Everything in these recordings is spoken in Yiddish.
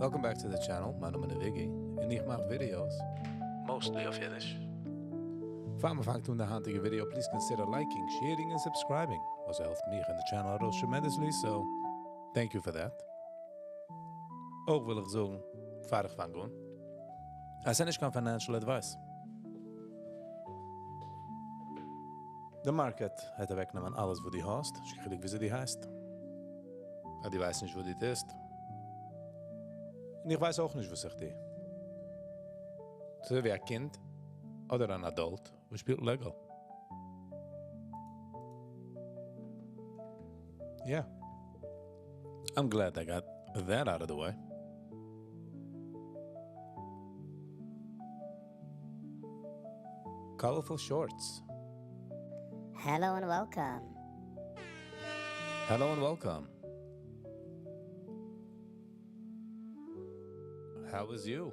Welcome back to the channel, מיין נאמען איז וויגי, און איך מאך videos, mostly אויף אידיש. פאר מען פאנגט אן די היינטיגע video, please consider liking, sharing און subscribing, וואס העלפט מיך און די channel ארויס tremendously, so thank you for that. אויך וויל איך זאגן, פאר איך פאנג אן, אז ס'איז נישט קיין financial advice. די market העט אוועקנעמען אלעס וואס דו האסט, נישט קיין חילוק וויאזוי דו הייסט. אז דו ווייסט נישט וואס דו טוסט. און איך ווייס אויך נישט וואס איך טו. ס'איז אזוי ווי א קינד אדער אן adult וואס שפילט Lego. Yeah. I'm glad I got that out of the way. Colorful shorts. Hello and welcome. Hello and welcome. How is you?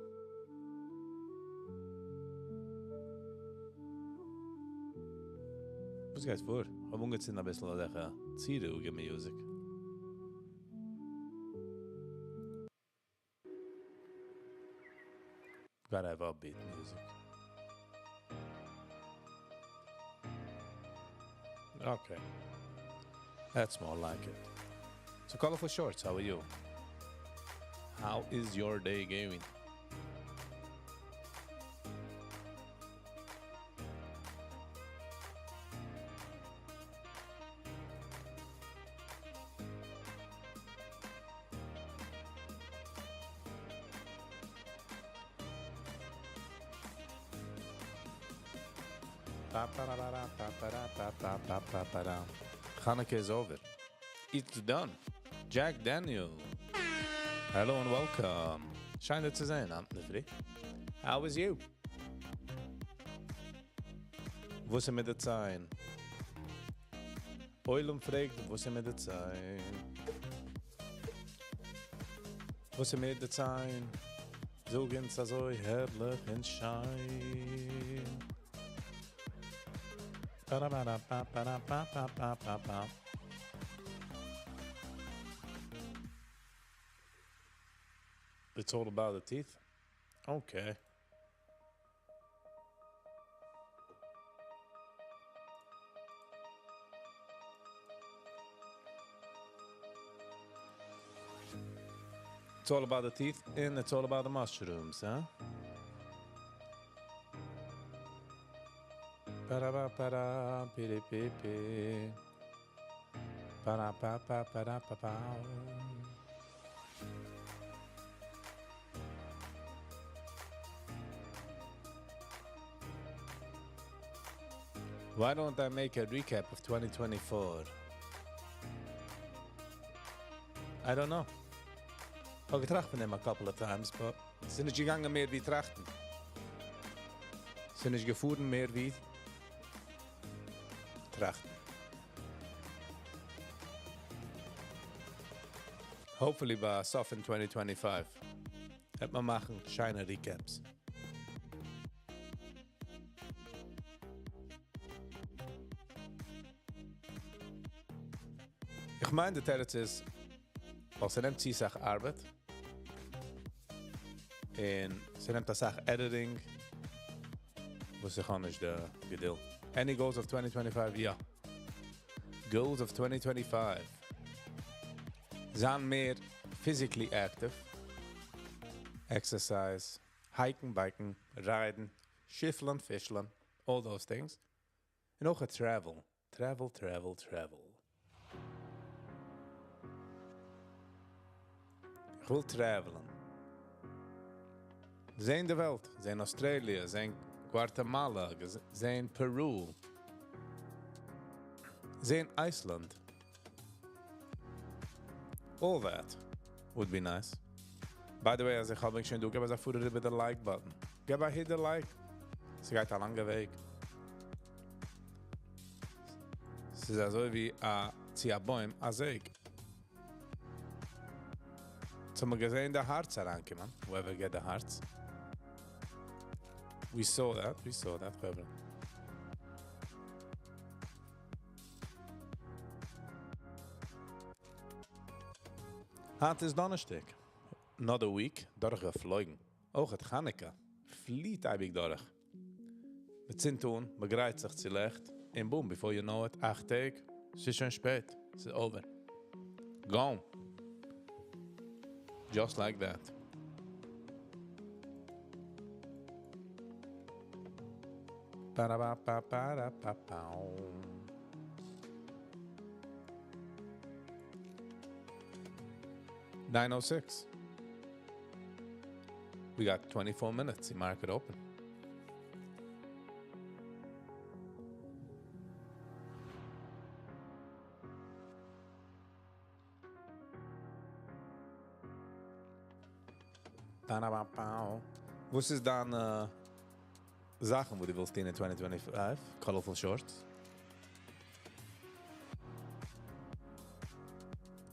וואס גייט פאר? האב אנגעצינדן אביסל אזעלכע צירונגע music. Gotta have upbeat music. Okay. That's more like it. So colorful shorts, how are you? How is your day going? Hanukkah is over. It's done. Jack Daniel. Hello and welcome. שיין דיר צו זען, Anthony. How is you? וואס איז מיט די ציין? עולם פרעגט, וואס איז מיט די ציין? וואס איז מיט די ציין? זאגן זיי אזוי הערליך און שיין. Ba-da-ba-da-ba-ba-da-ba-ba-ba-ba-ba. It's all about the teeth? Okay. It's all about the teeth and it's all about the mushrooms, huh? Ba-da-ba-ba-da, pi-di-pi-pi. Ba-da-ba-ba-ba-da-ba-ba. Why don't I make a recap of 2024? I don't know. איך האב געטראכט פון דעם a couple of times, but ס'איז נישט געגאנגען מער ווי טראכטן. ס'איז נישט געפארן מער ווי טראכטן. Hopefully ביי סוף אין 2025 וועט מען מאכן שיינע recaps. איך מיין, די תירוץ איז, ווייל ס'נעמט צו אסאך ארבעט, און ס'נעמט אסאך editing, וואס איך האב נישט די געדולד. Any goals of 2025? יא. Goals of 2025. זיין מער physically active. Exercise, hiken, biken, riden, שיפלען, פישלען, all those things. און אויך travel. Travel, travel, travel. איך וויל travelן. זען די וועלט, זען Australia, זען Guatemala, זען Peru, זען Iceland. All that would be nice. By the way, אז איך האב מיך שוין דא, געב א פאר איבער די like button. געב א hit the like. ס'גייט א לאנגע וועג. ס'איז אזוי ווי א צו א בוים, א זעג. האבן מיר געזען, די hearts אריינקומען. Whoever get the hearts. We saw that, we saw that, חברה. היינט איז דאנערשטאג. Another week דורכגעפלויגן. אויך חנוכה פליט אייביג דורך. מ'צינדט אן, מ'גרייט זיך צו ליכט, און boom, before you know it, 8 טעג, ס'איז שוין שפעט, ס'איז over. Gone. Just like that. Ba-da-ba-ba-ba-da-ba-bow. 9:06. We got 24 minutes in market open. Ba-da-ba-bow. וואס איז דיין זאכן, וואס דו ווילסט טון אין 2025? Colorful shorts.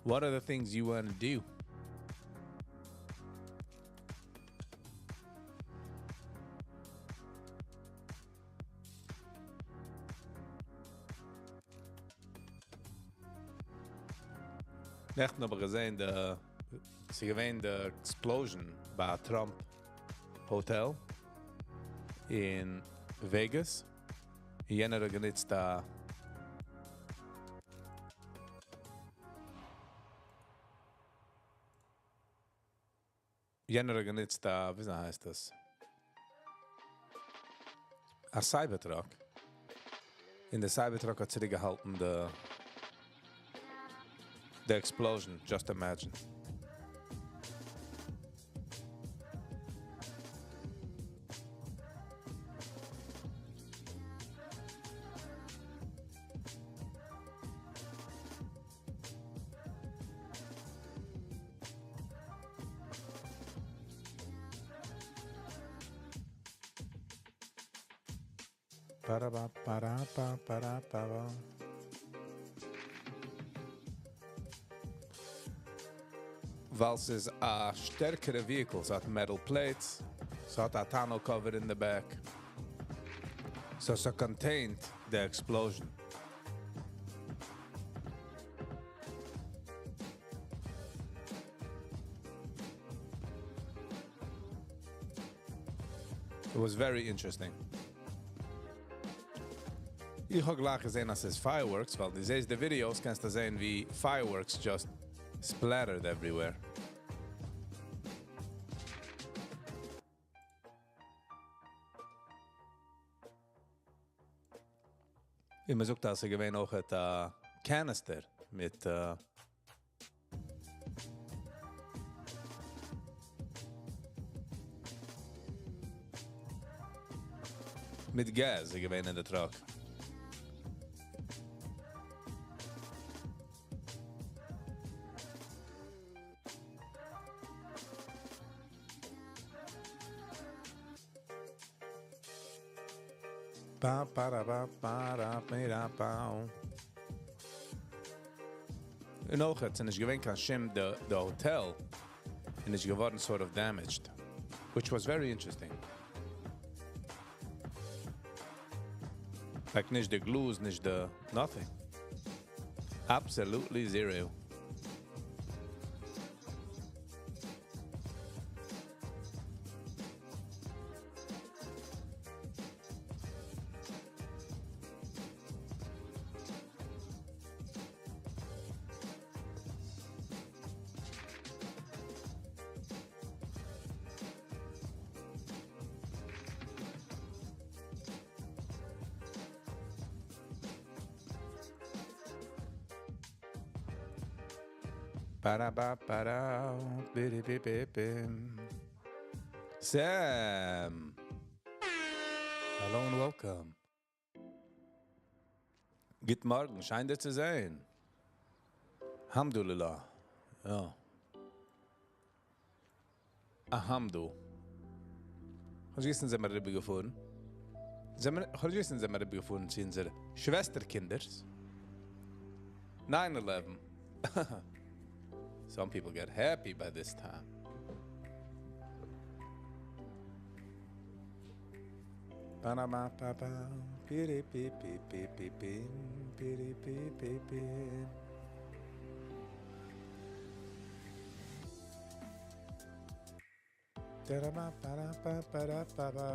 What are the things you want to do? נעכטן האב איך געזען, ס'איז געווען די explosion ביי Trump Hotel אין Vegas. יענער האט גענוצט א יענער האט גענוצט א, ווי הייסט דאס? א Cybertruck. און די Cybertruck האט צוריקגעהאלטן the explosion, just imagine. Ba-da-ba, ba-da-ba, ba-da-ba-ba. ווייל ס'איז א שטערקערע vehicle, ס'האט metal plates, ס'האט א tonneau cover in the back. So it contained the explosion. It was very interesting. איך האב גלייך געזען, אז ס'איז fireworks, ווייל דו זעסט די videos, קענסטו זען ווי fireworks just splattered everywhere. און מ'זאגט, אז ס'איז געווען אויך א canister מיט מיט gas איז געווען אין די truck. Ba, ba, da, ba, ba, da, ba, da, ba. און אויך האט נישט געווען קיין שום the hotel און איז געווארן sort of damaged, which was very interesting. Like נישט די glues, נישט די nothing. Absolutely zero. Ba-da-ba-ba-da, bi-di-bi-bi-bim. Sam! Hello and welcome. גוט מארגן, שיין דיך צו זען. Alhamdulillah. יא. Alhamdu. האסט געזען, זענען מיר אריבערגעפארן? האסט געזען, זענען מיר אריבערגעפארן צו אונזערע שוועסטערקינדערס? 9/11. Some people get happy by this time. Ba-da-ba-ba-ba, pi-ri-pi-pi-pi-pi-pim, pi-ri-pi-pi-pim. Da-da-ba-ba-da-ba-ba-da-ba-ba.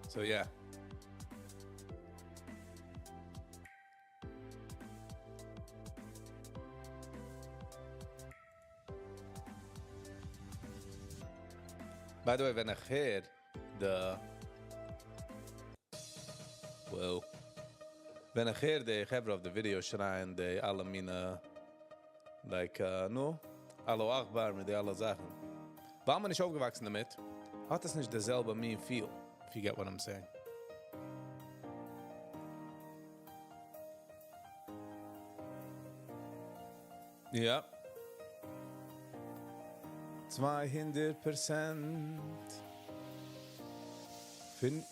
So yeah. By the way, ווען איך הער די well, ווען איך הער די חברה אויף די video שרייען די אלע מינע like נו, אללה אכבר מיט די אלע זאכן. ווייל מען נישט אויפגעוואקסן דערמיט, האט עס נישט די זעלבע מין feel, if you get what I'm saying. Ja. 200%.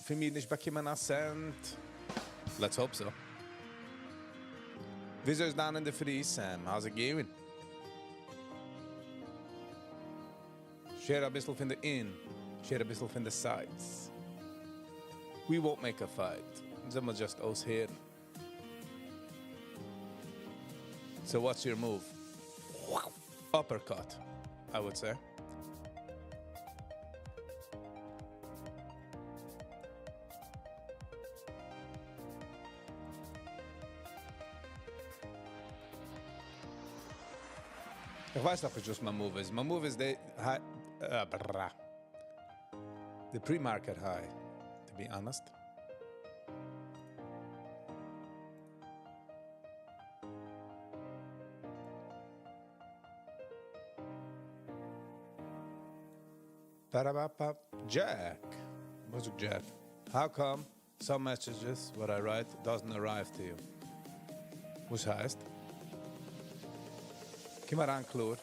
פון מיר נישט באקומען א cent. Let's hope so. וויאזוי איז דאן אין די פרי, Sam? How's it going? Share א ביסל פון די in. Share א ביסל פון די sides. We won't make a fight. זאל מען just אויסהערן. So what's your move? Uppercut, I would say. איך ווייס נאך נישט וואס מיין move איז. מיין move איז די high, brah. The pre-market high, to be honest. Ba-da-ba-ba. Jack. What's it, Jack? How come some messages, what I write, doesn't arrive to you? וואס הייסט? קום אריין, קלאר.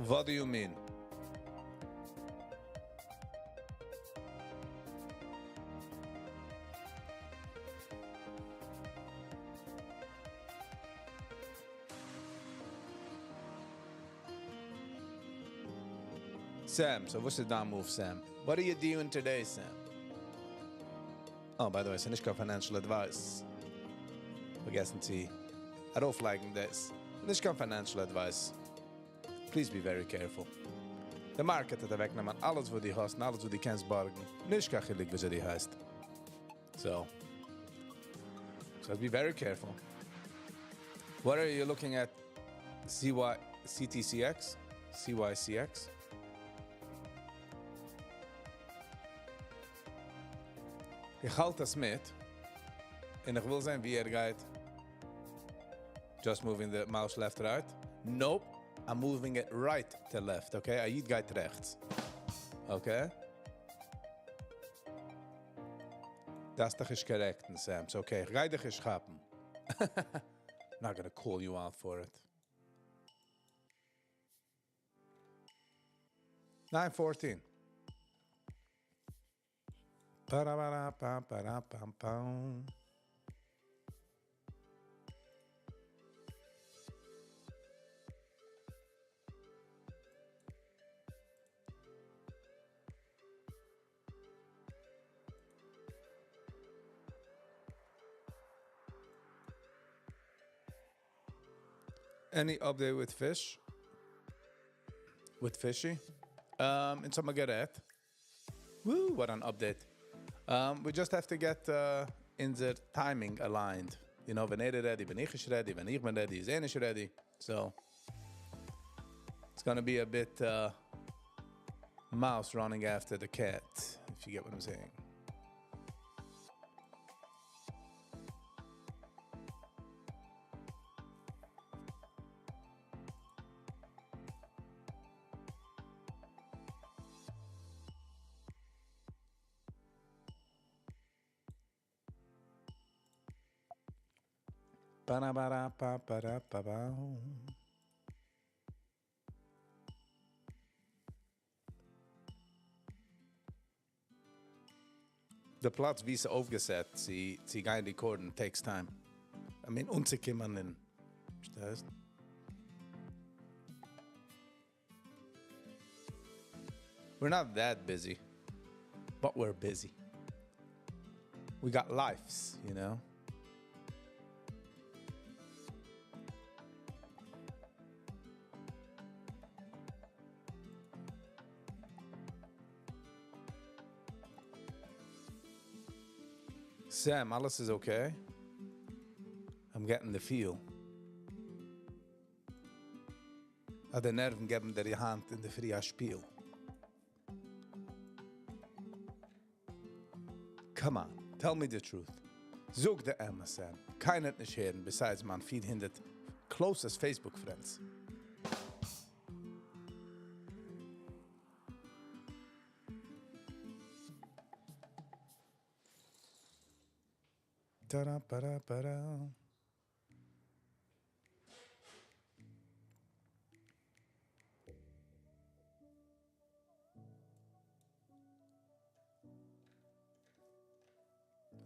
What do you mean? Sam, so וואס איז דיין move, Sam? What are you doing today, Sam? Oh, by the way, ס'איז נישט קיין financial advice. פארגעסן צו ארויפלייגן דאס. נישט קיין financial advice. Please be very careful. The market וועט אוועקנעמען אלעס, וואס דו האסט, און אלעס, וואס דו קענסט בארגן. נישט קיין חילוק, וויאזוי דו הייסט. So be very careful. What are you looking at? CY, CTCX? CYCX? איך האלט דאס מיט. און איך וויל זען, ווי ער גייט. Just moving the mouse left, right. Nope. I'm moving it right to left, okay? א איד גייט רעכטס. Okay? דאס דאך איז correct, Sam. So, okay, איך גיי דיך נישט כאפן. Not gonna call you out for it. 9:14. Ba-da-ba-da-ba-ba-da-bam-bam. Any update with fish? With fishy? אונז האבן מיר גערעדט. Woo, what an update. We just have to get אונזער timing aligned. ווען ער איז ready, ווען איך איז ready, ווען איך בין ready, איז ער נישט ready. So, it's gonna be a bit mouse running after the cat, if you get what I'm saying. Ba-da-ba-da-ba-ba-da-ba-ba. די פלאץ ווי ס'איז אויפגעסעט, צו גיין recordן, takes time. I mean, אנצוקומען אין, פארשטייסט? We're not that busy. But we're busy. We got lives, you know? Sam, אלעס איז okay? I'm getting the feel. אז די נערוון געבן דיר היינט אינדערפרי א שפיל. Come on, tell me the truth. זאג די אמת, Sam. קיינער וועט נישט הערן, besides מיין 400 closest Facebook friends. Ta-da-ba-da-ba-da.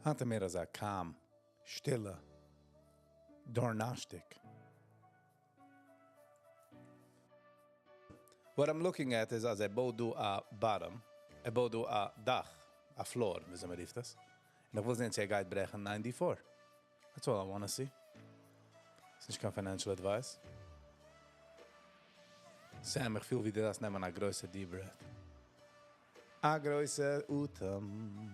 היינט מער אזא calm, שטילע, דאנערשטיק. What I'm looking at is אז ער בויט דא א bottom, ער בויט דא א דאך, א floor, ווי מען רופט דאס. און איך וויל זען, צו ער גייט ברעכן 94. That's all I want to see. ס'איז נישט קיין financial advice. Sam, איך פיל ווי דו דארפסט נעמען א גרויסע deep breath. א גרויסע אטעם.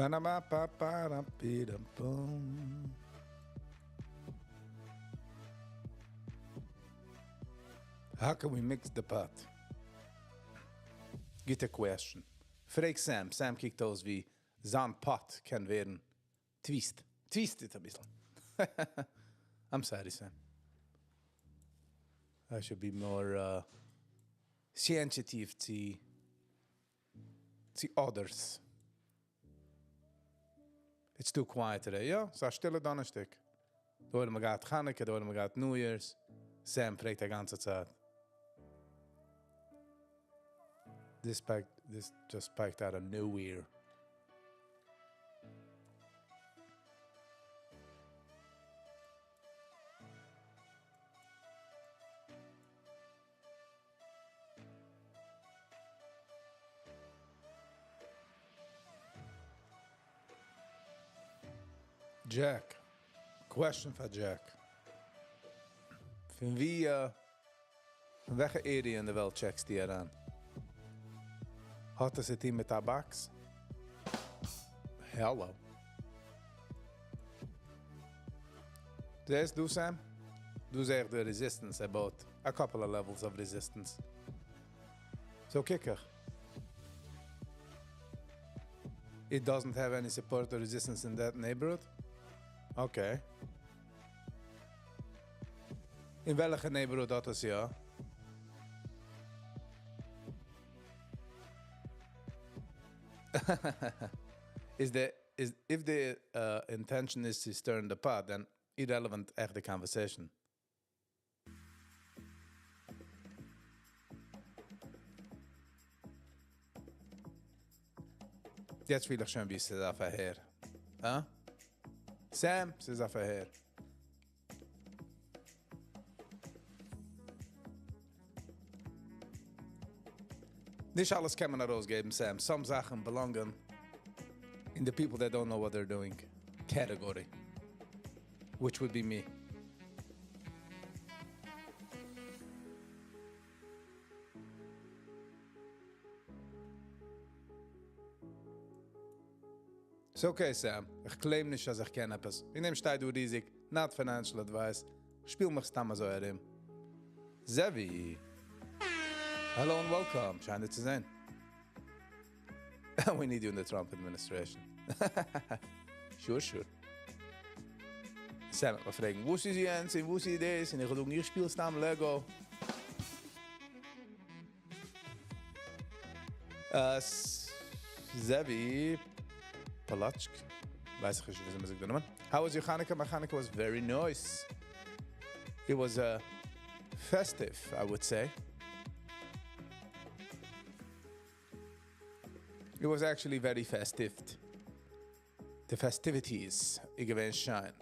Panama pa pa da pi dum bum. How can we mix the pot? גוטע question. פרעג Sam. Sam קוקט אויס ווי זיין pot קען ווערן twist. Twisted א ביסל. I'm sorry, Sam. I should be more sensitive to others. It's too quiet today. יא, ס'איז א שטילע דאנערשטיק. דא האבן מיר געהאט חנוכה, דא האבן מיר געהאט New Year's. Sam פרעגט די גאנצע צייט. This spiked, this just spiked out of nowhere. Jack. Question for Jack. פון ווי, פון וועלכע area אין די וועלט check סטו אריין? האט עס צו טון מיט א box? Hello. זעסט דו, Sam? דו זעסט די resistance about a couple of levels of resistance. So קוק איך. It doesn't have any support or resistance in that neighborhood? Okay. אין וועלכע neighborhood האט עס יא? Is the is if the intention is to stir in the pot, then irrelevant echt the conversation. יעצט פיל איך שוין ווי ס'איז א פארהער. Huh? Sam, ס'איז א פארהער. נישט אלעס קען מען ארויסגעבן, Sam. Some זאכן belong in the people that don't know what they're doing category, which would be me. It's okay, Sam. איך claim נישט, אז איך קען עפעס. אין דעם שטייט דא ריזיג, not financial advice. שפיל מיך סתם אזוי ארום. Zevi. Hello and welcome. שיין דיך צו זען. We need you in the Trump administration. Sure. Sam, מיר פרעגן, וואו איז יענץ און וואו איז דאס? און איך זאג, איך שפיל סתם Lego. Zevi. Palachk. ווייס איך נישט, וויאזוי מ'זאגט די נאמען. How was your Hanukkah? My Hanukkah was very nice. It was uh, festive, I would say. It was actually very festive. The festivities איז געווען שיין.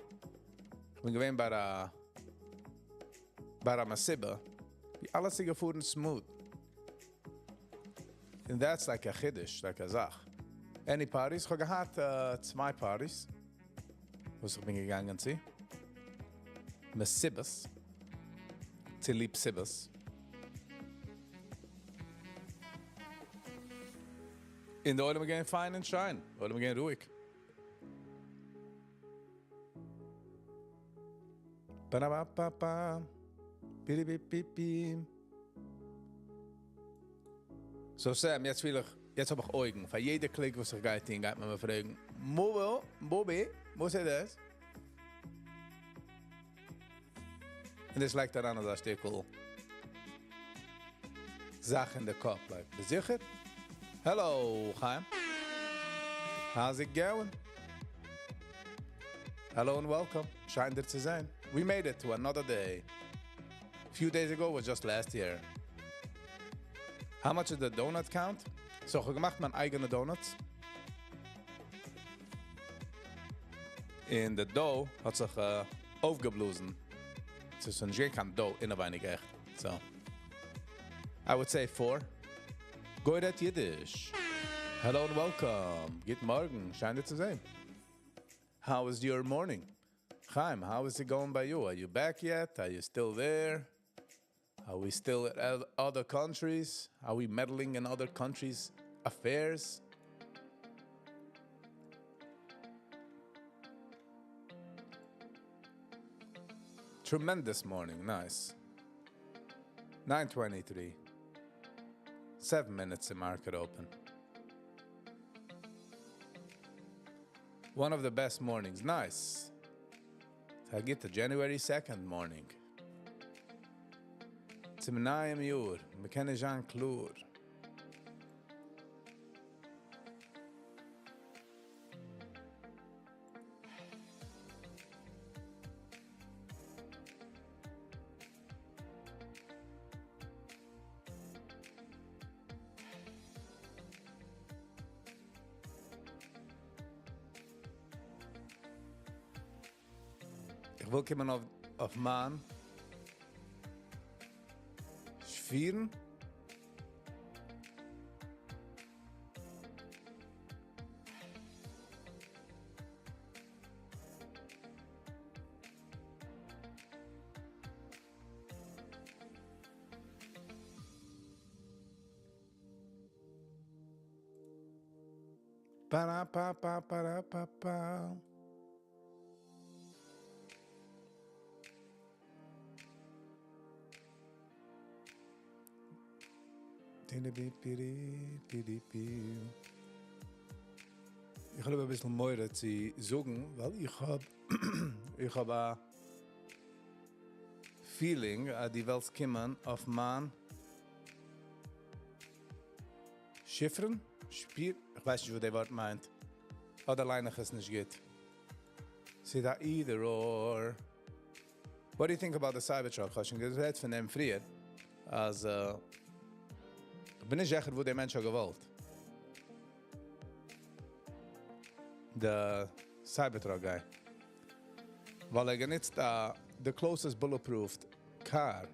איך בין געווען ביי א ביי א מסיבה ווי אלעס איז געפארן smooth. And that's like a חידוש, like א זאך. Any parties? איך האב געהאט צוויי parties וואס איך בין געגאנגען צו. מסיבות. צוליב סיבות. און די עולם געווען פיין און שיין. עולם געווען רואיג. Ba-da-ba-ba-ba. Bi-di-bi-bi-bi. So Sam, יעצט וויל איך, יעצט האב איך אויגן. פאר יעדע click וואס איך גיי טון, גייט מען מיר פרעגן, Mobile, Bobby, וואס איז דאס? און דאס לייגט אריין אזא שטיקל זאך אין די קאפ, like, ביסט זיכער? Hello, Chaim. How's it going? Hello and welcome. שיין דיר צו זען. We made it to another day. Few days ago was just last year. How much is the donut count? So, איך האב געמאכט מיין אייגענע donuts. און די dough האט זיך אויפגעבלאזן. ס'איז נישט געווען קיין dough אינעווייניג עכט. So, I would say four. גוי רעדט אידיש. Hello and welcome. גוט מארגן. שיין דיר צו זען. How is your morning? Chaim, how is it going by you? Are you back yet? Are you still there? Are we still at other countries? Are we meddling in other countries' affairs? Tremendous morning, nice. 9:23. 7 minutes to market open. One of the best mornings, nice. I get the January 2nd morning. צום נייעם יאר, מ'קען נישט זיין קלאר. איך וויל קומען אויף אויף מיין שפירן. Ba-da-pa-pa-pa-da-pa-pa. איך האב אביסל מורא צו זאגן, ווייל איך האב איך האב א feeling אז דו ווילסט קומען אויף מיין שיפרן, שפיר, איך ווייס נישט וואס די ווארט מיינט, אדער ליין איך עס נישט גוט. ס'איז א either or. What do you think about the Cybertruck? כ'האב שוין גערעדט פון דעם פריער, אז כ'בין נישט זיכער וואס דער מענטש האט געוואלט. די Cybertruck guy. ווייל ער גענוצט א the closest bulletproofed car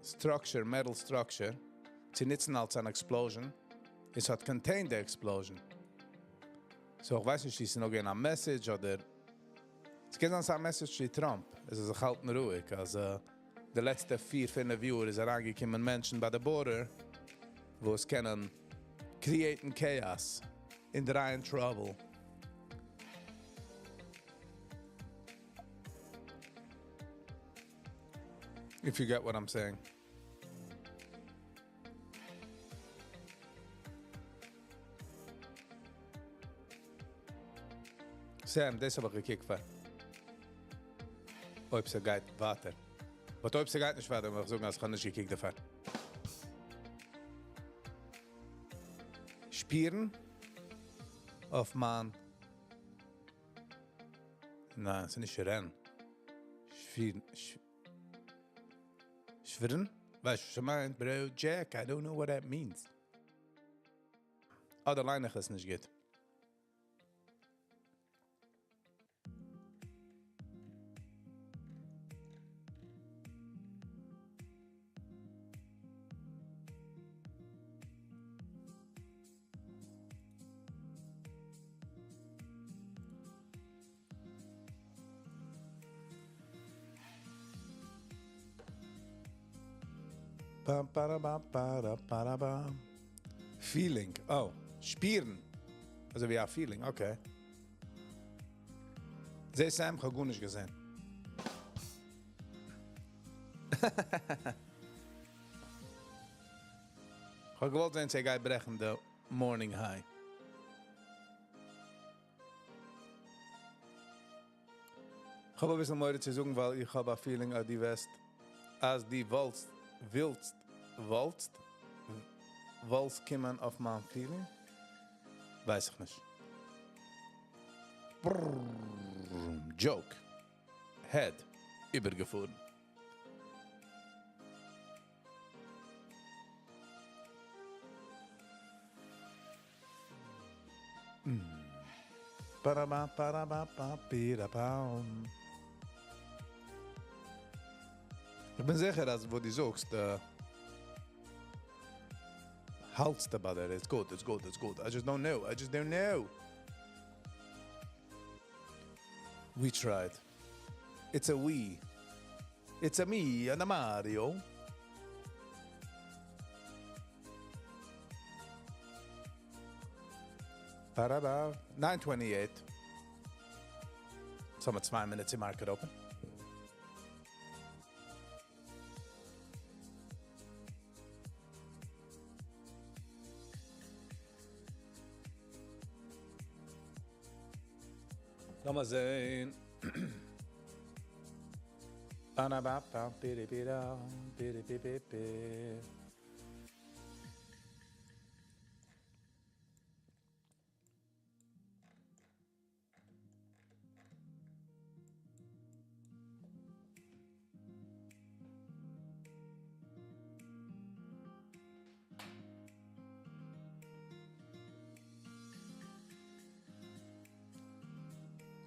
structure, metal structure, צו נוצן אלס אן explosion, עס האט contained די explosion. So איך ווייס נישט צו ס'איז נאר געווען א message אדער ס'קען זיין ס'איז א message צו טראמפ, ער זאל זיך האלטן רואיג, אז די לעצטע פיר פינף יאר איז אריינגעקומען מענטשן ביי די border וואס קענען create ן chaos און דרייען trouble. If you get what I'm saying. Sam, דאס האב איך געקוקט פאר. אויב ס'גייט ווייטער. But אויב ס'גייט נישט ווייטער, וועל איך זאגן אז איך האב נישט געקוקט דערפאר. שפירן אויף מיין. ניין, ס'איז נישט רען. שפירן. שפירן? ווייסט וואס איך מיין, bro, Jack, I don't know what that means. אדער ליין איך עס נישט גוט. Pam, para, ba, para, para, ba. Feeling. Oh, שפירן. אזוי ווי א feeling, okay. זע, Sam, איך האב גארנישט געזען. איך האב געוואלט זען, צו ער גייט ברעכן the morning high. איך האב א ביסל מורא צו זאגן, ווייל איך האב א feeling, אז דו וועסט, אז דו וואלסט, ווילסט, וואלסט, וואלסט קומען אויף מיין feeling? ווייס איך נישט. Brrr, joke. Head. איבערגעפארן. Ba-da-ba, ba-da-ba, ba-bi-da-baum. איך בין זיכער, אז וואס דו זאגסט, האלטסט about it. It's good, it's good, it's good. I just don't know. I just don't know. We tried. It's a we. It's a me and a Mario. Ba-da-ba. 9:28. So מיט 2 minutes in market open. לאמיר זען. Ba-da-ba-ba, bi-di-bi-da, bi-di-bi-bi-bi.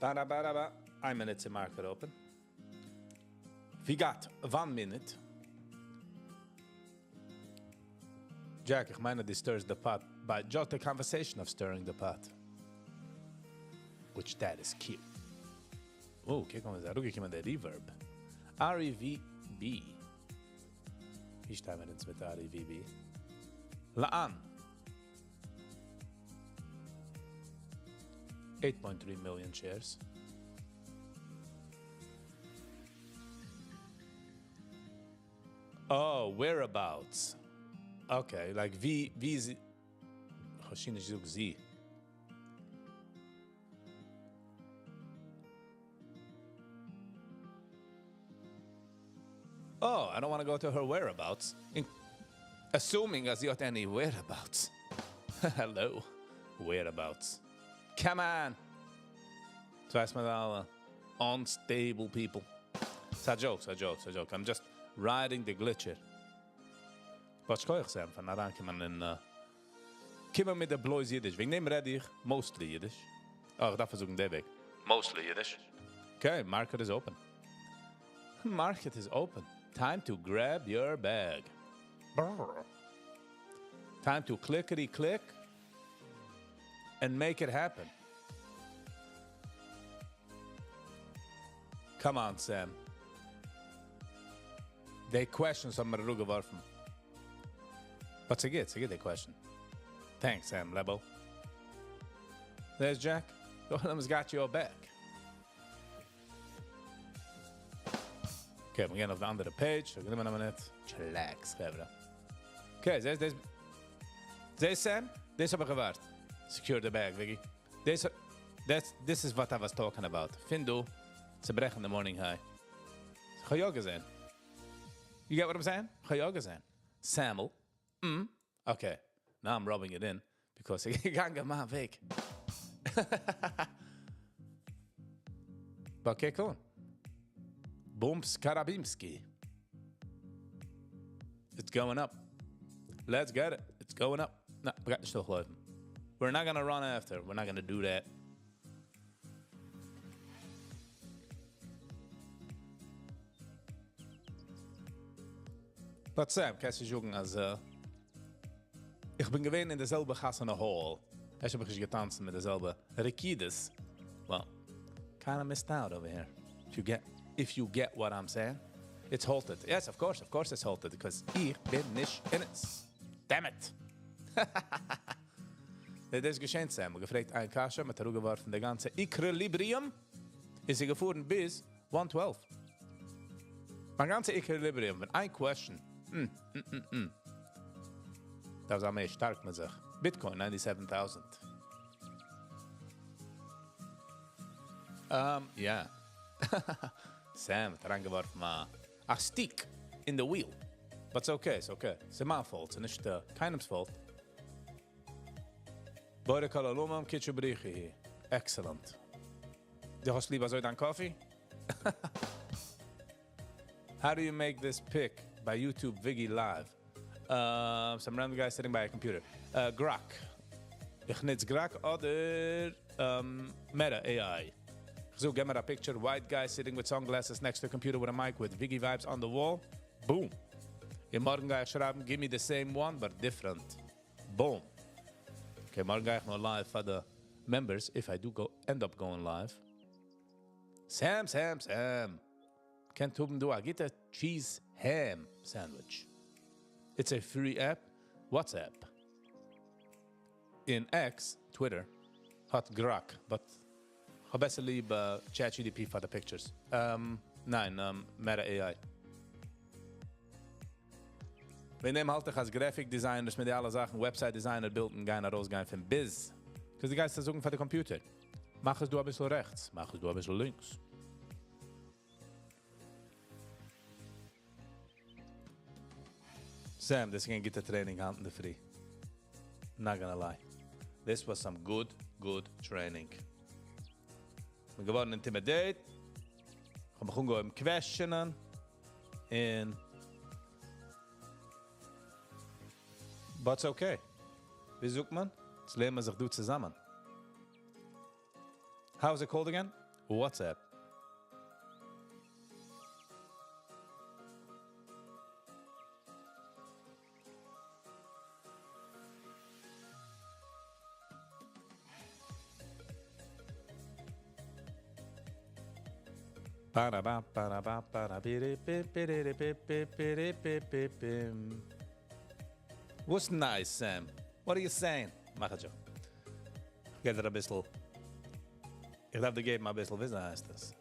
Ba-da-ba-da-ba. 1 minute to market open. We got 1 minute. Jack, איך מיין, this stirs the pot by just the conversation of stirring the pot. Which that is cute. Oh, קוק מאל, דא געקומען דער reverb. REVB. ווי שטייען מיר יעצט מיט REVB? לאן. 8.3 million shares. Oh, whereabouts. Okay, like ווי, ווי איז, ווארשיינליך זאגט זי. Oh, I don't want to go to her whereabouts. Assuming אז זי האט any whereabouts. Hello. Whereabouts. Come on. דאס ווייסט מען אלע. Unstable people. It's a joke, it's a joke, it's a joke. I'm just riding the glitcher. וואס קען איך זאגן, פון אריינקומען אין, קומען מיט דער בלויז אידיש. וועגן דעם רעד איך mostly אידיש. Oh, איך דארף זאגן דער וועג. Mostly Yiddish. Okay, market is open. Market is open. Time to grab your bag. Brrr. Time to clickety click and make it happen. Come on, Sam. די questions האבן מיר געווארפן. But it's a good question. Thanks, Sam Lebo. There's Jack. The one got your back. Okay, מיר גייען אויף די אנדערע page. So, give me a minute. Chillax, חברה. Okay, there's, there's Sam. דאס האב איך געווארט. Secure the bag, Vicky. This is what I was talking about. פון דא, צעברעכן the morning high. איך האב יא געזען. You get what I'm saying? איך האב יא געזען. Samuel. Okay. Now I'm rubbing it in because איך געגאנגען מיין וועג. But קוק אן. Booms Karabimski. It's going up. Let's get it. It's going up. נא, מ'גייט נישט נאכלויפן. We're not gonna run after. We're not gonna do that. But Sam, קענסט זאגן, אז איך בין געווען אין די זעלבע חתונה hall. איך האב געטאנצן מיט די זעלבע רקידות. Well, kind of missed out over here. If you get what I'm saying. It's halted. Yes, of course it's halted, because איך בין נישט אין עס. Damn it! דאס איז געשען, Sam. געפרעגט איין קשיא, מ'האט אראפגעווארפן די גאנצע equilibrium. איז זי געפארן ביז 112. מיין גאנצע equilibrium, מיט איין question. דאס איז מער שטארק מיט זיך. Bitcoin, 97,000. Yeah. Sam האט אריינגעווארפן א stick in the wheel. But it's okay, it's okay. ס'איז מיין fault, ס'איז נישט קיינעמס fault. בורא כל עולמים, קודשא בריך הוא. Excellent. דו האסט ליב אזוי דיין coffee? How do you make this pic by YouTube Viggy Live? Some random guy sitting by a computer. Grok. איך ניץ Grok אדער Meta AI. So, גיב מיר a picture, white guy sitting with sunglasses next to a computer with a mic with Viggy vibes on the wall. Boom. און מארגן גיי איך שרייבן, give me the same one, but different. Boom. Okay, מארגן גיי איך נאר live for the members, if I do go end up going live. Sam, Sam, Sam. קענסט האבן דא א גוטע cheese ham sandwich. It's a free app, WhatsApp. In X, Twitter, האט Grok, but האב בעסער ליב ChatGPT for the pictures. ניין, Meta AI. וועגן דעם האלט איך אז graphic designers מיט די אלע זאכן, website designer בילדן גייען ארויסגיין פון biz. Because דו גייסט זאגן פאר די computer. מאך עס דא א ביסל רעכטס, מאך עס דא א ביסל לינקס. Sam, דאס איז א גוטע training היינט אין דער פרי. Not gonna lie. This was some good, good training. מיר געווארן intimidated. איך האב מיך אנגעהויבן questionen. און But it's okay. ווי זאגט מען? יעצט לערנען מיר זיך דא צוזאמען. How is it called again? WhatsApp. Ba-da-ba, ba-da-ba, ba-da-bi-di, bi, bi-di-di, bi, bi, bi-di, bi, bi, bim. What's nice, Sam? What are you saying? מאך שוין. איך גיב דיר א ביסל. איך דארף דיר געבן א ביסל, ווי הייסט דאס?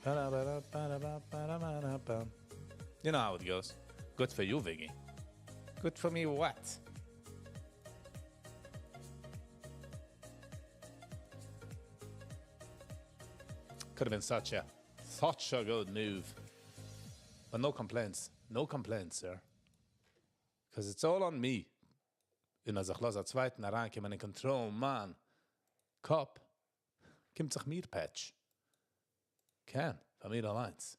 Ba-da-ba-da, ba-da-ba, ba-da-ba-da-ba. You know how it goes. Good for you, Viggy. Good for me what? Could have been such a good move. But no complaints. No complaints, sir. Because it's all on me. און אז איך לאז א צווייטן אריינקומען און control מיין קאפ, קומט זיך מיר פעטש. קען, פאר מיר אליינס.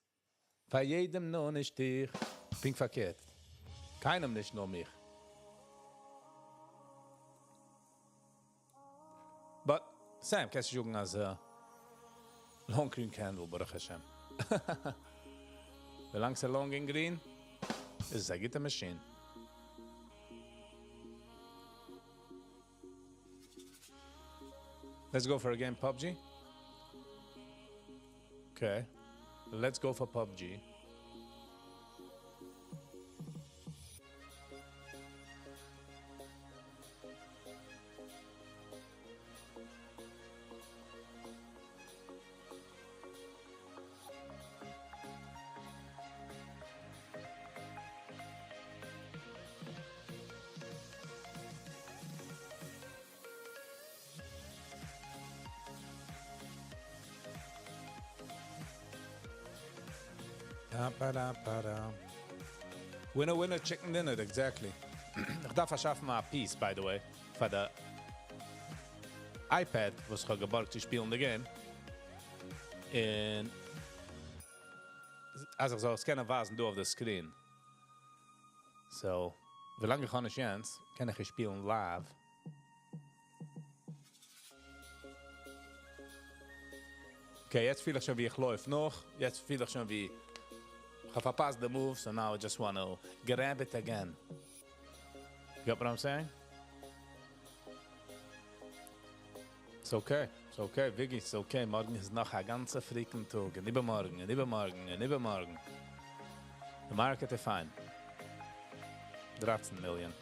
פאר יעדעם נאר נישט דיך. פונקט פארקערט. קיינעם נישט נאר מיך. But, Sam, קענסט זאגן אז long green candle, ברוך השם. ווי לאנג ס'איז long and green, איז עס א גוטע machine. Let's go for a game PUBG. Okay. Let's go for PUBG. Da, ba, da, ba, da. Winner, winner, chicken dinner, exactly. איך דארף פארשאפן א piece, by the way, פאר די iPad, וואס איך האב געבארגט צו שפילן the game. און אז איך זאל עס קענען ווייזן דא אויף די screen. So, ווילאנג איך האב נישט יענץ, קען איך נישט שפילן live. Okay, יעצט פיל איך שוין ווי איך לויף נאך. יעצט פיל איך שוין ווי איך האב פארפאסט די move, so now I just want to grab it again. You get what I'm saying? It's okay. It's okay, Viggy, it's okay. מארגן איז נאך א גאנצע freaking טאג. און איבערמארגן, און איבערמארגן, און איבערמארגן. The market is fine. 13 million.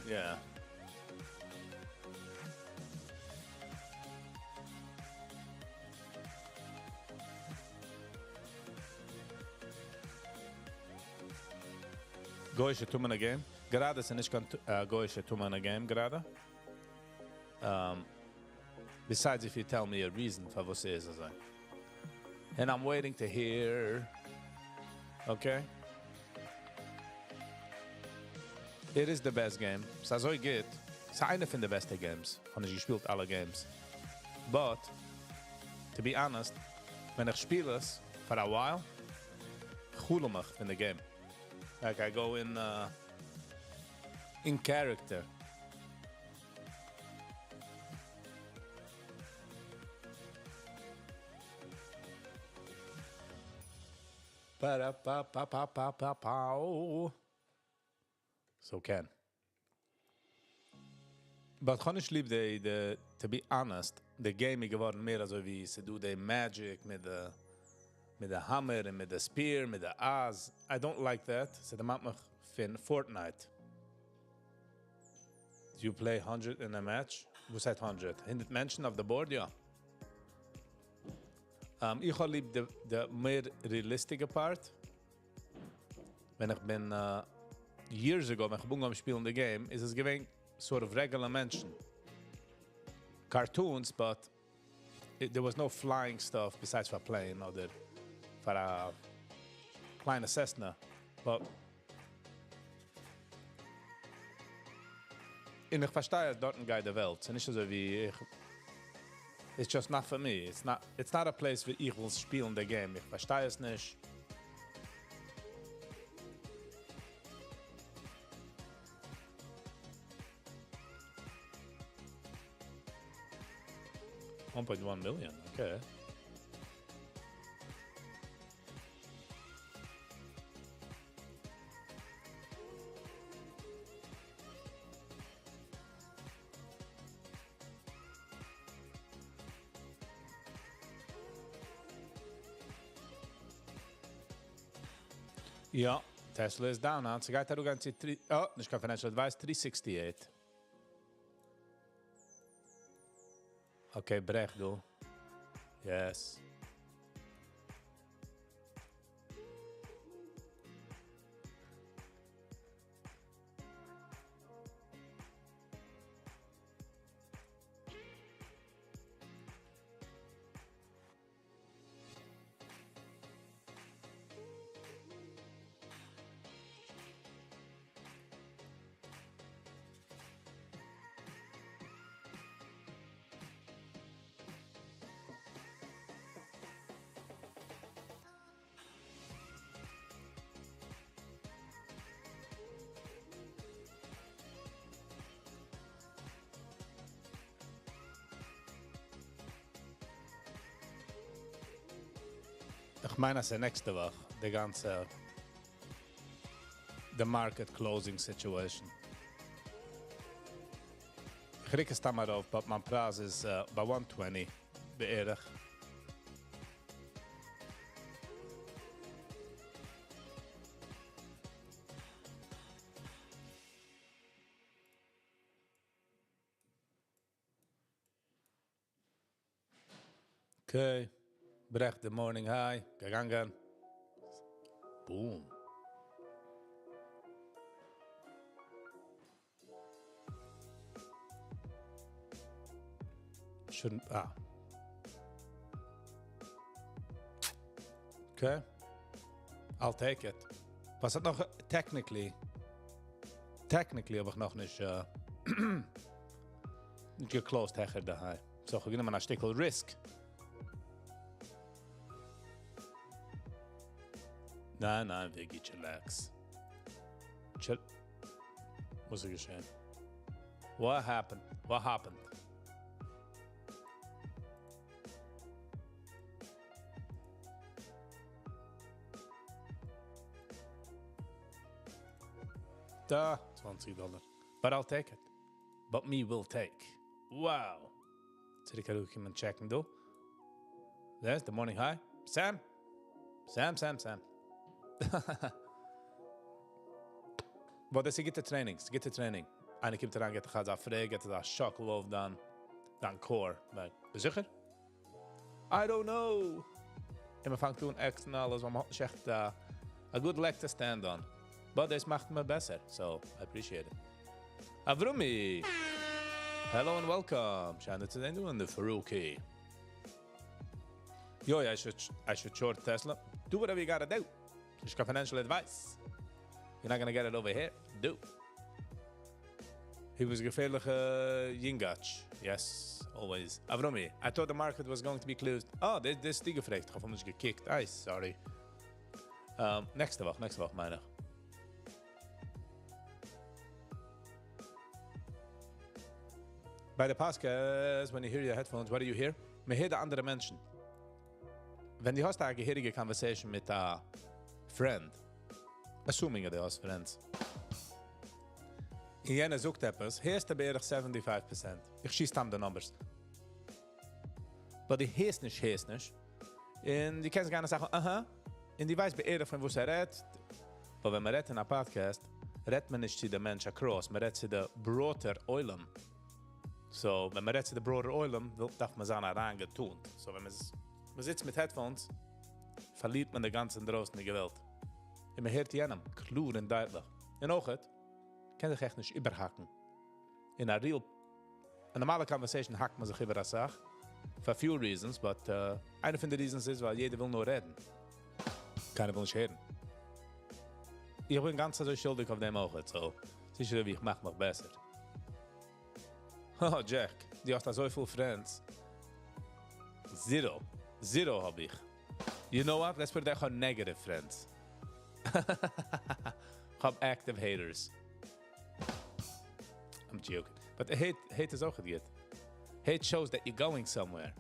Yeah. גוי'שע טומענע game. גראדע איז נישט קיין גוי'שע טומענע game גראדע. Besides if you tell me a reason פאר וואס איז אזוי. And I'm waiting to hear. Okay? It is the best game. ס'איז אזוי גוט. ס'איז איינע פון די בעסטע games. האב נישט געשפילט אלע games. But, to be honest, ווען איך שפיל עס for a while, חלום איך פון די game. Like I go in character. Pa pa pa pa pa pa pa. So can. But כ'האב נישט ליב די, to be honest, די game איז געווארן מער אזוי ווי ס'דא די magic מיט די hammer און מיט די spear, מיט די אייז. I don't like that. ס'דערמאנט מיך פון Fortnite. Do you play 100 in a match? וואס הייסט 100? 100 מענטשן אויף די board? יא. איך האב ליב די מער realistic part. ווען איך בין, years ago, ווען איך האב אנגעהויבן שפילן די game, איז עס געווען sort of regular מענטשן. Cartoons, but there was no flying stuff besides for plane אדער פאר א קליינע Cessna. But און איך פארשטיי, אז דארטן גייט די וועלט. ס'איז נישט אזוי ווי איך. It's just not for me. It's not a place וואו איך וויל שפילן די game. איך פארשטיי עס נישט. 1.1 million, okay. יא, Tesla is down. Huh? ס'גייט אראפ צו oh, נישט קיין financial advice, 368. Okay, ברעך דו. Yes. איך מיין, אז די נעקסטע וואך, די גאנצע the market closing situation. איך רוק עס דא מאל ארויף, but מיין פרייז איז ביי 120 בערך. Okay. ברעכט די morning high, געגאנגען. Boom. Shouldn't, ah. Okay. I'll take it. וואס האט נאך technically, technically האב איך נאך נישט גע-closed העכער די high. So איך האב גענומען א שטיקל risk. ניין, ניין, Viggy, chillax. Chill. וואס איז געשען? What happened? What happened? Da, 20 dollar. But I'll take it. But me will take. Wow. צוריק אראפקומען checken דא. There's the morning high. Sam. Sam, Sam, Sam. But דאס איז גוטע training. ס'איז גוטע training. איינער קומט אריין, גיט דיך א פרעג, גיט א שאקל אויף דיין, דיין core. Like, ביסט זיכער? I don't know. און מען פאנגט אן עקסן אלעס, ווייל מען האט נישט עכט a good leg to stand on. But דאס מאכט מיר בעסער, so I appreciate it. Avrumi! Hello and welcome. שיין צו זען דא אין די Faruqi. Yo, I should short Tesla. Do whatever you got to do. נישט קיין financial advice. You're not going to get it over here. Do. He was a געפערליכע יונגאטש. Yes, always. Avrumi, I thought the market was going to be closed. Oh, דאס די געפרעגט. איך האב נישט געקוקט. Ay, sorry. נעקסטע וואך, נעקסטע וואך, מיין איך. ביי די podcast, when you hear your headphones, what do you hear? מען הערט די אנדערע מענטשן. ווען דו האסט א געהעריגע conversation מיט א friend, assuming דו האסט friends, און יענער זאגט עפעס, הערסטו בערך 75%. איך שיס סתם די numbers. But דו הערסט נישט, הערסט נישט. און דו קענסט גארנישט זאגן, אהא. און דו ווייסט בערך פון וואס ער רעדט. But ווען מען רעדט אין א podcast, רעדט מען נישט צו דעם מענטש across, מען רעדט צו דער broader עולם. So, ווען מען רעדט צו דער broader עולם, דארף מען זיין אריינגעטונט. So, ווען מען זיצט מיט headphones, פארלירט מען די גאנצע דרויסנדיגע וועלט. און מען הערט יענעם, קלאר און דייטליך. און אויך, קען זיך עכט נישט איבערהאקן. אין א real, א נארמאלע conversation האקט מען זיך איבער א סאך. For few reasons, but איינע פון די reasons איז, ווייל יעדער וויל נאר רעדן. קיינער וויל נישט הערן. איך בין גאנץ אזוי שולדיג אויף דעם אויך, so זיכער ווי איך מאך נאך בעסער. Oh, Jack, דו האסט אזוי פיל friends. Zero. Zero האב איך. You know what? Let's put it איך האב negative friends. איך האב active haters. I'm joking. But hate איז אויך גוט. Hate shows that you're going somewhere.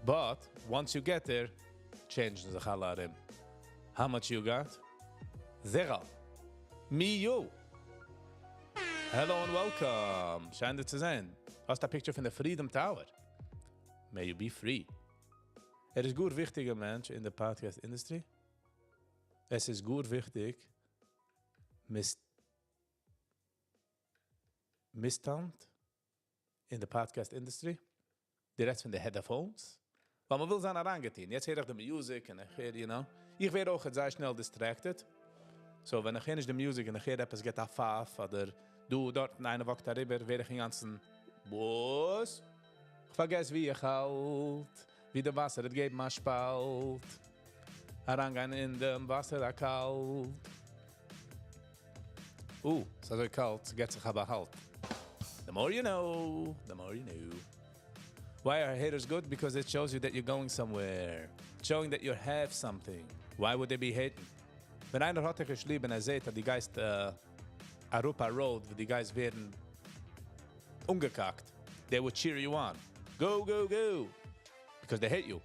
But once you get there, change זיך אלע ארום. How much you got? Zero. Me, you. Hello and welcome. שיין דיר צו זען. האסט א picture פון די Freedom Tower. May you be free. ער איז גאר וויכטיגער מענטש אין די podcast industry. עס איז גאר וויכטיג, מיסטאנד אין די podcast industry. די רעדסט פון די headphones. ווייל מען וויל זיין אריינגעטון. יעצט הער איך די music און איך הער, you know. איך ווער אויך זייער שנעל distracted. So, ווען איך הער נישט די music און איך הער עפעס גייט א פייף אדער דא דארט איינער walkט אריבער, ווער איך אינגאנצן, וואס? איך פארגעס ווי איך האלט, ווי די וואסער האט געגעבן א שפאלט. אריינגיין אין דעם וואסער א קאלט. ס'איז אזוי קאלט, ס'געט זיך א באהאלט. The more you know, the more you know. Why are haters good? Because it shows you that you're going somewhere. Showing that you have something. Why would they be hating? ווען איינער האט דיך ליב און ער זעט, אז דו גייסט אראפ א road, וואו דו גייסט ווערן אנגעקאקט, they would cheer you on. Go, go, go. Because they hate you.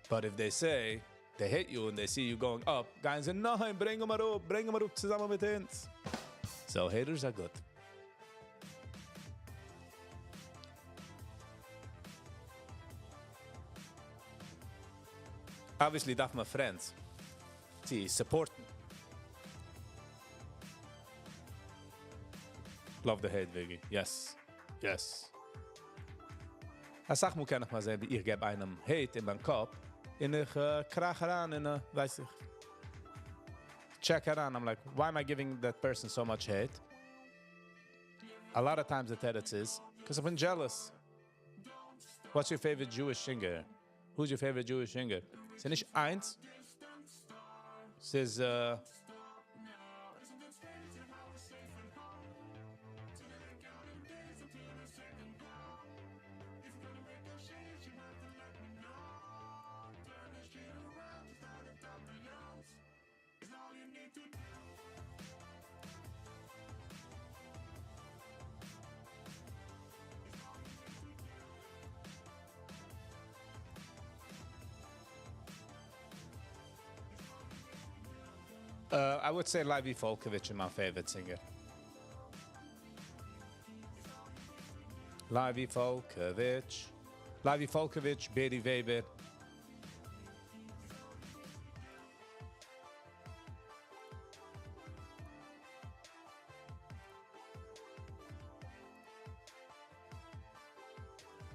But if they say they hate you and they see you going up, גייען זיי, ניין, ברענג אים אראפ, ברענג אים אראפ צוזאמען מיט אונז. So haters are good. Obviously דארף מען friends צו supporten. Love the hate, Viggy. Yes. Yes. א סאך מאל קען איך מאל זען, ווי איך געב איינעם hate אין מיין קאפ, און איך קראך אריין אין, ווייס איך, check אריין. I'm like, why am I giving that person so much hate? A lot of times the תירוץ is, because I'm jealous. What's your favorite Jewish singer? Who's your favorite Jewish singer? ס'איז נישט איינס. ס'איז uh, I would say Levi Falkovich is my favorite singer. Levi Falkovich. Levi Falkovich, Beri Weber.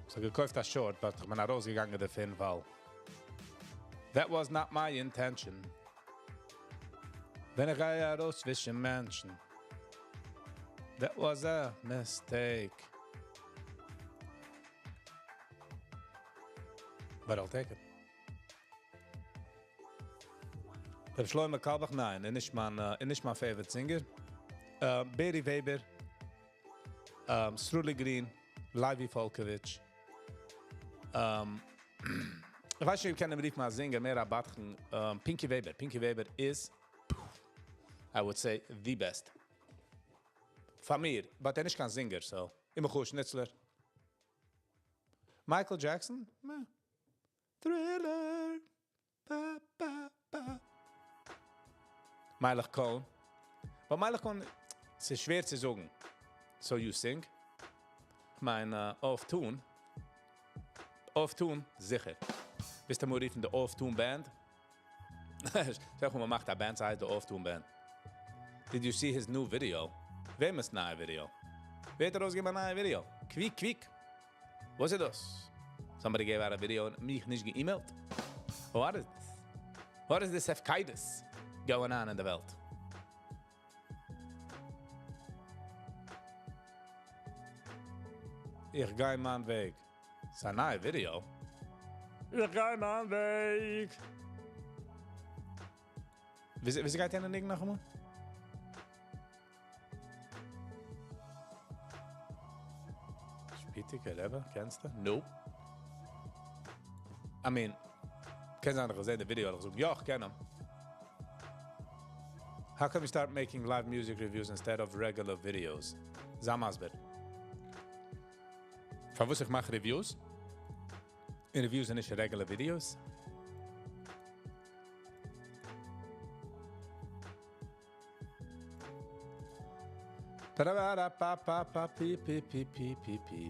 So געקויפט א short, but איך בין ארויסגעגאנגען דערפון, ווייל that was not my intention. ווען איך גיי ארויס צווישן מענטשן. That was a mistake. But I'll take it. ר' Shlomo Carlebach, ניין, ער נישט מיין favorite singer. Beri Weber, Sruli Green, Levi Falkovich. איך ווייס נישט, איך קען אים נישט מאל singer, מער א בדחן. Pinky Weber. Pinky Weber is, I would say, the best. פאר מיר, but ער נישט קיין singer, so. אימער גוט, Schnitzler. Michael Jackson? Meh. Thriller. Ba, ba, ba. Meilech Cohn. But Meilech Cohn, ס'איז שווער צו זאגן. So you sing? איך מיין, off-tune. Off-tune, זיכער. ביסט אמאל רופן די Off-Tune Band? זאג מאל, מאכט א band, ס'הייסט די Off-Tune Band. Did you see his new video? וועמענס נייע video? ווער האט ארויסגעגעבן א נייע video? קוויק, קוויק. וואס איז דאס? Somebody gave out a video און מיך נישט גע-emailט. What is this? What is this הפקרות going on in the וועלט? איך גיי מיין וועג. ס'איז א נייע video. איך גיי מיין וועג. ווי גייט דער ניגון נאכאמאל? שפיטיגער רבי, קענסטו? Nope. I mean, קען זיין, איך זע די video, איך זאג, יא, איך קען אים. How come you start making live music reviews instead of regular videos? זיי מסביר. פארוואס איך מאך reviews? און reviews זענען נישט regular videos? Pa pa pa pi pi pi pi pi pi.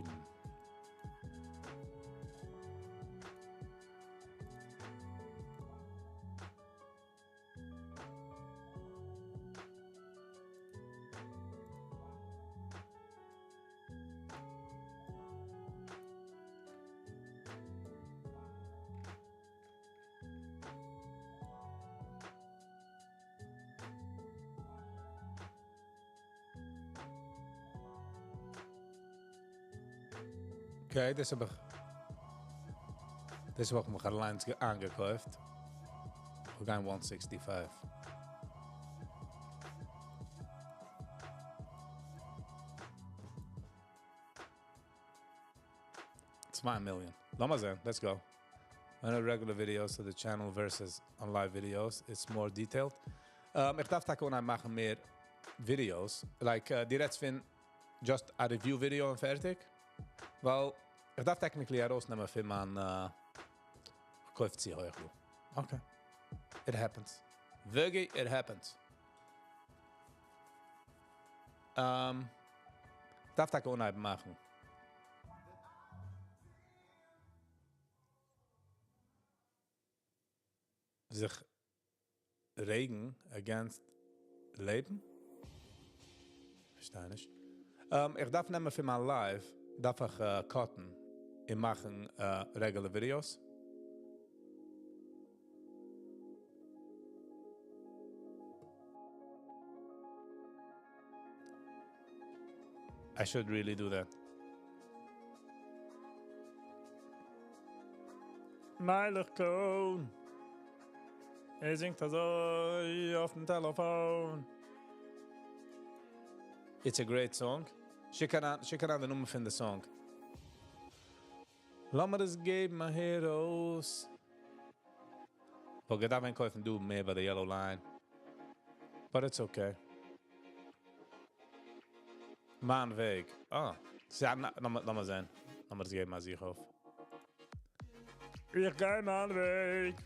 Okay, דאס האב איך מיך אליין איינגעקויפט. מיר גייען 165. 2 million. לאמיר זען, let's go. On a regular videos to the channel versus on live videos, it's more detailed. איך דארף טאקע מאכן מער videos. Like, דו רעדסט פון just a review video און פארטיג. ווייל איך דארף technically ארויסנעמען פון מיין קויפט זי הויך. Okay. It happens. Virgi, it happens. דארף טאקע אנהייבן מאכן. זיך רעגן against לעבן? פארשטיי נישט. איך דארף נעמען פאר מיין live, דארף איך cut'ן און מאכן regular videos. I should really do that. מיילעך קאהן. ער זינגט אזוי אויפן טעלעפאן. It's a great song. שיק אריין, שיק אריין די נאמען פון די song. לאמיר עס געבן א הער אויס. וואלט געדארפט ווען קויפן דא מער ביי די yellow line. But it's okay. מיין וועג. אה. לאמיר זען. לאמיר עס געבן א זוך אויף. איך גיי מיין וועג.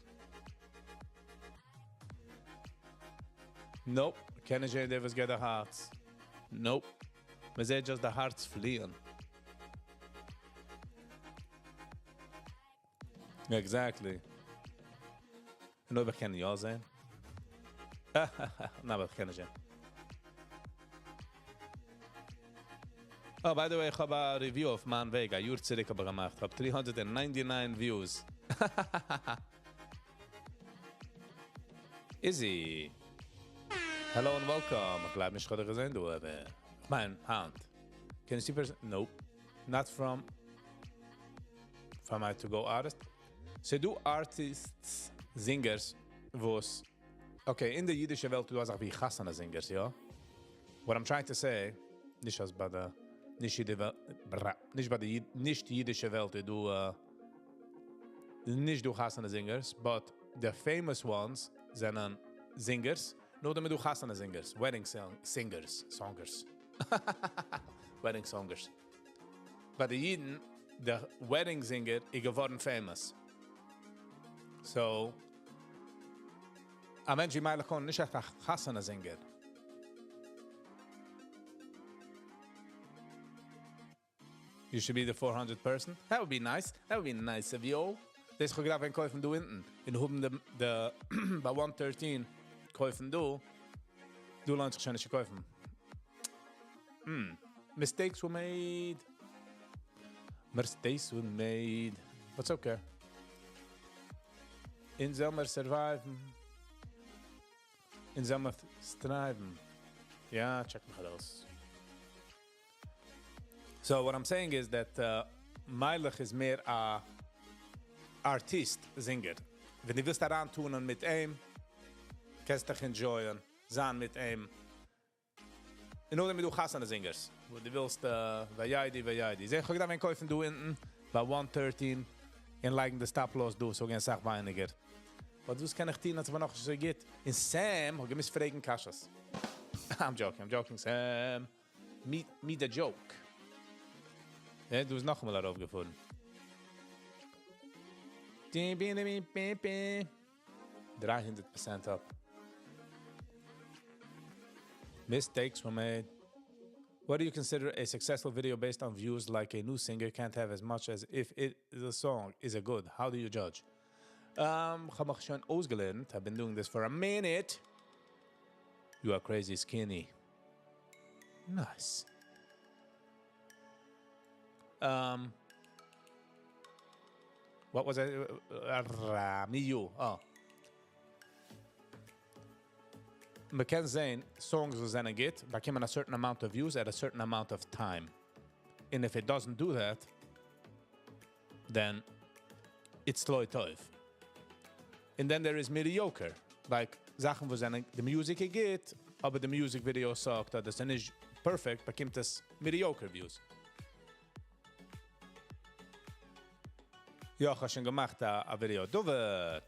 Nope. קען נישט זען דער וואס געט די הארץ. Nope. מען זעט just די הארץ פליען. Exactly. און אויב איך קען יא זען. נא, אבער איך קען נישט זען. Oh, by the way, איך האב א review אויף מיין וועג, א יאר צוריק האב איך געמאכט. איך האב 399 views. Izzy. Hello and welcome. איך גלייב נישט, איך האב דיך געזען, דו, אבער איך מיין, היינט. Can you see person? Nope. Not from my to go artist. ס'דא artists, singers, וואס, okay, אין די אידישע וועלט, דו האסט אויך ווי חתונה singers, יא? What I'm trying to say, נישט אז ביי די נישט אידישע נישט ביי די נישט אידישע וועלט, דו, נישט דא חתונה singers, but the famous ones זענען singers, נאכדעם דא חתונה singers, wedding singers, songers. Wedding songers. ביי די אידן, the wedding singer איז געווארן famous. So, א מענטש ווי מיילעך קאהן נישט עכט א חתונה singer. You should be the 400 person. That would be nice. That would be nice of you. דאס האב איך געדארפט קויפן דא אונטן. און האבן די ביי 113 קויפן דא. דא לוינט זיך שוין נישט צו קויפן. Mistakes were made. Mistakes were made. But it's okay. אונז וועלמיר survive ן. אונז וועלמיר strive ן. יא, check מיך ארויס. So what I'm saying is that מיילעך איז מער א artist singer. ווען דו ווילסט אריינטון מיט אים, קענסט דיך enjoy ען, זיין מיט אים. און נאכדעם דא חתונה singers. וואו דו ווילסט, ויידי, ויידי. זע, איך האב געדארפט קויפן דא אונטן, ביי 113, און לייגן די stop loss דא, so גיין סאך ווייניגער. But וואס קען איך טון, אז ס'איז נאך נישט אזוי גוט? און Sam, האט געמוזט פרעגן קשיות. I'm joking, I'm joking, Sam. Meet me the joke. יא, דא איז נאכאמאל ארויפגעפארן. 300% up. Mistakes were made. What do you consider a successful video based on views like a new singer can't have as much as if it, the song is a good? How do you judge? איך האב מיך שוין אויסגעלערנט. I've been doing this for a minute. You are crazy skinny. Nice. What was it? Me, you. Oh. מ'קען זען, songs וואס זענען גוט, באקומען a certain amount of views at a certain amount of time. And if it doesn't do that, then it's לא טוב. And then there is mediocre. Like, זאכן וואס זענען, the music איז גוט, אבער the music video זאגט, אז דאס איז נישט perfect, באקומט עס mediocre views. יא, איך האב שוין געמאכט א video. David!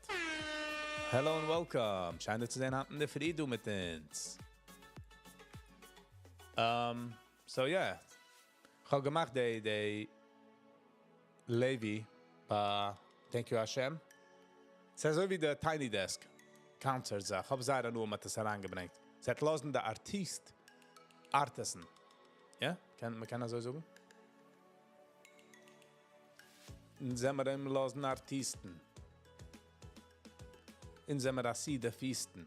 Hello and welcome. שיין צו זען, היינט אינדערפרי דא מיט אונז. So yeah. איך האב געמאכט די Levi ביי Thank You Hashem. ס'איז אזוי ווי די Tiny Desk Concert זאך. איך האב זייער הנאה מ'האט עס אריינגעברענגט. ס'האט לאזן די artist artist ן. יא? קען, מ'קען אזוי זאגן? זעמיר אים לאזן artist ן. אונז זעמיר א סעודה feast ן.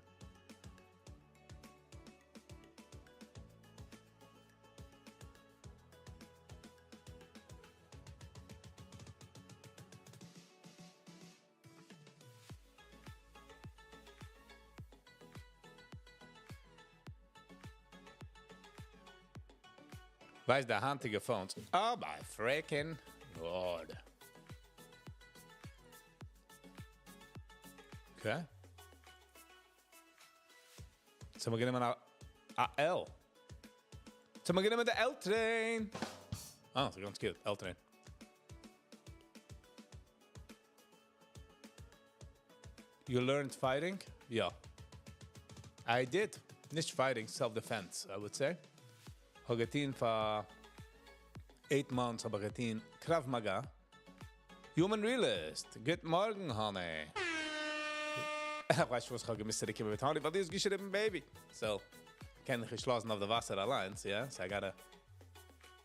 ווייסט, די היינטיגע phones. Oh my freaking God. Okay. So מיר גענומען א א L. So מיר גענומען די L train. אה, ס'איז גאנץ cute. L train. You learned fighting? יא. I did. נישט fighting, self-defense, I would say. האב געטון פאר 8 months האב איך געטון Krav Maga. Human Realist. גוט מארגן, honey. איך ווייס וואס איך האב געמוזט צוריקקומען מיט honey, ווייל דו האסט געשריבן baby. So, קען איך נישט לאזן אויף די וואסער אליין, yeah? So I gotta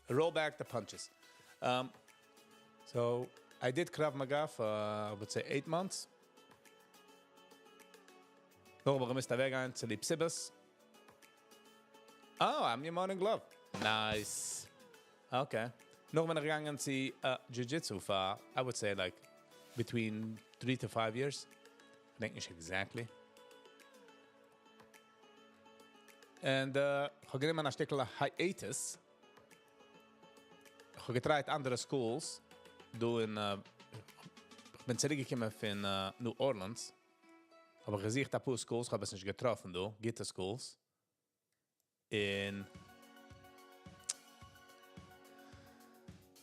roll back the punches. So, I did Krav Maga for, I would say, 8 months. נאך האב איך געמוזט אוועקגיין צוליב סיבות. Oh, I'm your morning glove. Nice. Okay. נאך בין איך געגאנגען צו Jiu-Jitsu for, I would say, like, between 3 to 5 years. איך דענק נישט exactly. And איך האב גענומען א שטיקל hiatus. איך האב געטרייט אנדערע schools. דא אין, איך בין צוריקגעקומען פון New Orleans. האב איך געזוכט א פאר schools, איך האב עס נישט געטראפן דא, גוטע schools. אין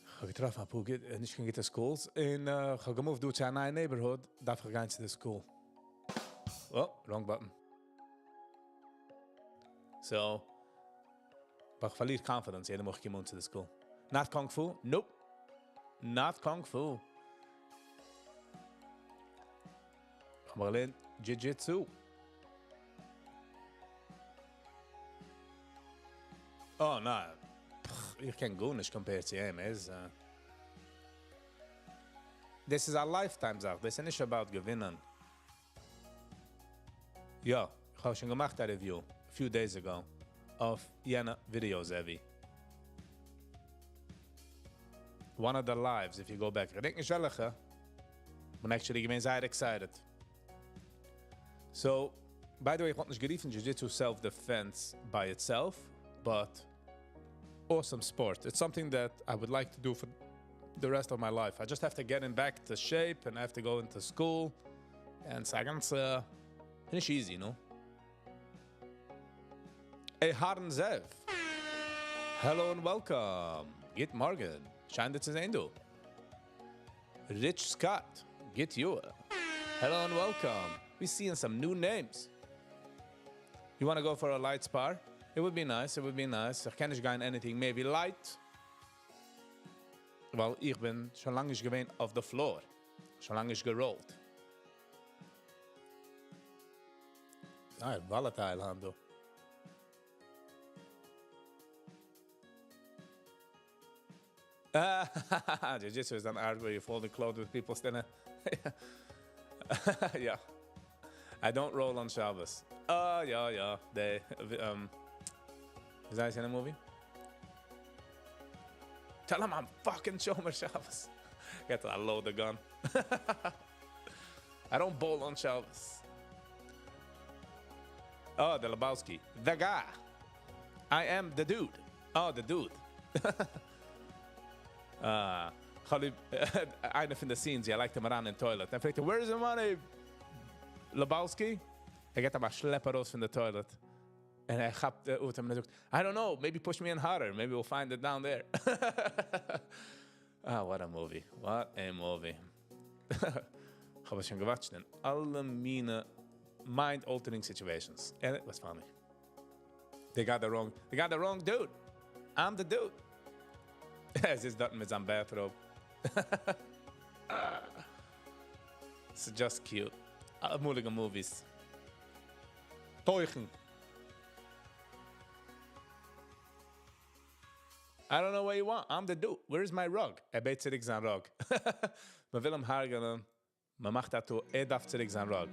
איך האב געטראפן א פאר גוט, נישט קיין גוטע schools. און איך האב געמופט דא צו א נייע neighborhood, דארף איך גיין צו די school. Oh, wrong button. So, אבער איך פארליר confidence, יעדע מאל איך קום אן צו די school. Not Kung Fu? Nope. Not Kung Fu. איך האב געלערנט Jiu-Jitsu. Oh, ניין. איך קען גארנישט compare צו אים. איז, דאס איז א lifetime זאך. דאס איז נישט about געווינען. יא, איך האב שוין געמאכט א review a few days ago אויף יענע videos, Evi. One of the lives, if you go back. איך דענק נישט וועלכע. בין actually געווען זייער excited. So, by the way, איך וואלט נישט גערופן Jiu-Jitsu self-defense by itself, but awesome sport. It's something that I would like to do for the rest of my life. I just have to get in back to shape and I have to go into school. And ס'איז נישט easy, no? Hey, Harden Zev. Hello and welcome. גוט מארגן. שיין דיך צו זען, דו. Rich Scott. Get you. Hello and welcome. We're seeing some new names. You want to go for a light spar? It would be nice, it would be nice. איך קען נישט גיין anything, maybe light. ווייל איך בין שוין לאנג נישט געווען off the floor. שוין לאנג נישט געראלט. זייער volatile, היינט דא. Jiu-Jitsu is an art where you fold the clothes with people standing. Yeah. I don't roll on Shabbos. Oh, yeah, yeah. They, is that in a movie? Tell him I'm fucking Shomer Shabbos. Get to load the gun. I don't bowl on Shabbos. Oh, the Lebowski. The guy. I am the dude. Oh, the dude. Khalib, איינע פון די scenes, ער לייגט אים אריין אין toilet. ער פרעגט, where is the money? Lebowski? ער געט אים א שלעפ ארויס פון די toilet. און ער כאפט אטעם און ער זאגט, I don't know, maybe push me in harder. Maybe we'll find it down there. Ah, what a movie. What a movie. איך האב עס שוין געוואטשט אין אלע מיני mind-altering situations. And it was funny. They got the wrong dude. I'm the dude. עס איז דארט מיט זיין bathrobe. It's just cute. אמאליגע movies. טויכן. I don't know what you want. I'm the dude. Where's my rug? ער בעט צוריק זיין rug. מען וויל אים הרג'ענען. מען מאכט דא, ער דארף צוריק זיין rug.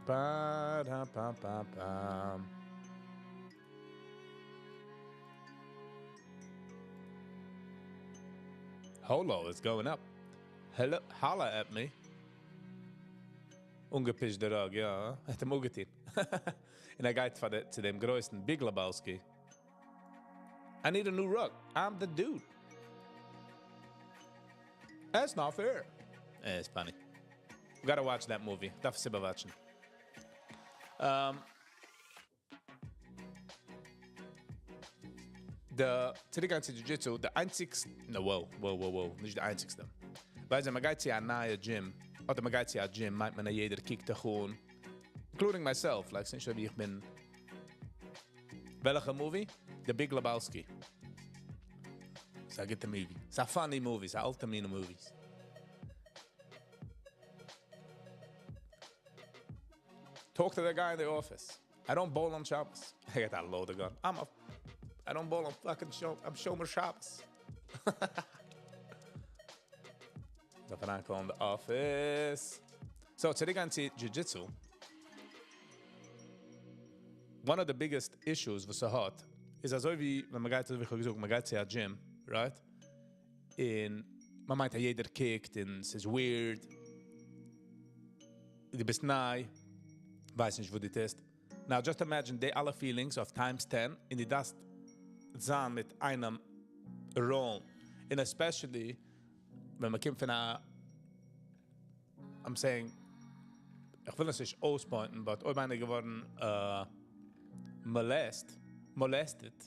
Ba da ba ba ba. Holo is going up. Hello, holla at me. אנגעפישט דער rug, יא. האט אים אנגעטון. און ער גייט צו דעם גרויסן Big Lebowski. I need a new rug. I'm the dude. That's not fair. Eh, it's funny. We gotta watch that movie. דארף עס איבערוואטשן. Um, די, צוריקגיין צו Jiu-Jitsu, די איינציגסטע, no, wow, wow, wow, wow, נישט די איינציגסטע. ווייל ווען מ'גייט צו א נייע gym, אדער מ'גייט צו א gym, מיינט מען, יעדער קוקט דיך אן, including myself, like, ס'נישט ווי איך בין. וועלכע movie? The Big Lebowski. ס'איז א גוטע movie. ס'איז א funny movie, ס'איז אלטע מינע movies. Talk to the guy in the office. I don't bowl on Shabbos. I got that loaded gun. I'm a I don't bowl on fucking show. I'm שומר שבת. דארף אריינקומען in the office. So, צוריק צו Jiu-Jitsu. One of the biggest issues וואס ער האט, איז אזוי ווי, ווען מ'גייט, ווי איך האב געזאגט, מ'גייט צו א gym, right? און מ'מיינט, יעדער קוקט, און ס'איז weird. דו ביסט ניי, ווייסט נישט, וואס דו טוסט. Now, just imagine די אלע feelings of times 10, און דו דארפסט זיין מיט איינעם roll. And especially, ווען מ'קומט פון א, I'm saying, איך וויל עס נישט אויסpointן, but אויב איינער געווארן molest, molested,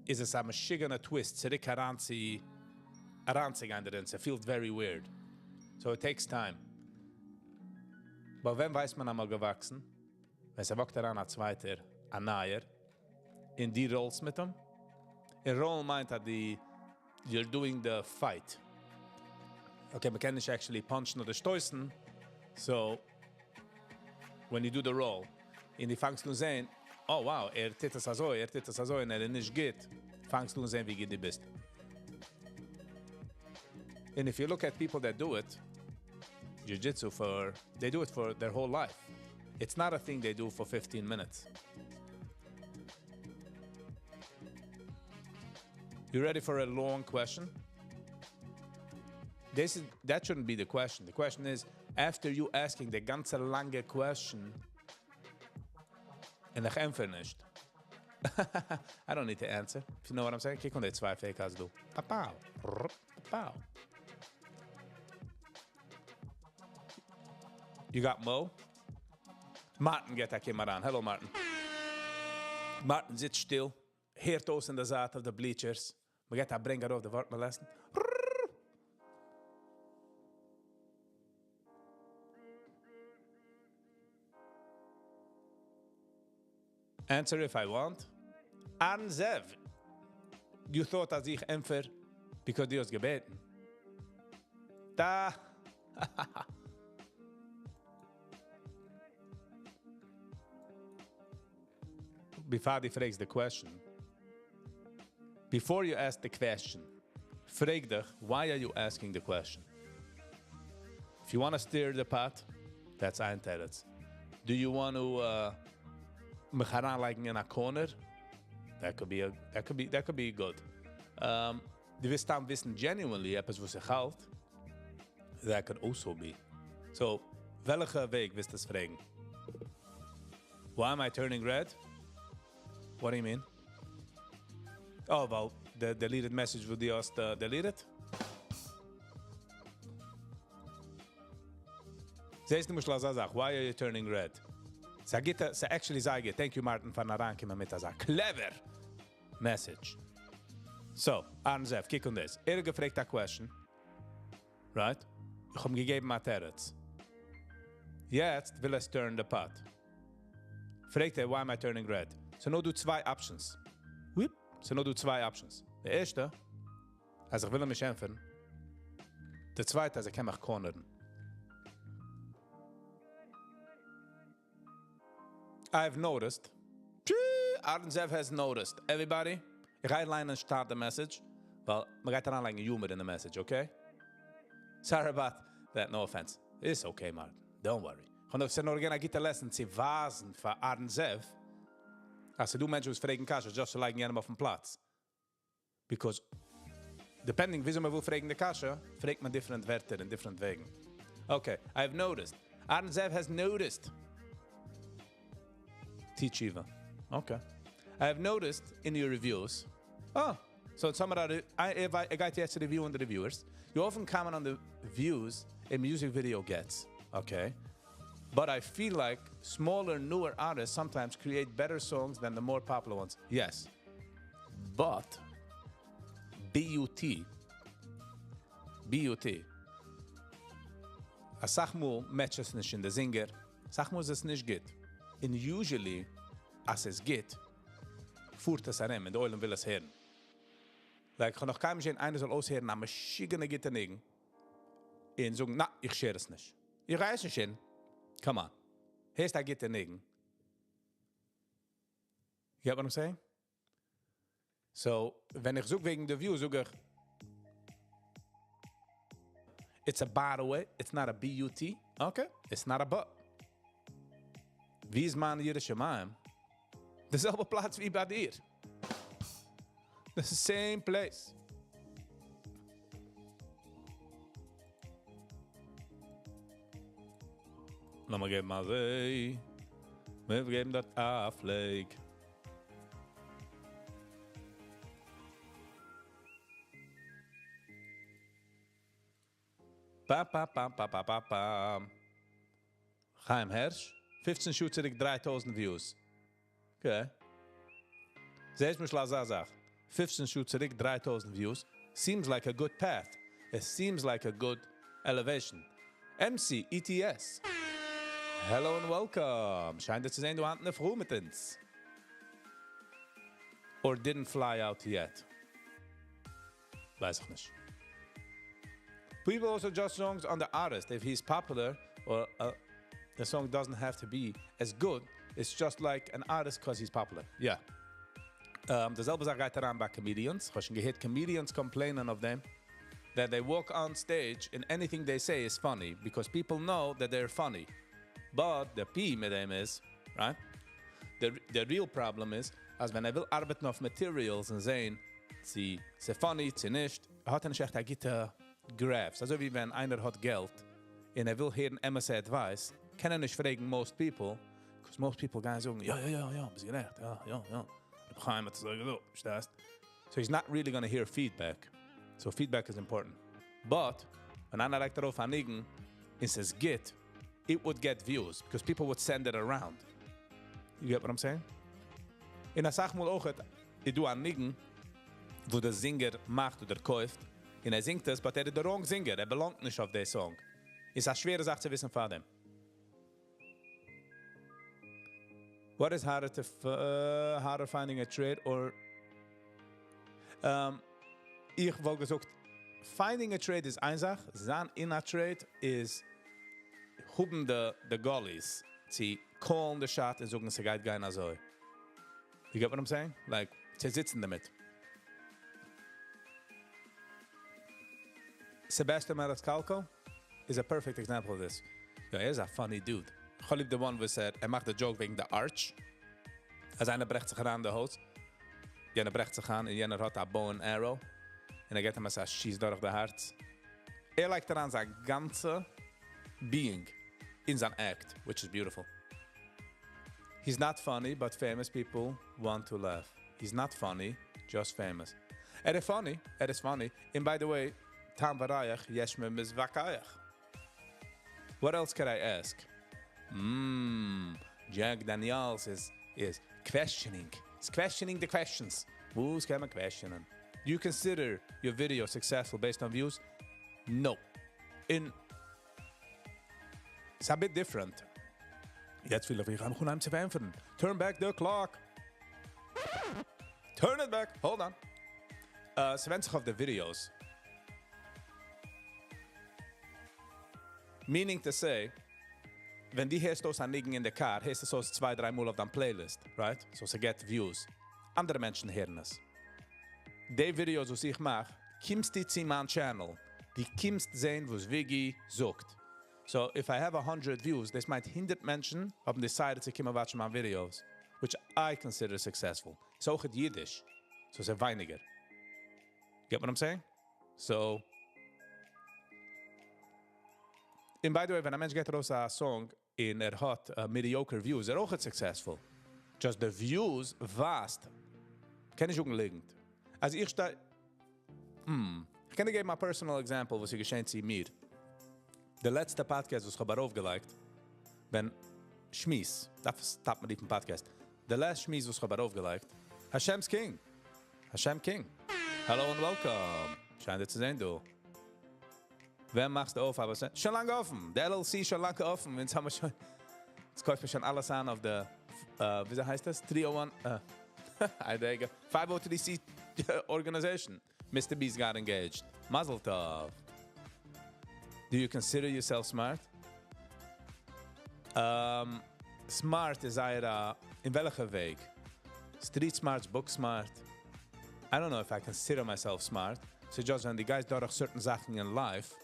איז עס א משוגענע twist, צוריק אריין צו, אריינצוגיין דערין. It feels very weird. So it takes time. But ווען ווייסט מען אמאל געוואקסן? ווען ס'וואקט אריין א צווייטער, א נייער, און דו rollסט מיט אים. און roll מיינט, אז די, you're doing the fight. Okay, מ'קען נישט actually punchן אדער שטויסן. So, when you do the roll, און דו פאנגסט אן זען, oh wow, ער טוט עס אזוי, ער טוט עס אזוי, און ער איז נישט גוט, פאנגסט אן זען, ווי גוט דו ביסט. And if you look at people that do it, jiu-jitsu for, they do it for their whole life. It's not a thing they do for 15 minutes. You ready for a long question? This is, that shouldn't be the question. The question is, after you asking the גאנצע לאנגע question, און איך ענטפער נישט. I don't need to answer. If you know what I'm saying? קוק אן די צוויי fake דא. Pow. Pow. You got Mo? Martin גייט א קום אריין. Hello, Martin. Martin זיצט שטיל. הערט אויס אין דער זייט of the bleachers. מ'גייט א ברענג ארויף די ווארט molesting. Answer if I want. Aaron Zev. You thought אז איך ענטפער because דו האסט געבעטן. Da. Before דו פרעגסט the question, before you ask the question, פרעג דיך, why are you asking the question? If you want to stir the pot, that's איין תירוץ. Do you want to מיך אריינלייגן in a corner? That could be a, that could be good. דו ווילסט סתם וויסן genuinely עפעס וואס איך האלט. That could also be. So, וועלכע וועג ווילסטו עס פרעגן? Why am I turning red? What do you mean? Oh, well, the deleted message וואס דו האסט deleted? זעסט דו, למשל, אזא זאך, why are you turning red? ס'איז גוט, ס'איז actually זייער גוט. Thank you, Martin, פארן אריינקומען מיט אזא clever message. So, Aaron Zev, קוק אן דאס. ער האט געפרעגט א question. Right? איך האב אים געגעבן א תירוץ. יעצט וויל ער stir the pot. פרעגט ער, why am I turning red? ס'נאר דא צוויי options. Whip. ס'נאר דא צוויי options. דער ערשטע, אז איך וויל אים נישט ענטפערן. דער צווייטע, אז ער קען מיך cornerן. I've noticed. Aaron Zev has noticed. Everybody, איך גיי ליינען start the message, ווייל מ'גייט אריינלייגן humor in the message, okay? Sorry about that, no offense. It's okay, Martin. Don't worry. איך האב נאר געווען א גוטע lesson צו ווייזן פאר Aaron Zev, אז דו מענטשן וואס פרעגן קשיות, just צו לייגן יענעם אויפן פלאץ. Because depending וויאזוי מ'וויל פרעגן די קשיא, פרעגט מען different ווערטער אין different וועגן. Okay, I've noticed. Aaron Zev has noticed. Teach Eva. Okay. I have noticed in your reviews אה, so יעצט האמיר א, ער גייט יעצט review ען די reviewers. You often comment on the views a music video gets. Okay. But I feel like smaller, newer artists sometimes create better songs than the more popular ones. Yes. But, BUT, BUT, אסאך מאל match עס נישט אין די singer, אסאך מאל איז עס נישט גוט. און usually, אז ס'איז גוט, פארט עס ארום און די עולם וויל עס הערן. Like, איך האב נאך קיינמאל נישט געזען איינער זאל אויסהערן א משוגענע גוטע ניגון און זאגן, נא, איך share עס נישט. איך גיי עס נישט share ן. Come on. הערסט א גוטע ניגון. You get what I'm saying? So, ווען איך זאג וועגן די view, זאג איך, it's a by the way, it's not a BUT. Okay, it's not a but. ווי איז מיין יראת שמים? די זעלבע פלאץ ווי ביי דיר. The same place. לאמיר געבן א זע. מיר געבן דארט א פלעג. פא פא פא פא פא פא פא. חיים הערש, 15 שעה צוריק 3000 views. Okay. זעסט למשל אזא זאך. 15 שעה צוריק 3000 views. Seems like a good path. It seems like a good elevation. MC ETS. Hello and welcome. שיין דיר צו זען, דו היינט אין דער פרי מיט אונז. Or didn't fly out yet. ווייס איך נישט. People also judge songs on the artist. If he's popular, or uh, the song doesn't have to be as good. It's just like an artist because he's popular. Yeah. Um, די זעלבע זאך גייט אריין ביי comedians. איך האב שוין געהערט comedians complaining of them that they walk on stage and anything they say is funny because people know that they're funny. But the P מיט דעם איז, right? The, the real problem is, אז ווען ער וויל ארבעטן אויף materials און זען, צו ס'איז funny, צו נישט, האט ער נישט עכט א גוטע grasp. אזוי ווי ווען איינער האט געלט און ער וויל הערן אמת'ע advice, קען ער נישט פרעגן most people, because most people גייען זאגן, יא, יא, יא, יא, ביסט גערעכט, יא, יא, יא. ר' חיים האט אזוי געזאגט, פארשטייסט? So he's not really going to hear feedback. So feedback is important. But, ווען איינער לייגט ארויף א ניגון, און ס'איז גוט, it would get views, because people would send it around. You get what I'm saying? און אסאך מאל אויך, איז דא א ניגון, וואו דער singer מאכט אדער קויפט, און ער זינגט עס, but ער איז the wrong singer, ער belong ט נישט אויף די song. איז א שווערע זאך צו וויסן פאר דעם. What is harder to harder finding a trade or um, איך וואלט געזאגט, finding a trade איז איין זאך, זיין אין א trade איז האבן די די goalies צו call ן די shot און זאגן ס'גייט גיין אזוי. You get what I'm saying? Like, צו זיצן דערמיט. Sebastian Maniscalco is a perfect example of this. יא, ער איז א funny dude. איך האב ליב the one וואס ער, ער מאכט די joke וועגן די arch. אז איינער ברעכט זיך אריין אין די הויז. יענער ברעכט זיך איין און יענער האט א bow and arrow. און ער געט אים א שיס דורך די הארץ. ער לייגט אריין זיין גאנצע being אין זיין act, which is beautiful. He's not funny, but famous people want to laugh. He's not funny, just famous. ער איז funny, ער איז funny. And by the way, טעם וריח, יש מתווכח. What else could I ask? Mmm, Jack Daniels is, is questioning. He's questioning the questions. וואס קען מען question ען? Do you consider your video successful based on views? No. In It's a bit different. יעצט וויל איך איך אנהייבן צו ענטפערן. Turn back the clock. Turn it back. Hold on. Uh, ס'ווענדט זיך אויף די videos. Meaning to say, ווען דו הערסט אויס א ניגון אין די car, הערסט עס אויס צוויי, דריי מאל אויף דיין playlist, right? So ס'get views. אנדערע מענטשן הערן עס. די videos, וואס איך מאך, קומסטו צו מיין channel. דו קומסט זען, וואס Viggy זאגט. So, if I have 100 views, דאס מיינט 100 מענטשן האבן decided צו קומען watch ן מיינע videos, which I consider successful. ס'איז אויך אידיש. So, ס'איז ווייניגער. Get what I'm saying? So, and by the way, ווען א מענטש געט ארויס א song און ער האט uh, mediocre views, ער אויך successful. Just the views ווייזט. קען איך זאגן ליגנט. אז איך שטיי... Hmm. איך קען דיר געבן א personal example וואס איז געשען צו מיר. די לעצטע podcast וואס איך האב ארויפגעלייגט, ווען שמועס, דארף stop מען רופן podcast. די last שמועס וואס איך האב ארויפגעלייגט, Hashem's King. Hashem King. Hello and welcome. שיין דיר צו זען דא. ווען מאכסטו אויף? אבער שוין לאנג אפן. די LLC שוין לאנג אפן. אונז האבן מיר שוין... יעצט קויפט מען שוין אלעס איין אויף די... וויאזוי הייסט דאס? 301... I there you go. 503c organization. Mr. Beast got engaged. Mazel tov. Do you consider yourself smart? Smart איז זייער א... אין וועלכע וועג? Street smart, book smart. I don't know if I consider myself smart. So just ווען דו גייסט דורך certain זאכן in life,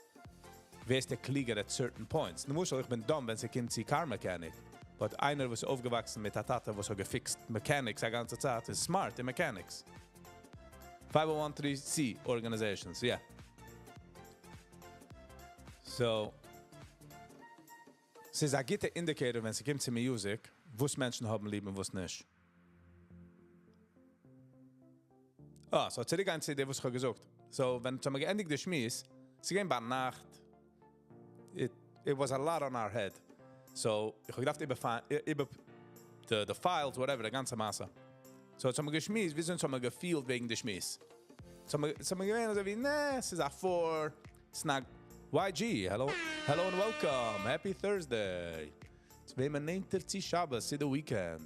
ווערסטו קליגער at certain points. למשל, איך בין dumb ווען ס'קומט צו car mechanic. But איינער וואס איז אויפגעוואקסן מיט א טאטע וואס האט געפיקסט mechanics א גאנצע צייט, איז smart אין mechanics. 501c organizations, yeah. So, ס'איז א גוטע indicator ווען ס'קומט צו music, וואס מענטשן האבן ליב און וואס נישט. אה, so צוריקגיין צו דעם וואס איך האב געזאגט. So, ווען האבן מיר געענדיגט די שמועס, ס'איז געווען ביינאכט, it was a lot on our head. So, איך האב געדארפט איבער, איבער the files, whatever, די גאנצע מעשה. So, יעצט האבן מיר געשמועסט, ווי אזוי האבן מיר געפילט וועגן די שמועס. So, מיר, so מיר געווען אזוי ווי, נע, ס'איז א 4, it's not YG, hello, hello and welcome, happy Thursday. יעצט ווען מען נענטער צו שבת, צו the weekend.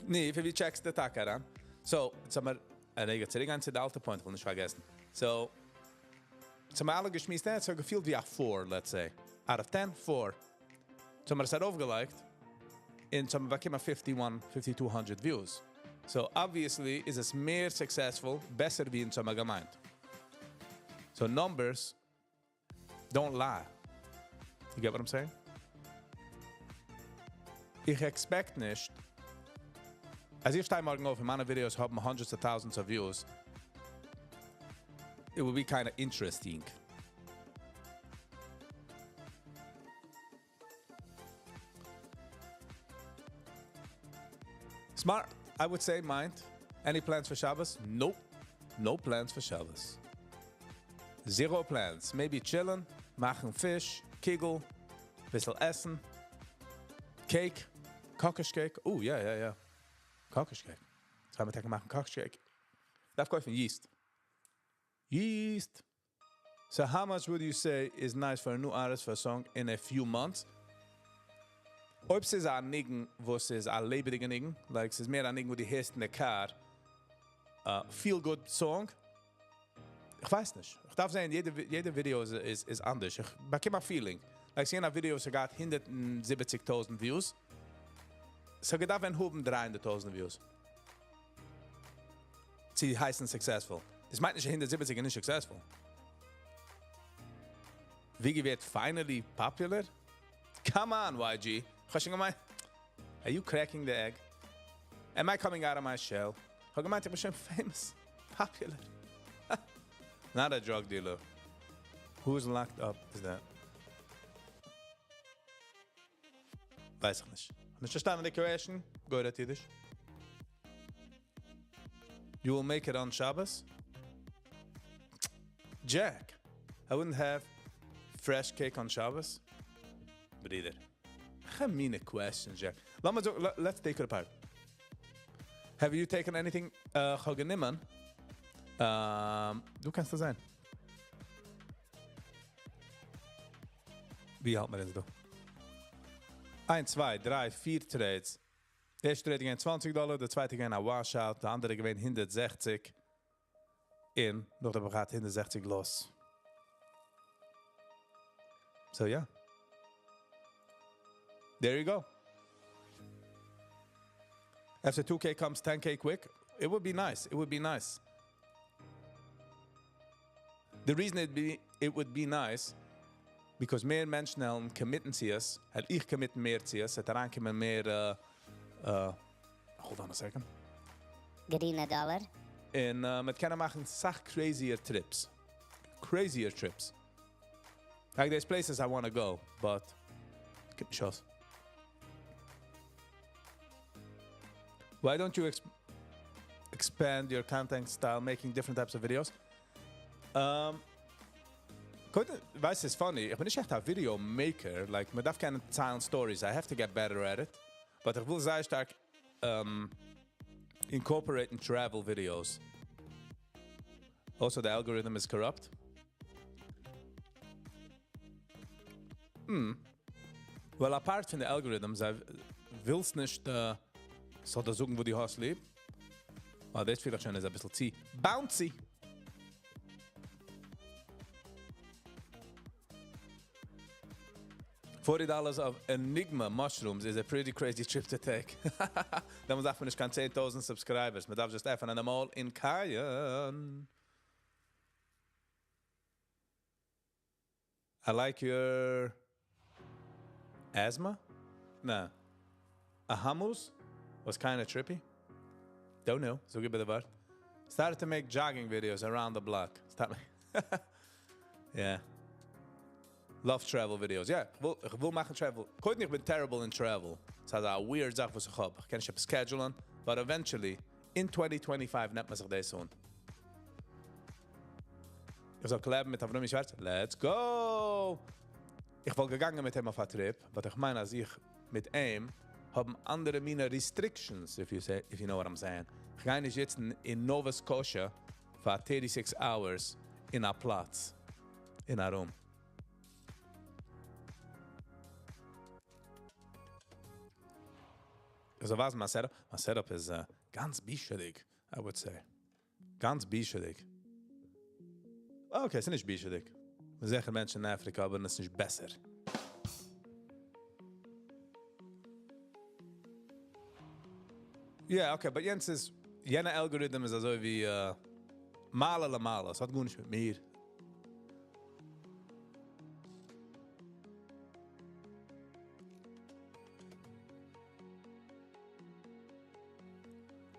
נע, ווי checkסטו טאקע אריין? So, יעצט האבן מיר, רגע, צוריקגיין צו די אלטע point, איך וויל נישט פארגעסן. So, יעצט האבן מיר אלע געשמועסט, עס האט געפילט ווי א 4, let's say. Out of 10, 4. So האבן מיר עס ארויפגעלייגט, און האבן מיר באקומען 51, 5200 views. So, obviously, איז עס מער successful, בעסער ווי אונז האבן מיר געמיינט. So, numbers don't lie. You get what I'm saying? איך expect נישט, אז איך שטיי מארגן אויף און מיינע videos האבן hundreds of thousands of views, it will be kind of interesting. Smart, I would say, mind. Any plans for Shabbos? Nope. No plans for Shabbos. Zero plans. Maybe chillen, מאכן פיש, קיגל, ביסל עסן, cake, קאקאש cake. Oh, yeah. קאקאש cake. יעצט גייען מיר מאכן קאקאש cake. דארף קויפן yeast. Yeast. So how much would you say is nice for a new artist for a song in a few months? אויב ס'איז א ניגון, וואס איז א לעבעדיגע ניגון, like ס'איז מער א ניגון, וואו דו הערסט אין די car, feel good song, איך ווייס נישט. איך דארף זען, יעדע video איז אנדערש. איך באקום א feeling. Like, ס'איז א video, וואס האט 170.000 views. ס'האט געדארפט ווען האבן 300.000 views. צו הייסן successful. דאס מיינט נישט 170 איז נישט successful. ווי ווערט finally popular? Come on, YG. איך האב שוין געמיינט, are you cracking the egg? Am I coming out of my shell? איך האב געמיינט, איך בין שוין famous. Popular. Not a drug dealer. Who's locked up is that? ווייס איך נישט. נישט פארשטאנען די question? גוט, אידיש. You will make it on Shabbos? Jack, I wouldn't have fresh cake on Shabbos. ברודער. איך האב מיינע questions, Jack. לאמיר אזוי, let's take it apart. Have you taken anything uh, גענומען? דו קענסט דאס זיין. ווי האלט מען דאס דא? 1, 2, 3, 4 trades. דער ערשטע trade געווען 20 דאלאר, דער צווייטער געווען א washout, דער אנדערע געווען 160. און נאך דער געהאט 160 loss. So yeah. There you go. After 2K comes 10K quick. It would be nice. It would be nice. The reason it would be nice because מער מענטשן וועלן committen צו עס, וועל איך committen מער צו עס, וועט אריינקומען מער hold on a second. גרינע דאלאר. און מ'וועט קענען מאכן אסאך crazier trips. Crazier trips. Like there's places I want to go, but קומט נישט אויס. Why don't you expand your content style making different types of videos? Um, קודם, ווייסט, ס'איז funny, איך בין נישט עכט א video maker, like, מען דארף קענען ציילן stories, I have to get better at it. But איך וויל זייער שטארק incorporate travel videos. Also, the algorithm is corrupt. Well, apart פון די algorithms, ווילסט נישט, זאל דיר זאגן, וואס דו האסט ליב. ווייל דאס פילט שוין איז א ביסל צו bouncy. $40 of Enigma mushrooms is a pretty crazy trip to take. דעמאלטס דארף מען נישט קיין 10,000 subscribers. מען דארף just עפענען א מויל און קייען. I like your asthma? Nah. A hummus was kind of trippy. Don't know. So גיב מיר די ווארט. Started to make jogging videos around the block. Stop me. Yeah. Love travel videos. Yeah, איך וויל מאכן travel. קודם איך בין terrible in travel. ס'איז א weird זאך וואס איך האב. איך קען נישט schedulen, but eventually in 2025 נעמט מען זיך דאס אן. איך זאל collab'ן מיט Avrumi Schwarz. Let's go! איך וואלט געגאנגען מיט אים אויף א trip, but איך מיין אז איך מיט אים האבן אנדערע מינע restrictions, if you say, if you know what I'm saying. איך גיי נישט זיצן אין Nova Scotia for 36 hours אין א פלאץ, אין א room. Also וואס מיין setup? מיין setup איז גאנץ בישה'דיג, I would say. גאנץ בישה'דיג. Okay, ס'איז נישט בישה'דיג. זיכער מענטשן אין אפריקע, אבער עס איז נישט בעסער. Yeah, okay, but יענץ איז, יענע algorithm איז אזוי ווי מעלה למעלה. עס האט גארנישט מיט מיר.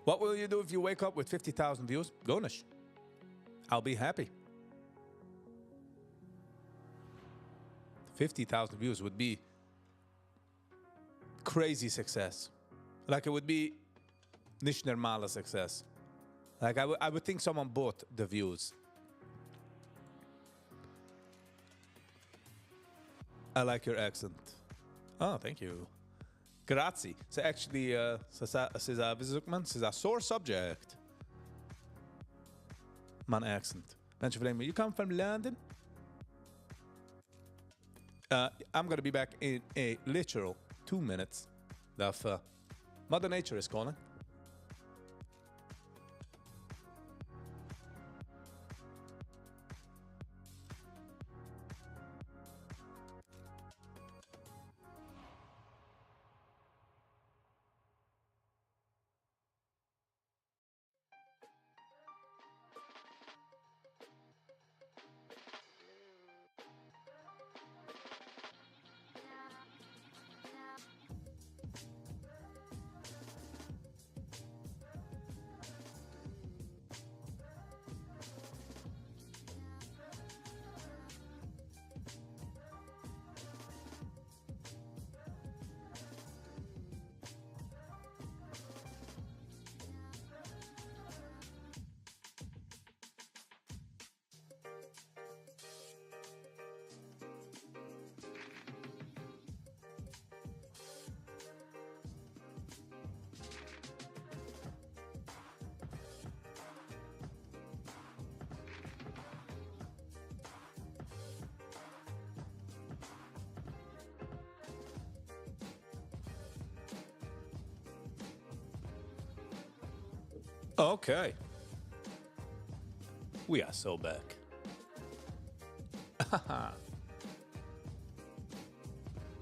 What will you do if you wake up with 50,000 views? גארנישט. I'll be happy. 50,000 views would be crazy success. Like it would be נישט נארמאלע success. Like I would think someone bought the views. I like your accent. Oh, thank you. Grazie. So actually, ס'איז א, ווי זאגט מען? ס'איז א sore subject. מיין accent. מענטשן פרעגן מיר, you come from London? I'm gonna be back in a literal 2 minutes. דארף, Mother Nature is calling. Okay. We are so back.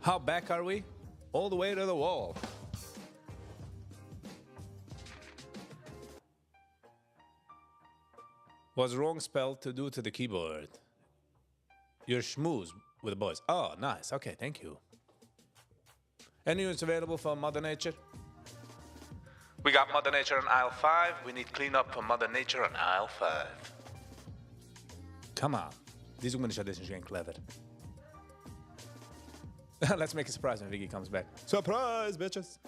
How back are we? All the way to the wall. Was wrong spelled to do to the keyboard. Your schmooze with the boys. Oh, nice. Okay, thank you. Any news available for Mother Nature? We got Mother Nature on aisle 5. We need cleanup for Mother Nature on aisle 5. Come on. די זאגן מיר נישט, אז דאס איז נישט clever. Let's make a surprise when Vicky comes back. Surprise, bitches!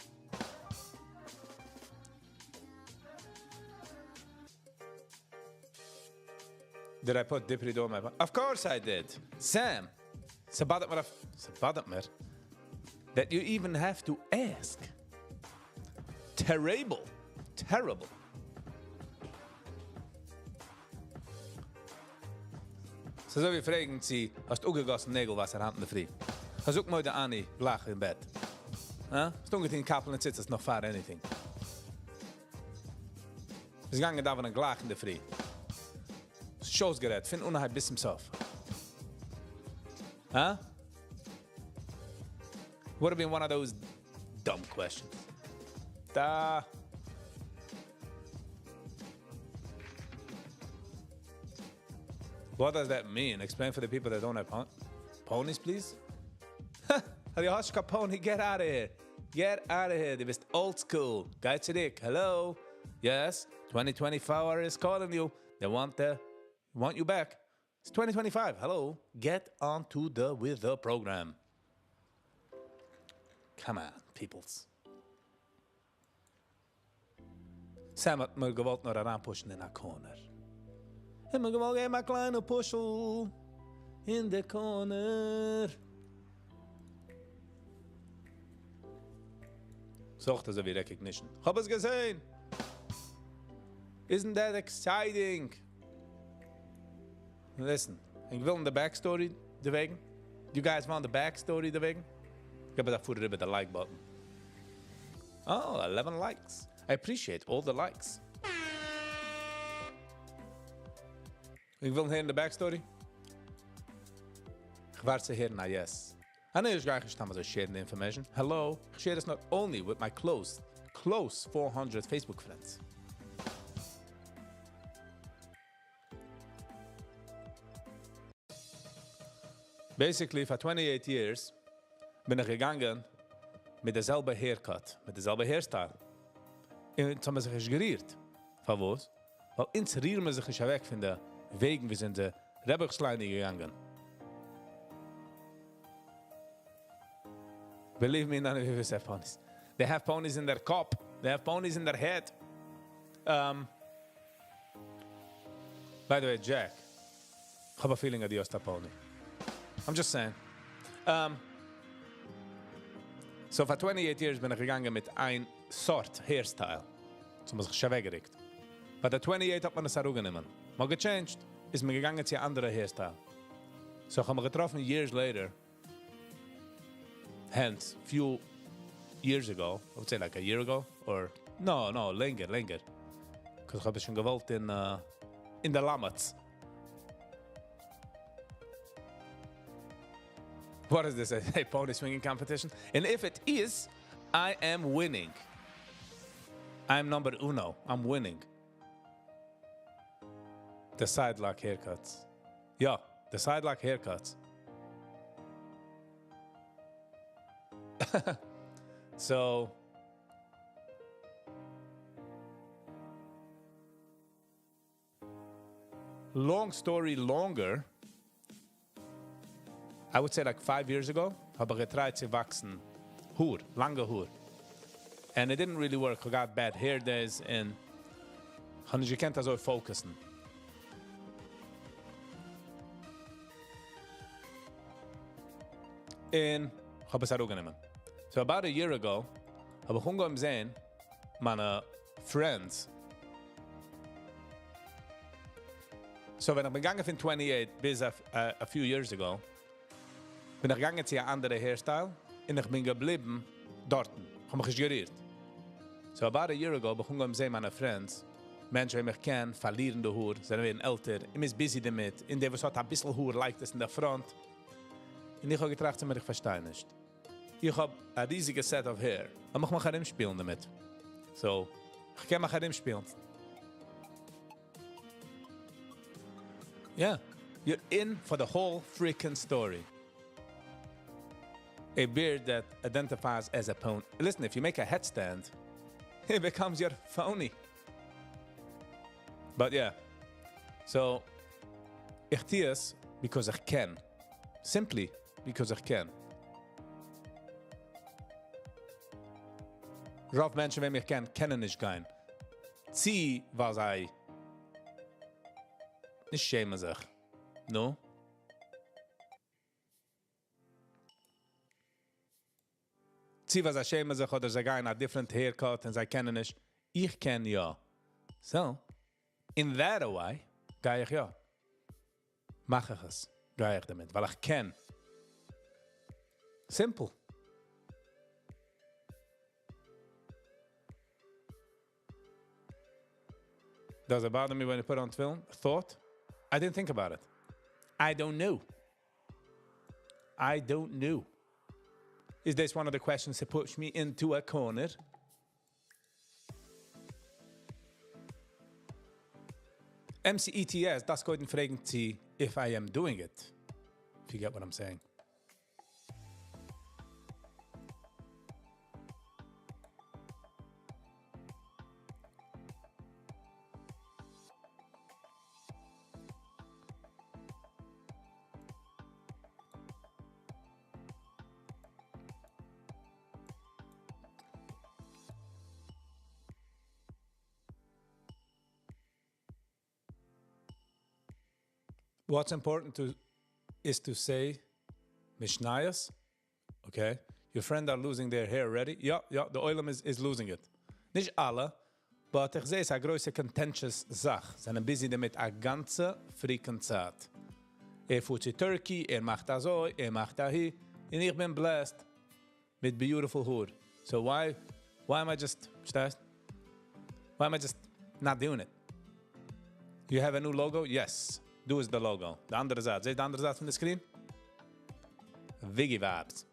Did I put Dipri Do in my Of course I did. Sam, ס'באדערט מיר, ס'באדערט מיר that you even have to ask. Terrible. Terrible. ס'אזוי ווי פרעגן צי האסט אפגעגאסן נעגל וואסער היינט אינדערפרי. זאגט מודה אני גלייך אין בעט. הא? האסט אנגעטון קאפל און ציצית נאך פאר anything. ביסט געגאנגען דאווענען גלייך אינדערפרי. שעות גערעדט, פון אנהייב ביז צום סוף. הא? Would have been one of those dumb questions. Da. What does that mean? Explain for the people that don't have ponies, please. דו האסט קיין pony, get out of here. Get out of here. דו ביסט old school. גיי צוריק. Hello. Yes, 2024 is calling you. They want you back. It's 2025. Hello. Get on to the with the program. Come on, peoples. Sam האט מיר געוואלט נאר אריינפושן אין א corner. האט מיר געוואלט געבן א קליינע פושל אין די corner. זאגט אזוי ווי recognition. האב עס געזען. Isn't that exciting? Listen, איך וויל the backstory דערוועגן. You guys want the backstory דערוועגן? גיב א פאר איבער the like button. Oh, 11 likes. I appreciate all the likes. איך וויל הערן the backstory. איך ווארט צו הערן, ah yes. און איך גיי נישט אזוי share the information. Hello, איך share this not only with my close, close 400 Facebook friends. Basically, for 28 years בין איך געגאנגען מיט די זעלבע haircut, מיט די זעלבע hairstyle. און האבן מיר זיך נישט גערירט. פארוואס? ווייל אונז רירן מיר זיך נישט אוועק פון די וועגן, ווי זענען די רבי'ס געגאנגען. Believe me, none of you have ponies. They have ponies in their קאפ. They have ponies in their head. By the way, Jack, איך האב a feeling אז דו האסט a pony. I'm just saying. So for 28 years בין איך געגאנגען מיט איין סארט hairstyle. So מ'האט זיך שוין אוועקגערוקט. ביי די 28 האט מען עס אראפגענומען. מ'האט געchanged, איז מען געגאנגען צו אן אנדערע hairstyle. So איך האב מיך געטראפן years later, hence, few years ago, I would say like a year ago, or no, לענגער, לענגער. Because איך האב שוין געוואלט אין די למד'ס. What is this, a pony swinging competition? And if it is, I am winning. I'm number uno. I'm winning. The sidelock haircuts. Yeah, the sidelock haircuts. So long story longer, I would say like 5 years ago, האב איך געטרייט צו וואקסן האר, לאנגע האר. And it didn't really work. I got bad hair days and האב נישט געקענט אזוי focusן. און האב עס אראפגענומען. So about a year ago, האב איך אנגעהויבן זען, מיינע friends. So ווען איך בין געגאנגען פון 28 ביז a few years ago, בין איך געגאנגען צו אן אנדערע hairstyle און איך בין געבליבן דארטן. איך האב מיך נישט גערירט. So about a year ago, האב איך אנגעהויבן זען מיינע friends, מענטשן, וועם איך קען, פארלירן די האר, זענען ווערן עלטער, און מ'איז busy דערמיט, און דער, וואס האט א ביסל האר, לייגט עס אין דער front. און איך האב געטראכט צו מיר, איך פארשטיי נישט. איך האב א ריזיגע set of hair. לאמיך מיך ארומשפילן דערמיט. So, איך קען מיך ארומשפילן. Yeah, you're in for the whole freaking story. A beard that identifies as a pony. Listen, if you make a headstand, it becomes your phony. But yeah, so איך טו עס because איך קען. Simply because איך קען. רוב מענטשן, וועם איך קען, קענען נישט גיין. צי, ווייל זיי. נישט שעמען זיך. נו? צי ווייל זיי שעמען זיך אדער זיי גייען א different haircut און זיי קענען נישט. איך קען יא. So, in that way, גיי איך יא. מאך איך עס. גיי איך דערמיט, ווייל איך קען. Simple. Does it bother me when you put on tefillin? Thought? I didn't think about it. I don't know. I don't know. Is this one of the questions that push me into a corner? MCETS, דאס קודם פרעגן צי if I am doing it. If you get what I'm saying. What's important to is to say Mishnayos, okay? Your friend are losing their hair already. יא, יא, the עולם is, is losing it. נישט אלע, but איך זע ס'איז א גרויסע contentious זאך. זענען busy דערמיט א גאנצע freaking צייט. ער פארט צו Turkey, ער מאכט אזוי, ער מאכט אהי, און איך בין blessed מיט beautiful האר. So why, why am I just, פארשטייסט? Why am I just not doing it? You have a new logo? Yes. דא איז די logo. די אנדערע זייט. זעסט די אנדערע זייט פון די screen? Wiggy vibes.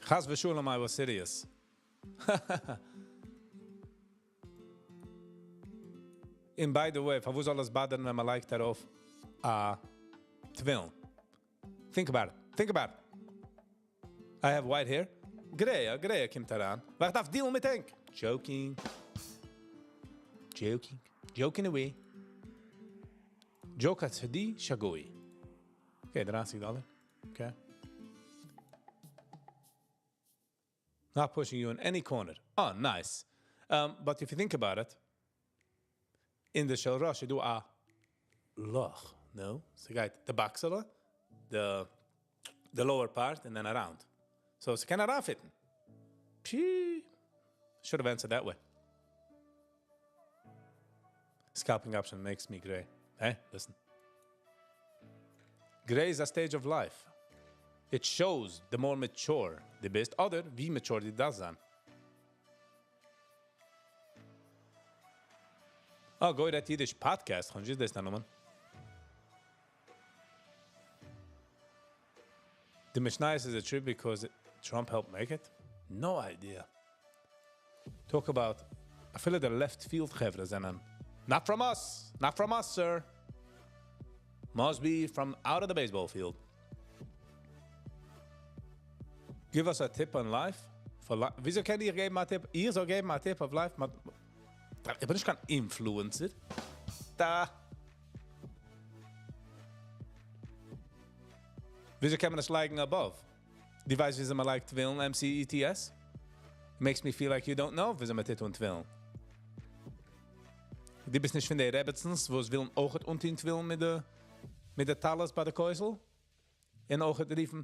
חס ושלום I was serious. און by the way, פארוואס זאל עס באדערן ווען מען לייגט ארויף א תפילין? Think about it. Think about it. I have white hair. גרעי, גרעי קומט אריין. ווייל איך דארף deal ן מיט ענק. Joking. Joking. Joking away. Joke הצדי שגוי. Okay, 30 דאלער. Okay. Not pushing you in any corner. Oh, nice. But if you think about it, אין די של ראש איז דא א לאך, no? ס'גייט די באקסעלע, the the lower part and then around. So ס'קען אריינפיטן. Pshee. Should have answered that way. Scalping option makes me gray. Hey, listen. Gray is a stage of life. It shows the more mature דו ביסט, אדער ווי mature דו דארפסט זיין. אה, גוי רעדט אידיש podcast, כ'האב נישט געוואוסט דאס דיין נאמען. די משניות is a trip because Trump helped make it? No idea. Talk about אפילו די left field חברה זענען not from us, not from us sir. Must be from out of the baseball field. Give us a tip on life. For li וויאזוי קען איך געבן א tip? איך זאל געבן א tip אויף life? איך בין נישט קיין influencer. דא. וויאזוי קען מען עס לייגן above? דו ווייסט וויאזוי מען לייגט תפילין MCETS? Makes me feel like you don't know וויאזוי מען טוט אן תפילין. דו ביסט נישט פון די רעבעצנס וואס ווילן אויכעט אנטוהן תפילין מיט די מיט די טלית ביי די כותל? און אויכעט רופן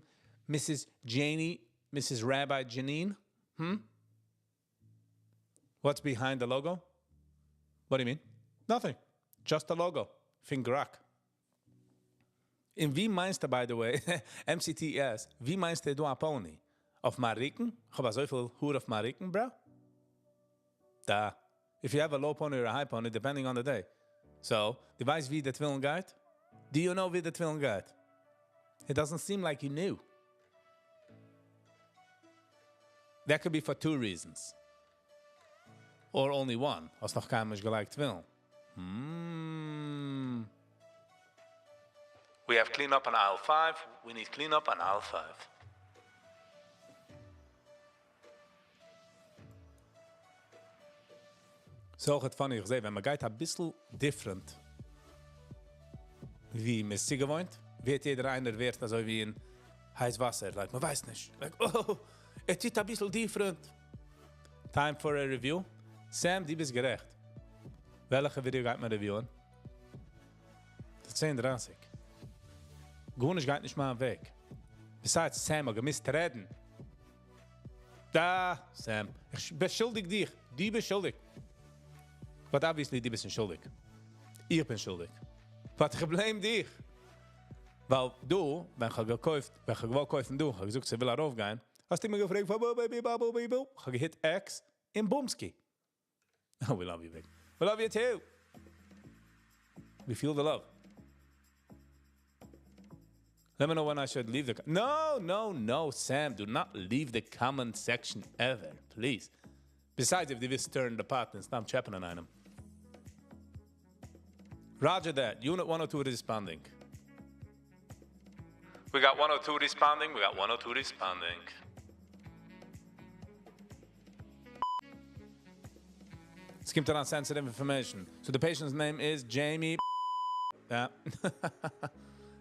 Mrs. Janie, Mrs. Rabbi Janine? Hmm? What's behind the logo? What do you mean? Nothing. Just a logo. פון Grok. און ווי מיינסטו by the way, MCTS, ווי מיינסטו דא א pony? אויף מיין רוקן? כ'האב אזויפיל האר אויף מיין רוקן, bro? דא. If you have a low pony or a high pony, depending on the day. So, דו ווייסט ווי די תפילין גייט? Do you know ווי די תפילין גייט? It doesn't seem like you knew. That could be for two reasons. Or only one. האסט נאך קיינמאל נישט געלייגט תפילין. Hmm. We have clean up on aisle five. We need clean up on aisle five. ס'איז אויך funny, איך זע, ווען מען גייט א ביסל different, ווי מען איז צוגעוואוינט, ווערט יעדער איינער ווערט אזוי ווי אין הייס וואסער, like, מען ווייסט נישט. Like, oh, ער טוט א ביסל different. Time for a review. Sam, דו ביסט גערעכט. וועלכע ווידיאו גייט מען review ען? 10:30. גארנישט גייט נישט מיין וועג. Besides, Sam האט געמוזט רעדן. דא, Sam. איך באשולדיג דיך. דו ביסט שולדיג. But obviously, דו ביסט נישט שולדיג. איך בין שולדיג. But איך blame דיך. ווייל דו, ווען איך האב געקויפט, ווען איך האב געוואלט קויפן דו, איך האב געזאגט, זי וויל ארויפגיין, האסטו מיר געפרעגט, איך האב גע hit X אין Boomski. Oh, we love you, Vic. We love you too. We feel the love. Let me know when I should leave the... No, no, no, Sam. Do not leave the comment section ever. Please. Besides, if they just turn the pot and stop טשעפענען איינעם. Roger that. Unit 102 responding. We got 102 responding. We got 102 responding. עס קומט אריין sensitive information. So the patient's name is Jamie. יא.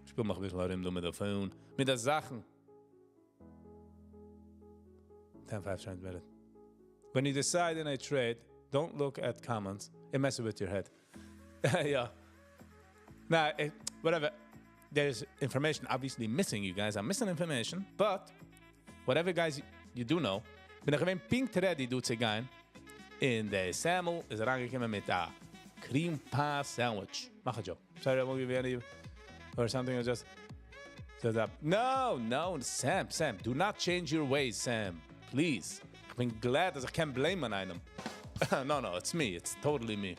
שפיל מיך א ביסל ארום דא מיט די phone. מיט די זאכן. 10-5 transmitted. When you decide in a trade, don't look at comments. It messes with your head. Yeah. Nah, it, whatever. There's information obviously missing, you guys. I'm missing information, but whatever guys you do know, בין איך געווען פונקט ready דא צו גיין. און דער Samuel איז אריינגעקומען מיט א cream pie sandwich. מאך א joke. Sorry, I won't give you any or something. I just says that. No, no, Sam, Sam, do not change your ways, Sam. Please. איך בין glad אז איך קען blame ען איינעם. No, no, it's me. It's totally me.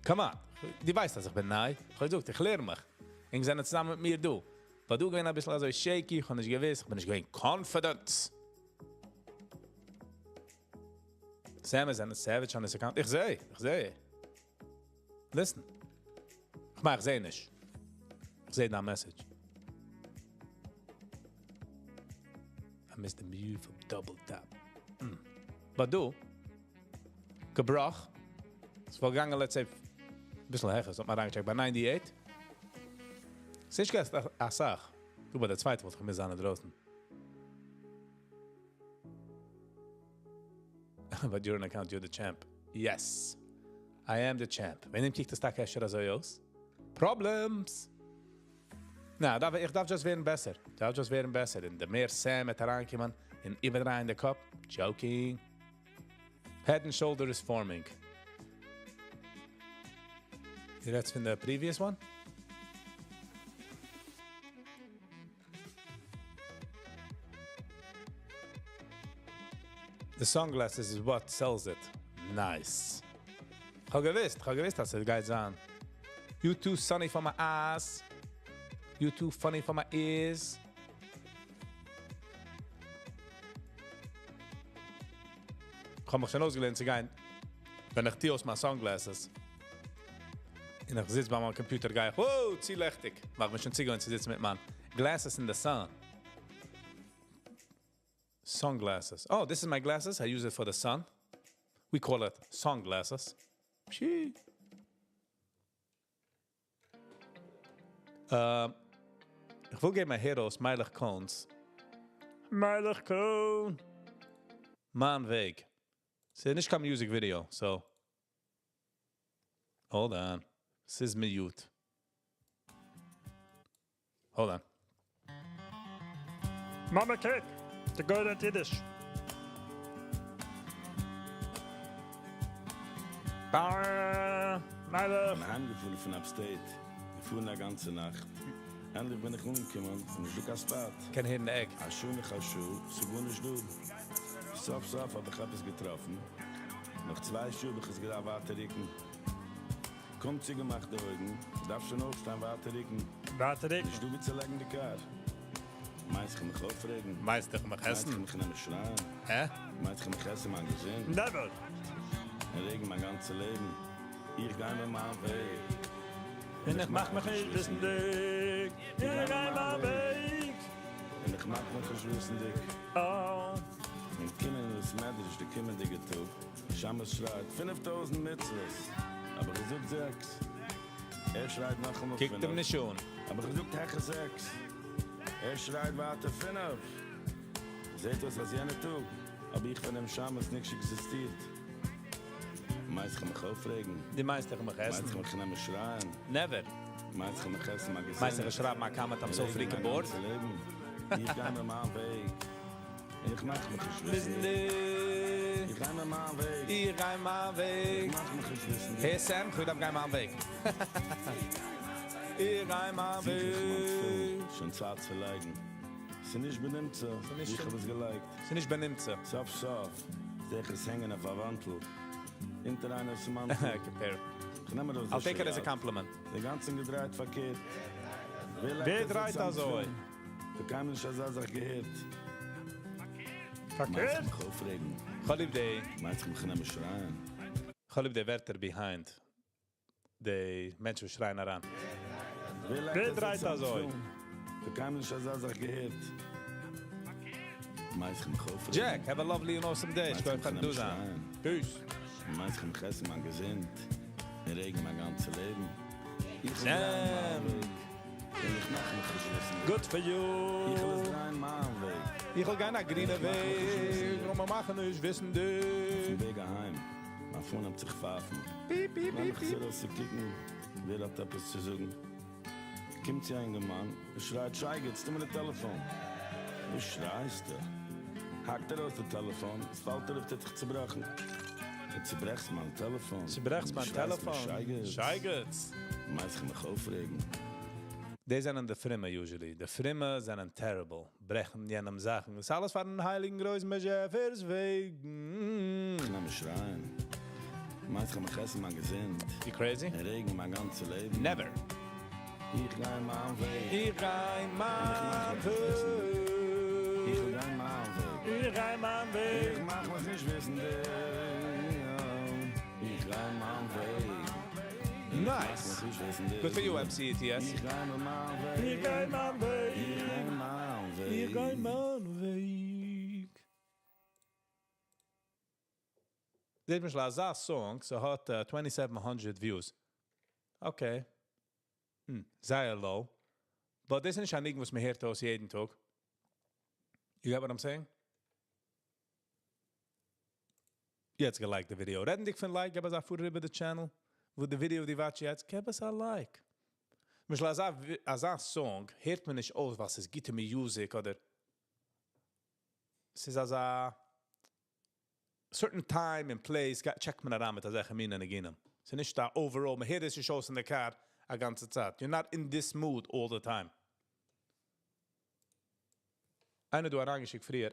Come on. דו ווייסט, אז איך בין ניי. איך האב געזאגט, איך לערן מיך. ענק זענען צוזאמען מיט מיר, דו. ווייל דו געווען א ביסל אזוי shaky, איך האב נישט געוואוסט, איך בין נישט געווען confident. Sam איז a savage on his account. איך זע, איך זע. Listen. איך מאך, איך זע נישט. איך זע דיין message. I missed the beautiful double tap. But דו, געבראכן, עס וואלט געגאנגען, let's say, א ביסל העכער, ס'האט מען אריינגעטשעקט ביי 98. ס'איז נישט א סאך. דו, ביי דער צווייטער וואלט איך געמוזט זיין דרויסן. But you're an account, you're the champ. Yes. I am the champ. ווען אים קוקט עס טאקע אפשר אזוי אויס? Problems! נא, דארף, איך דארף just ווערן בעסער. דארף just ווערן בעסער. און די מער Sam וועט אריינקומען, און איבערדרייען די קאפ. Joking. Head and shoulder is forming. That's from the previous one? The sunglasses is what sells it. Nice. איך האב געוואוסט, איך האב געוואוסט, אז עס גייט זיין. You too sunny for my eyes. You too funny for my ears. איך האב מיך שוין אויסגעלערנט צו גיין, ווען איך טו אויס מיינע sunglasses. און איך זיץ ביי מיין computer, גיי איך, wow, צו ליכטיג. מאך מיך שוין צוגעוואוינט צו זיצן מיט מיין glasses in the sun. Sunglasses. Oh, this is my glasses. I use it for the sun. We call it sunglasses. Pshee. איך וויל געבן my heroes Meilich Cohns. Meilich Cohn. מיין וועג. ס'איז נישט קיין music video, so. Hold on. ס'איז mute. Hold on. Mama cake, the golden Yiddish. Bah, Meilich. בין אהיימגעפארן פון upstate. געפארן א גאנצע נאכט. ענדליך בין איך אנגעקומען, נישט דא קיין spot. Can hear an egg. א שעה נאך א שעה, ס'איז גארנישט דא. סוף סוף האב איך עפעס געטראפן. נאך 2 שעה האב איך עס געדארפט ווייטער רוקן. קוים צוגעמאכט די אויגן, דארף שוין אויפשטיין ווייטער רוקן. ווייטער רוקן. נישטא וואו צו לייגן די קאר. מיינסט איך מיך אויפרעגן? מיינסט איך מיך מיינסט עסן? איך מיך נעמען שרייען? הע? מיינסט איך מיך עסן מיין געזונט? Never. רעגן מיין גאנצע לעבן. איך גיי מיר מיין וועג. און איך מאך מיך נישט וויסנדיג. איך גיי מיין וועג. און איך מאך מיך נישט וויסנדיג. Oh. און קומען אין בית מדרש די קומענדיגע טאג. שמש שרייט 5000 מצוות. אבער איך זאג זעקס. ער שרייט נאכאמאל קוקט פינף. אים נישט אן. אבער איך זאג העכער זעקס. ער שרייט ווייטער פינף. זעט אויס אז יענער טאג. האב איך פאר דעם שמש נישט עקזיסטירט. מיינסט כ'וועל מיך אויפרעגן? דו מיינסט איך וועל מיך עסן? מיינסט כ'וועל מיך נעמען שרייען? Never. מיינסט כ'וועל מיך עסן מיין געזונט? מיינסט איך וועל שרייבן א comment I'm so freaking bored? איך גיי מיר מיין וועג. איך מאך מיך נישט וויסנדיג. איך גיי מיר מיין וועג. איך גיי מיין וועג. איך מאך מיך נישט וויסנדיג. העי סעם, כ'דארף גיין מיין וועג. איך גיי מיין וועג. שוין צייט צו לייגן. ס'נישט בנמצא ווי איך האב עס געלייגט. ס'נישט בנמצא. סוף סוף זעה איך עס הענגען אויף א וואנטל. אונטער איינער'ס מאנטל. Compare. כ'נעם ארויס I'll take it as a compliment. די גאנצן געדרייט פארקערט. ווער דרייט אזוי? כ'האב קיינמאל נישט אזא זאך געהערט. פארקערט? מיינסט מיך אויפרעגן? כ'האב ליב די. מיינסט מיך נעמען שרייען? כ'האב ליב די ווערטער behind. די מענטשן וואס שרייען אריין. ווער דרייט אזוי? כ'האב קיינמאל נישט אזא זאך געהערט. מיינסט מיך אויפרעגן? Jack, have a lovely and awesome day. מיינסט מיך נעמען שרייען? Peace. מיינסט מיך עסן מיין געזונט? און רעגן מיין גאנצע לעבן? איך וויל גיין מיין וועג. און איך מאך מיך נישט וויסנדיג. Good for you. איך וויל עס גיין מיין וועג. איך וויל גיין א גרינע וועג. און מיר מאכן נישט וויסנדיג. אויפן וועג אהיים. מיין phone הייבט זיך פייפן. Beep, beep, נעם beep, איך beep. זיך ארויס צו קוקן, ווער האט עפעס צו זאגן. קומט צו א אינגערמאן און שרייט, שייגעץ, טו מיר די טעלעפאן. וואס שרייסטו? האקט ער אויס די טעלעפאן, עס פאלט אראפ, טוט זיך צוברעכן. דו צוברעכסט מיין טעלעפאן. צוברעכסט מיין דו שרייסט מיר טעלעפאן. שייגעץ. שייגעץ. מיינסט מיך אויפרעגן? די זענען די פרומע usually. די פרומע זענען terrible. ברעכן יענעם זאכן. דאס אלעס פארן הייליגן גרויסן באשעפער'ס וועגן. איך נעם מיך שרייען. מיינסט מיך עסן מיין געזונט? You crazy? און רעגן מיין גאנצע לעבן. Never. איך גיי מיין וועג. איך גיי מיין וועג. איך גיי מיין וועג. איך גיי מיין וועג. איך מאך מיך נישט וויסנדיג. איך גיי מיין וועג. Nice. Good for you, MCETS. איך גיי מיין וועג. איך גיי מיין וועג. איך גיי מיין וועג. איך גיי מיין וועג. זעט למשל אזא song, ס'האט 2700 views. Okay. זייער low. But דאס איז נישט א ניגון וואס מען הערט אויס יעדן טאג. You get what I'm saying? יעצט גע like ט די video. רעדנדיג פון like, גיב אונז א פאר איבער די channel. וואו די video די watch יעצט, גיב אונז א like. למשל אזא אזא song הערט מען נישט אויס, ווייל ס'איז גוטע music אדער ס'איז אזא certain time and place, check מען אריין מיט אזעלכע מינע ניגונים. ס'איז נישט דא overall, מען הערט עס נישט אויס אין די car א גאנצע צייט. You're not in this mood all the time. איינער דא אריינגעשיקט פריער,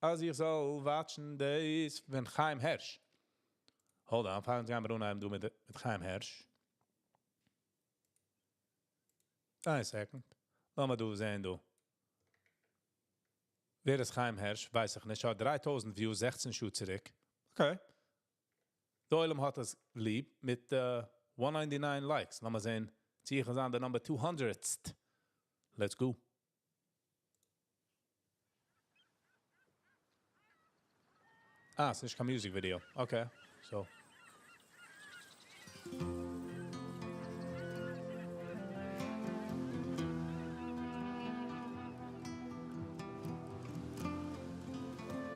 אז איך זאל watch ן דאס פון חיים הערש. Hold on, פאנגט גייען מיר אן דא מיט מיט חיים הערש. איין second. לאמיר דא זען דא. ווער איז חיים הערש? ווייס איך נישט. האט 3000 views, 16 שעה צוריק. Okay. דער עולם האט עס ליב מיט 199 likes. לאמיר זען, צי איך אן די number 200. Let's go. אה, ס'איז נישט קיין music video. Okay, so.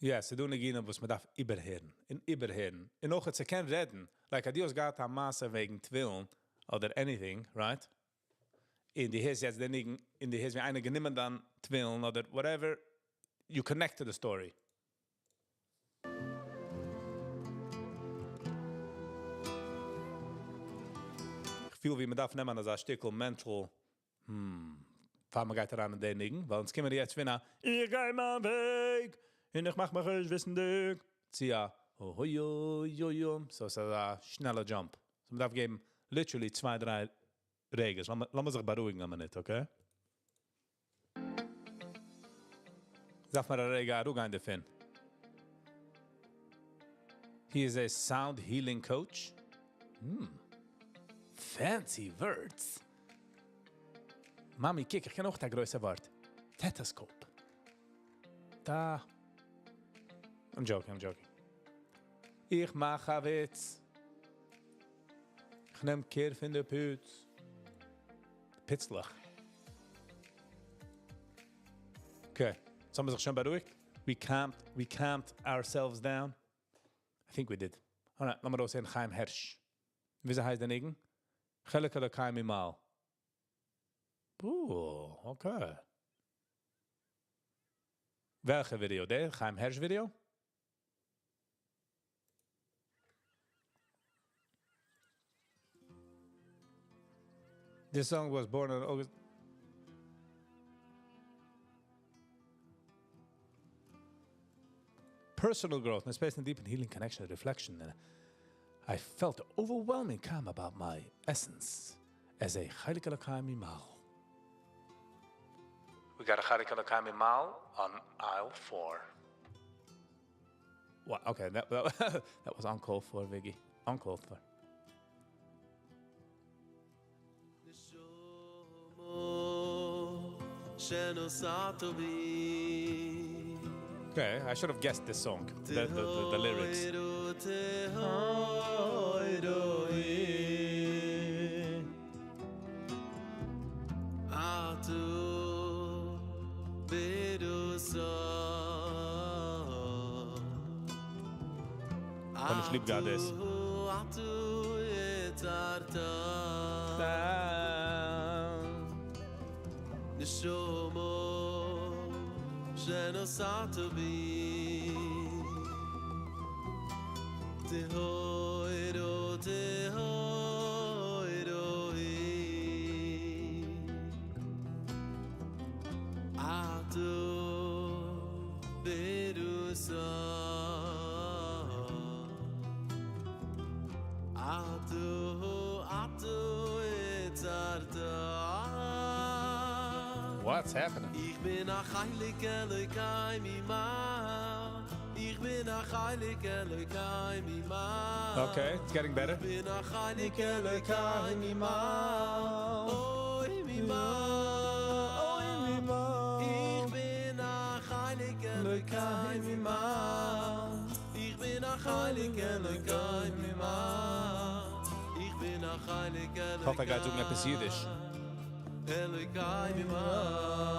יא, ס'איז דא ניגונים וואס מען דארף איבערהערן און איבערהערן. און אויך צו קענען רעדן. Like, אז דו האסט געהאט א מעשה וועגן תפילין אדער anything, right? און דו הערסט יעצט דעם ניגון, און דו הערסט ווי איינער גענומען דיין תפילין אדער whatever, you connect to the story. איך פיל ווי מען דארף נעמען אזא שטיקל mental, פאר מען גייט אריין אין דעם ניגון, ווייל אונז קומען יעצט פון א, איך גיי מיין וועג, און איך מאך מיך נישט וויסנדיג. צו א, הוי יוי יוי יוי, so ס'איז א שנעלע jump. So מען דארף געבן literally צוויי, דריי רגעס. לאמיר זיך בארואיגן א מינוט, okay? דארף מען א רגע אראפגיין דערפון. He is a sound healing coach. Fancy words. מאמי, קוק, איך קען אויך א גרויסע ווארט. Stethoscope. דא. I'm joking, I'm joking. איך מאך א וויץ. איך נעם care פון די פוץ. פיצלעך. Okay, יעצט האבן מיר זיך שוין בארואיגט. We calmed, we calmed ourselves down. I think we did. Alright, לאמיר אויסהערן חיים הערש. וויאזוי הייסט דער ניגון? חלק אלוקי ממעל. Ooh, okay. וועלכע video? דער חיים הערש video? This song was born on August. Personal growth and space and deep and healing connection and reflection. And I felt overwhelming calm about my essence as a חלק אלוקי ממעל. We got a חלק אלוקי ממעל on aisle 4. What? Okay, that was uncalled for, Viggy. Uncalled for. שנוסעת בי Okay, I should have guessed this song, the lyrics. טהור טהור אתה בראת און איך ליב גאר דאס. אתה יצרת נשמה שנשאת בי טהור טהור אתה בראת אתה אתה יצרת What's happening? איך בין א חלק אלוקי ממעל. איך בין א חלק אלוקי ממעל. Okay, it's getting better. איך בין א חלק אלוקי ממעל. אוי ממעל. אוי ממעל. איך בין א חלק אלוקי ממעל. איך בין א חלק אלוקי ממעל. איך בין א חלק איך האף ער גייט זאגן עפעס אידיש. אלוקי ממעל.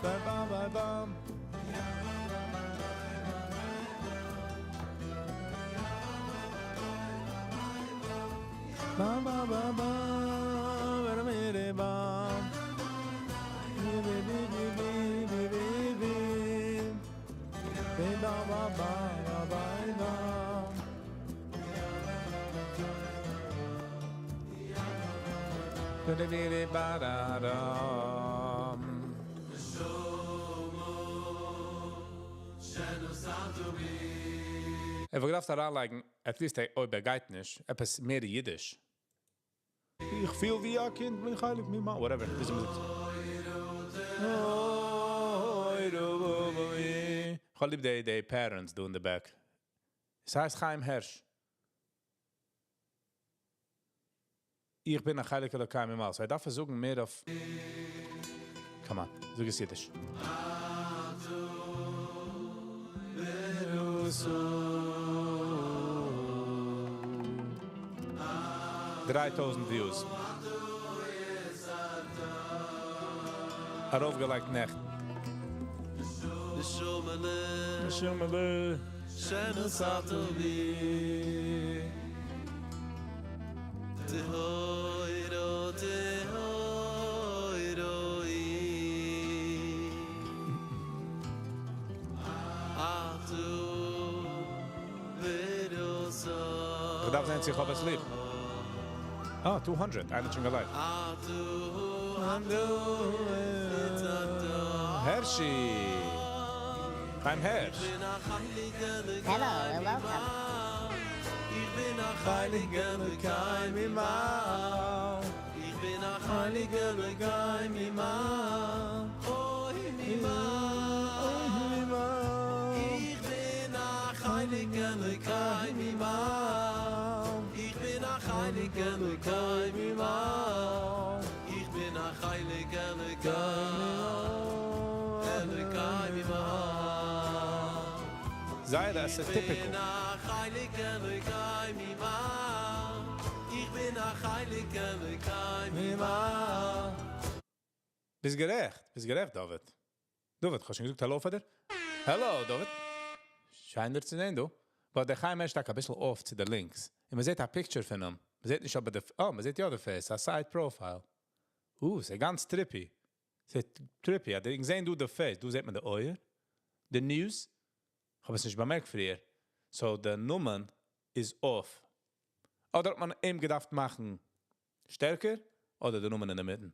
Ba ba ba bam. Ba ba ba ba ba ba ba ba. Bi bi bi bi bi bi bi. Bi ba ba ba ba ba ba. Ba da di di ba da dum. איך וואלט געדארפט אריינלייגן, at least אויב ער גייט נישט, עפעס מער אידיש. איך פיל ווי א קינד, בין חלק ממעל, whatever. וויאזוי מ'זאגט. איך האב ליב די patterns דא in the back. עס הייסט חיים הערש. איך בין א חלק אלוקי ממעל. So ער דארף זאגן מער אויף. Come on, זאג עס אידיש. אתה בראת. 3000 views. ארויפגעלייגט נעכטן. נשמה'לע נשמה'לע שנשאת בי טהור טהור אתה בראת איך דארף זען צי איך האב עס ליב. Ah, 200. איינער האט שוין געלייקט. אתה אתה Hershey. I'm Hersh. Hello and welcome. איך בין א חלק אלוקי ממעל. איך בין א חלק אלוקי ממעל. אוי ממעל. איך בין א חלק אלוקי ממעל. איך בין א חלק אלוקי ממעל. איך בין א חלק אלוקי אלוקי ממעל. זייער, דאס איז typical. איך בין א חלק אלוקי ממעל. איך בין א חלק אלוקי ממעל. ביסט גערעכט, ביסט גערעכט, דוד. דוד, האסט שוין געזאגט האלא פאר דיר? האלא, דוד. שיין דיר צו זען דא. But דער חיים איז טאקע א ביסל off צו די לינקס. און מען זעט א picture פון אים. מען זעט נישט אבער די, oh, מען זעט יא די face, א side profile. ס'איז גאנץ trippy. ס'איז trippy. יא, איך זע דא די face. דא זעט מען די אויער. די nose. איך האב עס נישט באמערקט פריער. So, דער נאמען איז off. אדער האט מען אים געדארפט מאכן שטערקער, אדער דער נאמען אין דער מיטן.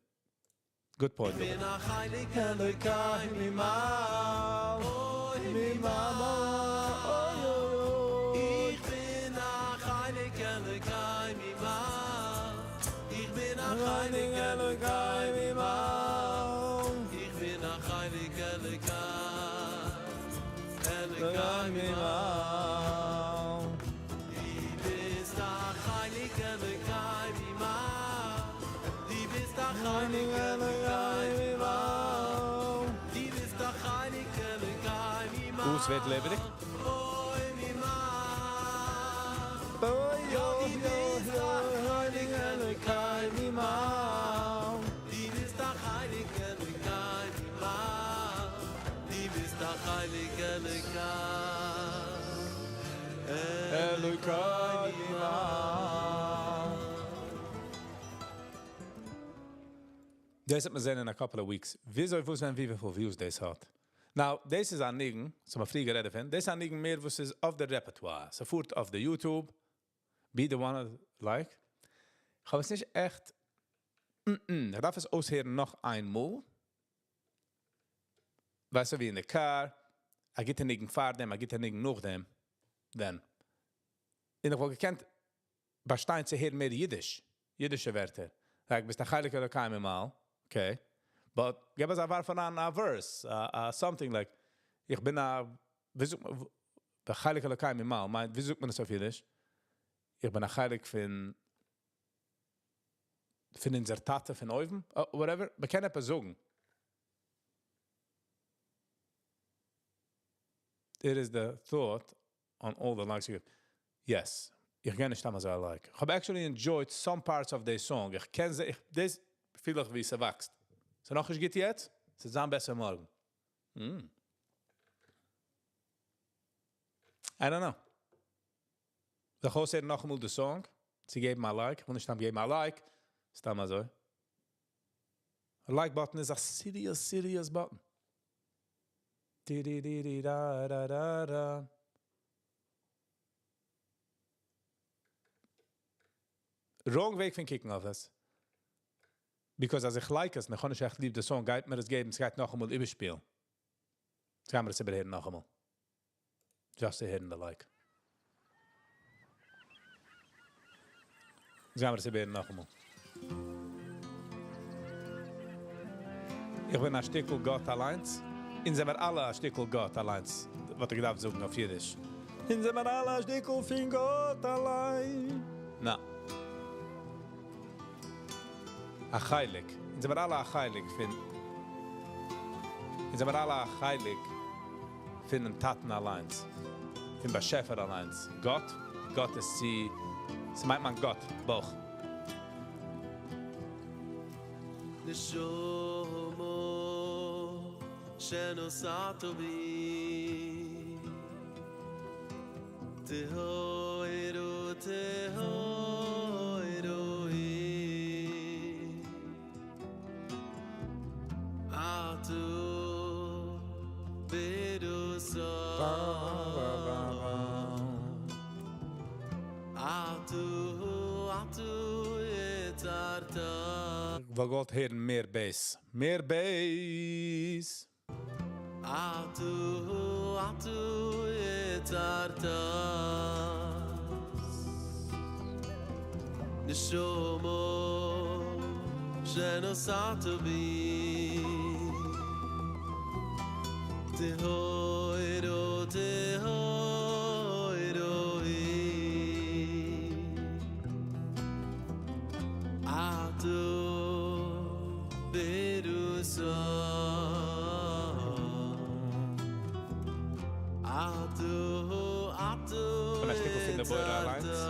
Good point. איך בין א חלק אלוקי ממעל, אוי ממעל, אוי אוי אוי. איך בין א חלק אלוקי ממעל, איך בין א חלק אלוקי ממעל, איך בין א חלק אלוקי, אלוקי ממעל. דו ביסט א חלק אלוקי ממעל, דו ביסט א חלק אלוקי ממעל, דו ביסט א חלק אלוקי ממעל. וואו ס'ווערט לעבעדיג? אוי ממעל. יא, דו ביסט א חלק אלוקי ממעל, דו ביסט א חלק אלוקי ממעל, דו ביסט א חלק אלוקי, אלוקי ממעל. דאס וועט מען זען in a couple of weeks. וויאזוי, וואס, ווען, ווי, וויפיל views דאס האט. Now, דאס איז א ניגון, ס'האט מען פריער גערעדט דערפון, דאס איז א ניגון מער, וואס איז אויף דער repertoire. ס'פארט אויף די YouTube, be the one like. איך האב עס נישט עכט, איך דארף עס אויסהערן נאך איינמאל. ווייסטו, ווי אין די car, א גוטע ניגון פאר דעם, א גוטע ניגון נאך דעם. Then. און איך וואלט געקענט באשטיין צו הערן מער אידיש, אידישע ווערטער. Like, ביסט א חלק אלוקי ממעל, okay. But גיב אונז א ווארף אן א verse, something like, איך בין א, ווי זאגט מען, דער חלק אלוקי ממעל, מיינט, ווי זאגט מען עס אויף אידיש? איך בין א חלק פון אונזער טאטע פון אויבן, whatever, מען קען עפעס זאגן. It is the thought on all the likes you give. Yes, איך גיב נישט סתם אזוי א like. איך האב actually enjoyed some parts of the song. איך קען זיי, איך, דאס פיל איך ווי ס'וואקסט. ס'איז נאך נישט גוט יעצט, ס'וועט זיין בעסער מארגן. I don't know. זאל איך אויסהערן נאכאמאל די song, צו געבן א like. איך וויל נישט סתם געבן א like. סתם אזוי. A like button is a serious, serious button. Di di di di da da da da. Wrong וועג פון קוקן אויף עס. Because אז איך like עס, איך האב נישט עכט ליב די song, גייט מיר עס געבן, עס גייט נאכאמאל איבערשפילן. יעצט גייען מיר עס איבערהערן נאכאמאל. Just to הערן the like. יעצט גייען מיר עס איבערהערן נאכאמאל. איך בין א שטיקל גאט אליינס. אונז זעמיר אלע א שטיקל גאט אליינס. וואלט איך געדארפט זאגן אויף אידיש. אונז זעמיר אלע א שטיקל פון גאט אליין. נא. א חלק. אונז זעמיר אלע א חלק פון. אונז זעמיר אלע א חלק פון דעם טאטן אליינס. פון באשעפער אליינס. גאט, גאט איז צו, ס'מיינט מיין גאט, בויך. נשמה שנוסעת בי טהור טהור אתו ברוסו אתו אתו יצרת. וואלט געוואלט הערן מער bass. מער bass. אתו אתו יצרת נשמה שנוסעת בי טהור טהור אתו ברוסו אתו אתו פון א שטיקל פון די בורא אליינס.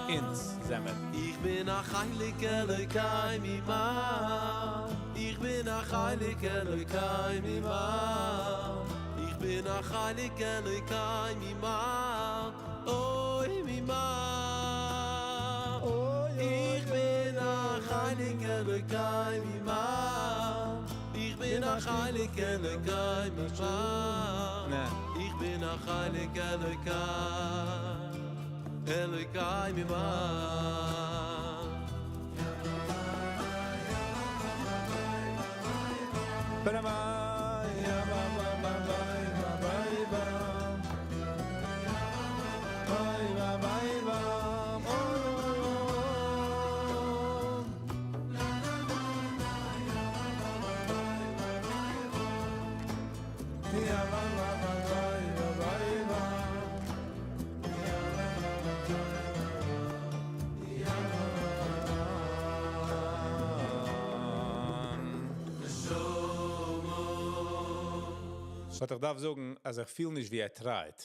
אונז זעמיר. איך בין א חלק אלוקי ממעל איך בין א חלק אלוקי ממעל איך בין א חלק אלוקי ממעל אוי ממעל איך בין א חלק אלוקי ממעל איך בין א חלק אלוקי ממעל איך בין א חלק אלוקי אלוקי ממעל. But איך דארף זאגן, אז איך feel נישט ווי ער try'ט.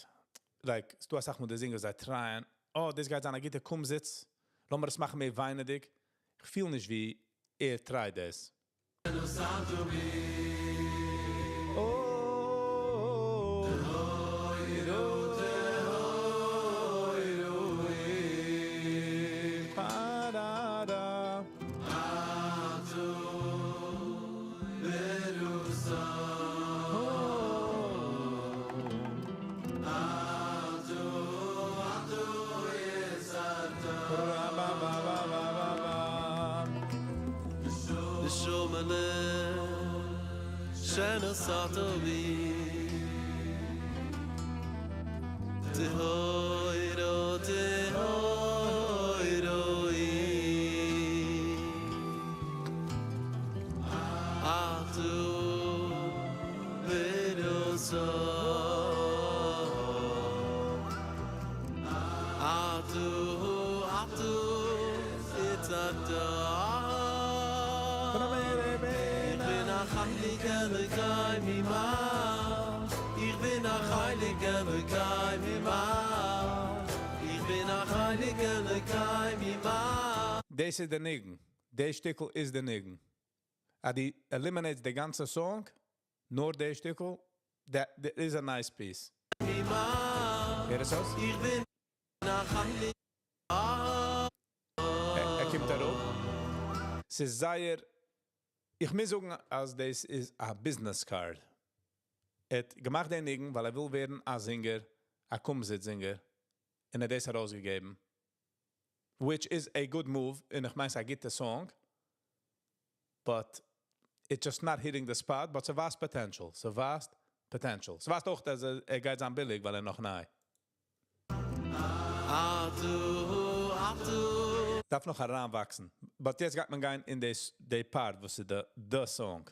Like, ס'דא אסאך מאל די singers זיי try'ען, oh, דאס גייט זיין א גוטע קומזיץ, לאמיר עס מאכן מער וויינעדיג. איך feel נישט ווי ער try'ט דאס. דאס איז דער ניגון. דער שטיקל איז דער ניגון. אז דו eliminate'סט די גאנצע song, נאר דער שטיקל, that, that is a nice piece. הער עס אויס? ער קומט אראפ. ס'איז זייער, איך מוז זאגן, אז דאס איז א business card. ער האט געמאכט דעם ניגון, ווייל ער וויל ווערן א singer, א קומזיץ singer. און ער האט דאס ארויסגעגעבן. Which is a good move, און איך מיין, ס'איז א גוטע song. But it's just not hitting the spot, but ס'ווייזט potential. ס'ווייזט potential. ס'ווייזט אויך, אז ער גייט זיין ביליג, ווייל ער נאך ניי. דארף נאך אריינוואקסן. But יעצט גייט מען גיין אין די part, וואס איז the song.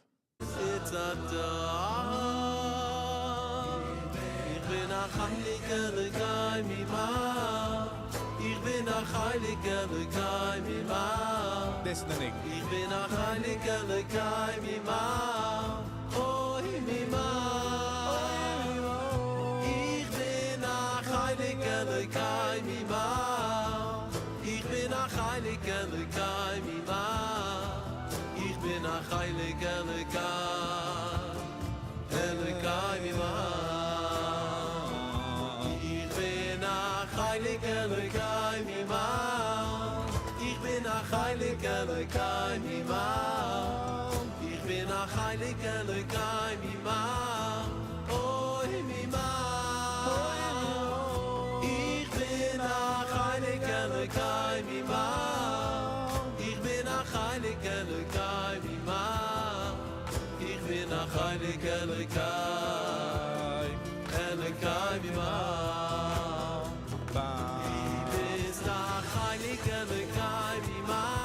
איך בין א חלק אלוקי ממעל איך בין א חלק אלוקי ממעל דאס איז דער ניגון. איך בין א חלק אלוקי ממעל אוי ממעל איך בין א חלק אלוקי ממעל איך בין א חלק אלוקי ממעל איך בין א חלק אלוקי אלוקי ממעל איך בין א חלק אלוקי ממעל איך בין א חלק אלוקי ממעל איך בין א חלק אלוקי ממעל אוי ממעל איך בין א חלק אלוקי ממעל איך בין א חלק אלוקי ממעל איך בין א חלק אלוקי אלוקי ממעל דו ביסט א חלק אלוקי ממעל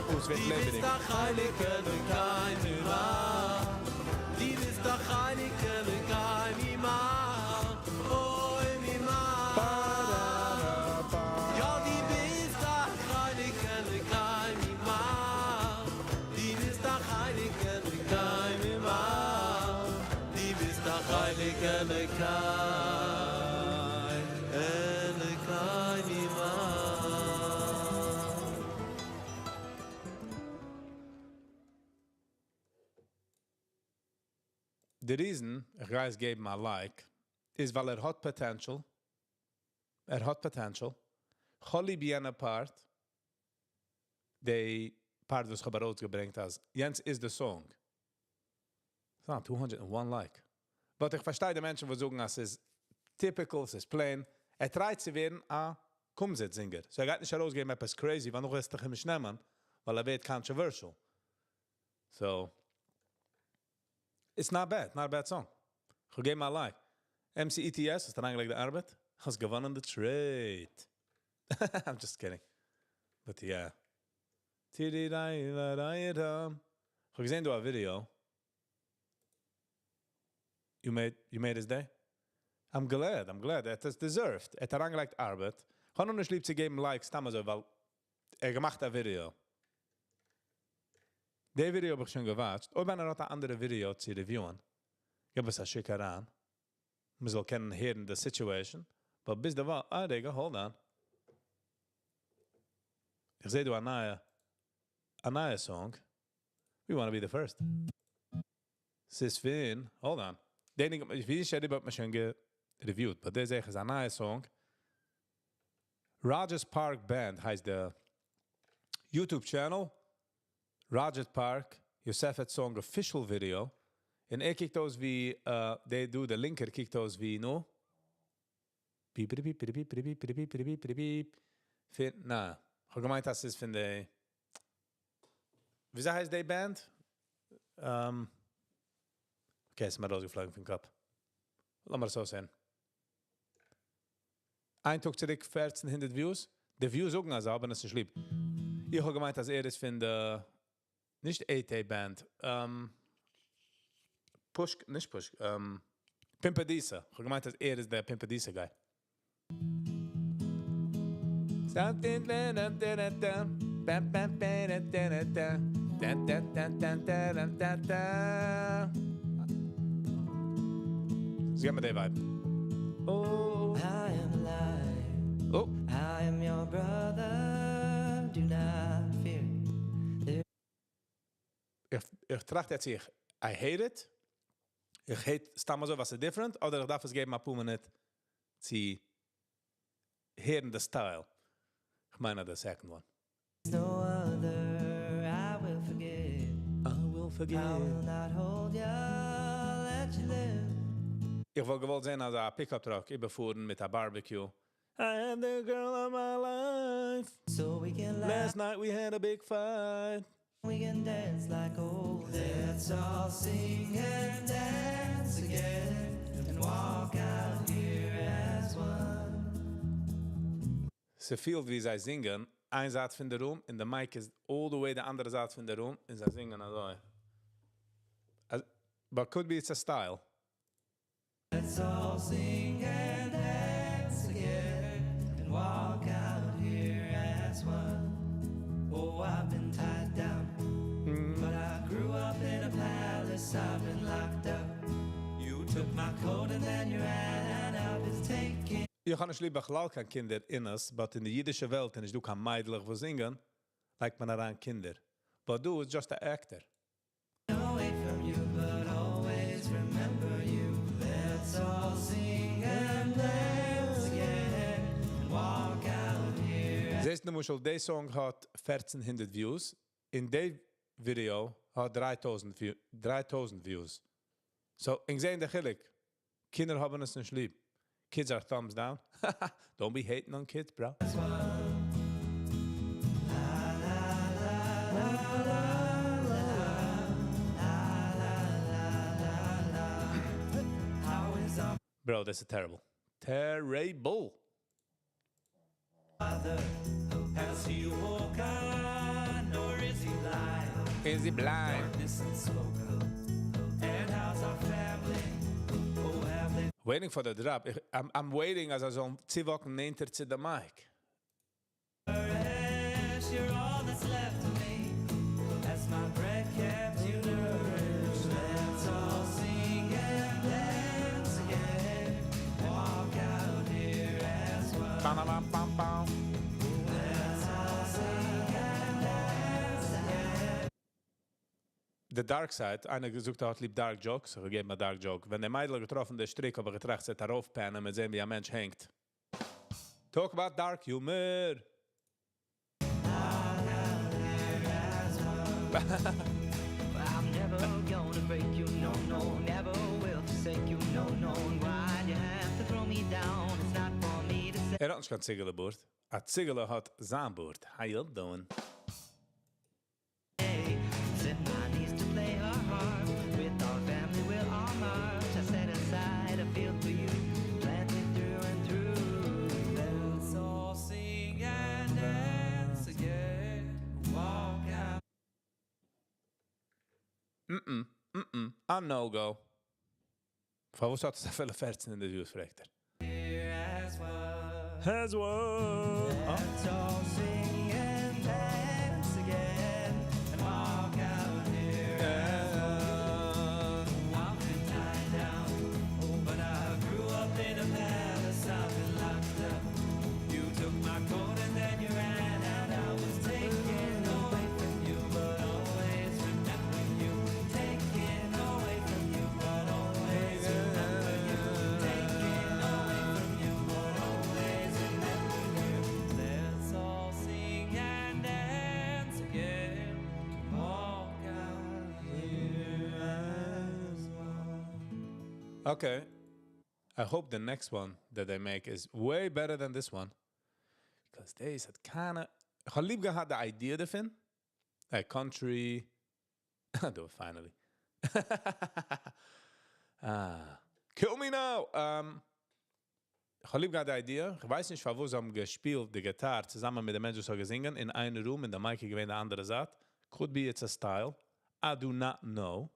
Oh, ס'ווערט דו ביסט לעבעדיג. א חלק אלוקי ממעל דו ביסט א חלק אלוקי ממעל אוי ממעל יא, דו ביסט א חלק אלוקי ממעל דו ביסט א חלק אלוקי ממעל דו ביסט א חלק אלוקי אלוקי ממעל. The reason איך גיי עס געבן א like איז ווייל ער האט potential. ער האט potential. כ'האב ליב יענע part. די part וואס איך האב ארויסגעברענגט אז יענץ איז the song. ס'איז 201 like. But איך פארשטיי די מענטשן וואס זאגן אז ס'איז typical, ס'איז plain. ער try ט צו ווערן א קומזיץ singer. So ער גייט נישט ארויסגעבן עפעס crazy, ווייל נאך וועסטו אים נישט נעמען, ווייל ער ווערט controversial. So it's not bad, not a bad song. איך געב אים א like. MCETS, האסט אריינגעלייגט די ארבעט? האסט געוואונען the trade. I'm just kidding. But yeah. איך האב געזען דא א video. You made his day? I'm glad, I'm glad. ער האט עס deserved. ער האט אריינגעלייגט ארבעט. איך האב נאר נישט ליב צו געבן likes, סתם אזוי, ווייל ער געמאכט א video. די video האב איך שוין גע watch ט. אויב איינער האט אן אנדערע video צו review ען, געב עס א שיק אריין. מען זאל קענען הערן the situation. But ביז דערווייל, ah, רגע, hold on. איך זע דא א נייע song. We want to be the first. ס'איז פון, hold on. דעם, איך ווייס נישט, האט מען שוין גע reviewed, but דער זע איך איז א נייע song. Rogers Park Band הייסט דער YouTube channel. Rogers Park, Yosefet Song official video. און ער קוקט אויס ווי, דער דא, דער לינקער קוקט אויס ווי, נו? Beep, beep, beep, beep, beep, beep, beep, beep, beep. פון, נא, איך האב געמיינט, דאס איז פון די, ווי הייסט די band? Okay, ס'איז מיר ארויסגעפלויגן פון קאפ. לאמיר עס אזוי זען. איין טאג צוריק 1400 views. די views זאגן אז זיי האבן עס נישט ליב. איך האב געמיינט, אז ער איז פון די, נישט AT Band. Push, נישט Push, Pimpedisa. איך האב געמיינט, אז ער איז דער Pimpedisa guy. Something da da da da da ba ba ba da da da da da da da da da da da da. ס'געבט מיר די vibe. Oh. I am alive. Oh. I am your brother. Do not fear. איך טראכט יעצט איך, I hate it. איך hate סתם אזוי וואס איז different, אדער איך דארף עס געבן א פאר מינוט צו הערן the style. איך מיין the second one. No other. I will forgive. I will I will not hold you. Let you live. איך וואלט געוואלט זען אז א pickup truck איבערפארן מיט א barbecue. I am the girl of my life. So we can laugh. Last night we had a big fight. We can dance like old. Let's all sing and dance again and walk out here as one. ס'פילט ווי זיי זינגען, איין זייט פון די room, און די mic איז all the way די אנדערע זייט פון די room, און זיי זינגען אזוי. But could be it's a style. Let's all sing and dance again and walk out here as one. Oh, I've been tied down, but I grew up in a palace. I've been locked up. You took my coat and then you ran out. It's taking איך האב נישט ליב בכלל קיין קינדער אין עס, but אין די אידישע וועלט, און נישט דא קיין מיידלעך וואס זינגען, לייגט מען אריין קינדער. But דא איז just a actor. Away from you, but always remember you. Let's all sing and dance again and walk out here. זעסט למשל, די song האט 1400 views, און די video האט 3000 view, 3000 views. So, איך זע די חילוק. קינדער האבן עס נישט ליב. Kids are thumbs down. Don't be hating on kids, bro. As one. La la la la la la la la la la. How is our Bro, this is terrible. Terrible. father? Has he woken or is he blind? Is he blind? Darkness and smoke. And how's our family? Oh, have they Waiting for the drop. I'm waiting אז ער זאל צו walk ן נענטער צו the mic. You're all that's left of me. As my bread kept you nourished. Let's all sing and dance again. Walk out here as one. Ba-ba-ba-bam-bam. Let's all sing and dance again. The dark side, איינער געזאגט, ער האט ליב dark jokes, איך געב א dark joke. ווען דער מיידל האט געטראפן דער שטריק, האב איך געטראכט, זי וועט ארויפפאנען און זען, ווי א מענטש הענגט. Talk about dark humor. I'm never gonna break you, no, no, never will forsake you, no, no. And why'd you have to throw me down? It's not for me to say. ער האט נישט קיין ציגעלע בארד. א ציגעלע האט זיין בארד. How you doing? Sent my niece to play her harp. With our family, we'll all march. I set aside a field for you, planted through and through. Let's all sing and dance again. Walk out. A no-go. פארוואס האט עס אפילו 14 אין די views, פרעגט ער. Here as one. As one. Let's all sing and dance again. And walk out here as one. I've been tied down, oh, but I grew up in a palace. I've been locked up. You took my coat and then you ran out. I was taken away from you, but always remember you. Taken away from you, but always remember you. Taken away from you, but always remember you. Let's all sing and dance again. Walk out here as one. Okay. I hope the next one that they make is way better than this one. Because דאס האט קיינע. איך האב ליב געהאט די idea דערפון. A country. Do it finally. Ah. Kill me now! איך האב ליב געהאט די idea. איך ווייס נישט, וואו זיי האבן געשפילט די גיטאר צוזאמען מיט די מענטשן, וואס האבן געזונגען אין איין room, און דער mic געווען די אנדערע זייט. Could be it's a style. I do not know.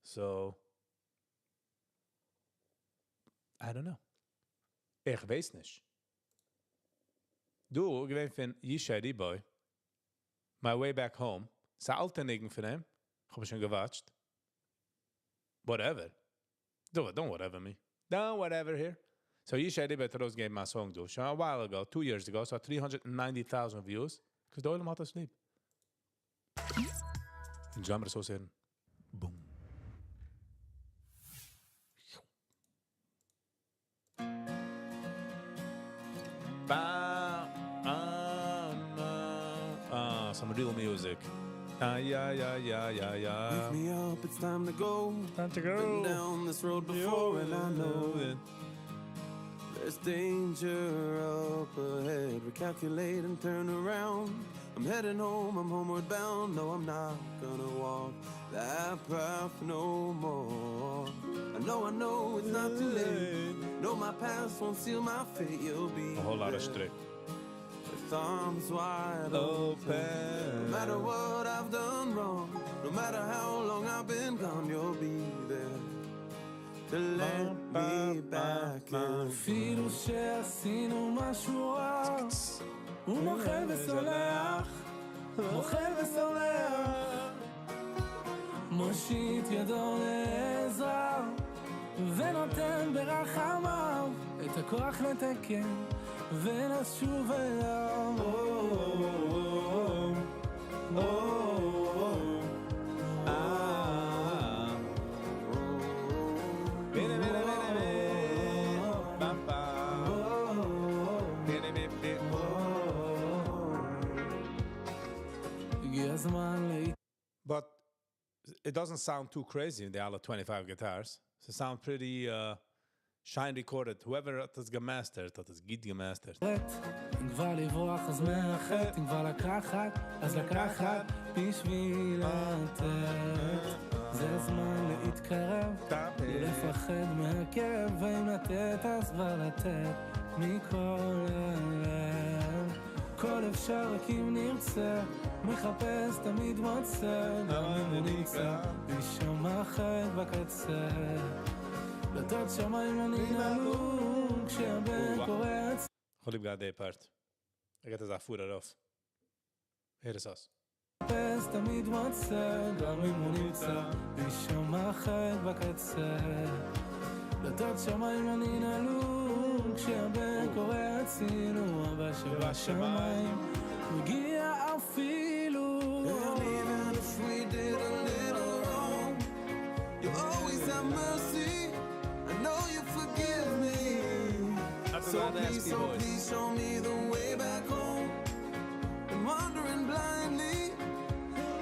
So, I don't know. איך ווייס נישט. דא, געווען פון Yishai Riboy, My Way Back Home. ס'איז אן אלטע ניגון פון אים. איך האב שוין געוואטשט. Whatever. Do it, don't whatever me. Don't whatever here. So Yishai Riboy האט ארויסגעגעבן א song דא. שוין a while ago, 2 years ago, so 390,000 views. Because דער עולם האט עס ליב. אין genre so זען. Boom. Ba, ah, ah, some real music. Ah, yeah, yeah, yeah, yeah, yeah. Wake me up, it's time to go. Time to Been go. down this road before and I know there's danger up ahead. Recalculate and turn around. I'm heading home, I'm homeward bound. No, I'm not gonna walk that path no more. I know it's not too late. No, my past won't seal my fate. You'll be A whole lot of there שטריק. with arms wide open. No matter what I've done wrong, no matter how long I've been gone, you'll be there to let me back in. אפילו שעשינו משהו רע, הוא מוחל וסולח, מוחל וסולח. מושיט ידו לעזרה, ונותן ברחמיו את הכוח לתקן, ולשוב אליו. Oh, ah. Bene, bene, bene, bene. Bam, bam. Bene, bene, bene. הגיע הזמן להתאחד. But it doesn't sound too crazy in the אלע 25 guitars. It sound pretty שיין recorded. Whoever האט עס געמאסטערט, האט עס גוט געמאסטערט. אם כבר לברוח אז מהחטא, אם כבר לקחת, אז לקחת בשביל לתת. זה הזמן להתקרב, לא לפחד מהכאב, ואם לתת אז כבר לתת מכל הלב. הכל אפשר רק אם נרצה, מחפש תמיד מוצא, גם אם הוא נמצא משם אחר בקצה. דלתות שמיים לא ננעלו, כשהבן קורא איך האב ליב געהאט די part. איך געט עס א פור ארויף. הער עס אויס. מחפש תמיד מוצא, גם אם הוא נמצא משם אחר בקצה. דלתות שמיים לא ננעלו, כשהבן קורא הצילו, אבא שבשמיים מגיע אפילו. And even if we did a little Stop So about that please, raspy so voice. please show me the way back home. I'm wandering blindly,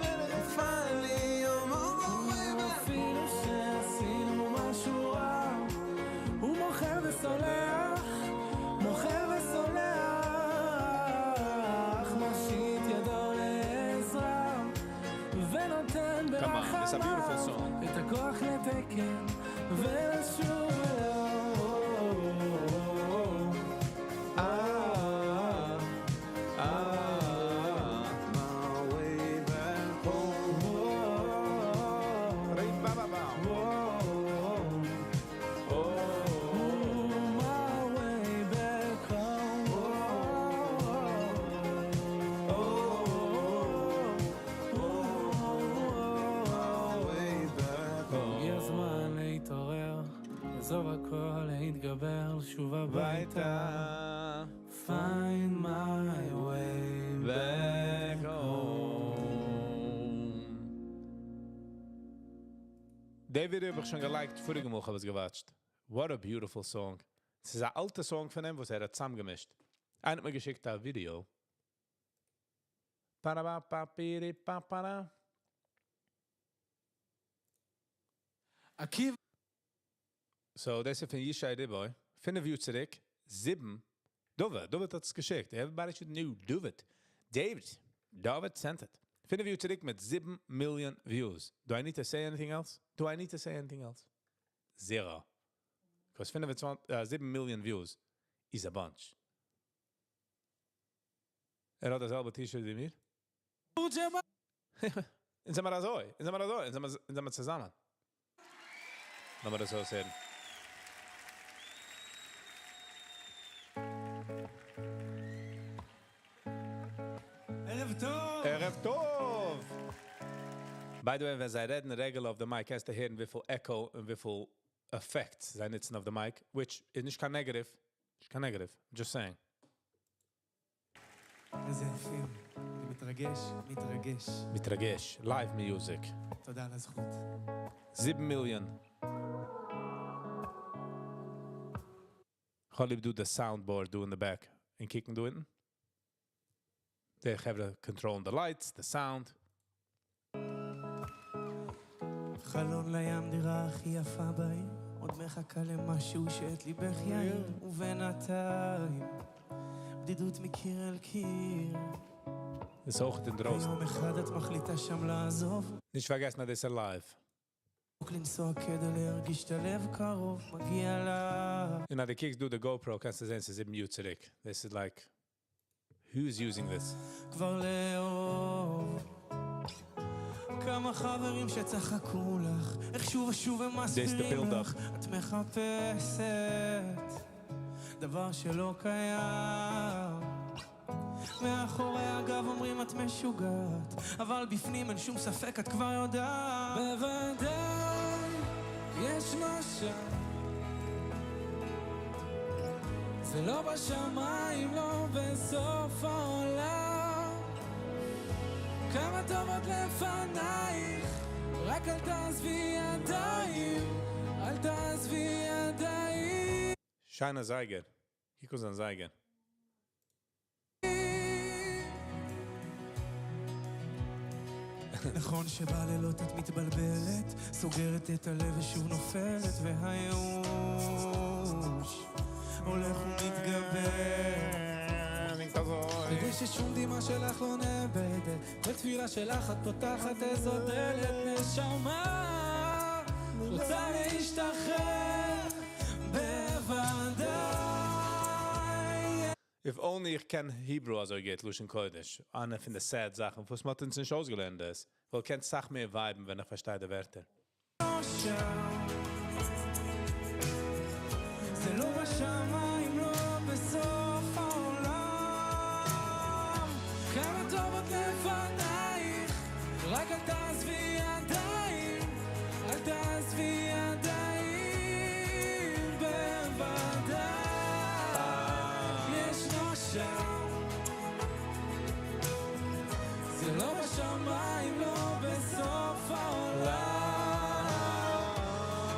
and finally I'm on my way back אפילו home. שעשינו משהו רע, הוא מוחל וסולח, מוחל וסולח, מושיט ידו לעזרה, ונותן Come on, it's a beautiful ברחמיו song. את הכוח לתקן ולשוב לאור. Ah, ah. My way back home. Ring-ba-ba-bow. My way back home. My way back home. הגיע הזמן להתעורר, לעזוב הכל, להתגבר, לשוב הביתה. ביתה. Find my way Back home. די ווידיאו האב איך שוין גע-like ט, פאריגע מאל האב איך עס גע-watch ט. What a beautiful song. עס איז אן אלטע song פון אים, וואס ער האט צוזאמגעמישט. איינער האט מיר געשיקט א ווידיאו. Ba-da-ba-ba-bi-di-ba-ba-da. עקיבא So, דאס איז פון ישי ריבו. 5 יאר צוריק, 7. David, David האט עס געשיקט. Everybody should know David. David. David sent it. 5 יאר צוריק מיט 7 million views. Do I need to say anything else? Do I need to say anything else? Zero. Because 25, 7 million views is a bunch. ער האט דאס זעלבע T-shirt ווי מיר. אונז זעמיר אזוי, אונז זעמיר אזוי, אונז זעמיר צוזאמען. לאמיר דאס אויסהערן. ערב טוב! ערב טוב! By the way, ווען זיי רעדן regular אויף די mic, קענסטו הערן וויפיל echo און וויפיל effects זיי נוצן אויף די mic, which איז נישט קיין negative. נישט קיין negative. Just saying. איזה יפים. אני מתרגש, מתרגש. מתרגש. Live music. תודה על הזכות. 7 million. כ'האב ליב דא the soundboard דא in the back. און קוקן דא אונטן. די חברה controlling the lights, the sound. חלון לים דירה הכי יפה בעיר, עוד מחכה למשהו שאת ליבך יאיר, ובינתיים בדידות מקיר אל קיר. איז אויך אינדרויסן. ויום אחד את מחליטה שם לעזוב. נישט פארגעסן, דאס איז live. רק לנסוע כדי להרגיש את הלב קרוב, מגיע לה. און אז דו קוקסט דא די GoPro, קענסטו זען, ס'איז 7 יאר צוריק. This is like, who's using this? כבר לאהוב כמה חברים שצחקו לך, איך שוב ושוב הם This the מסבירים build-up. לך, את מחפשת דבר שלא קיים. מאחורי הגב אומרים את משוגעת, אבל בפנים אין שום ספק את כבר יודעת. בוודאי יש משהו, זה לא בשמיים, לא בסוף העולם. כמה טוב עוד לפנייך, רק אל תעזבי ידיים, אל תעזבי ידיים. שיינע זייגער. קוק אויף זיין זייגער. נכון שבלילות את מתבלבלת, סוגרת את הלב ושוב נופלת, והייאוש הולך ומתגבר. כדי ששום דמעה שלך לא נאבדת, בתפילה שלך את פותחת איזו דלת, נשמה רוצה להשתחרר בוודאי. If only איך קען Hebrew אזוי גוט, לשון קודש. איינע פון די sad זאכן, וואס מ'האט אונז נישט אויסגעלערנט דאס. ווייל קען אסאך מער vibe ן, ווען איך פארשטיי די ווערטער. זה לא בשמיים, לא בסוף העולם. כמה טוב עוד לפנייך, רק אל תעזבי ידיים, אל תעזבי ידיים. בוודאי ישנו שם, זה לא בשמיים, לא בסוף העולם.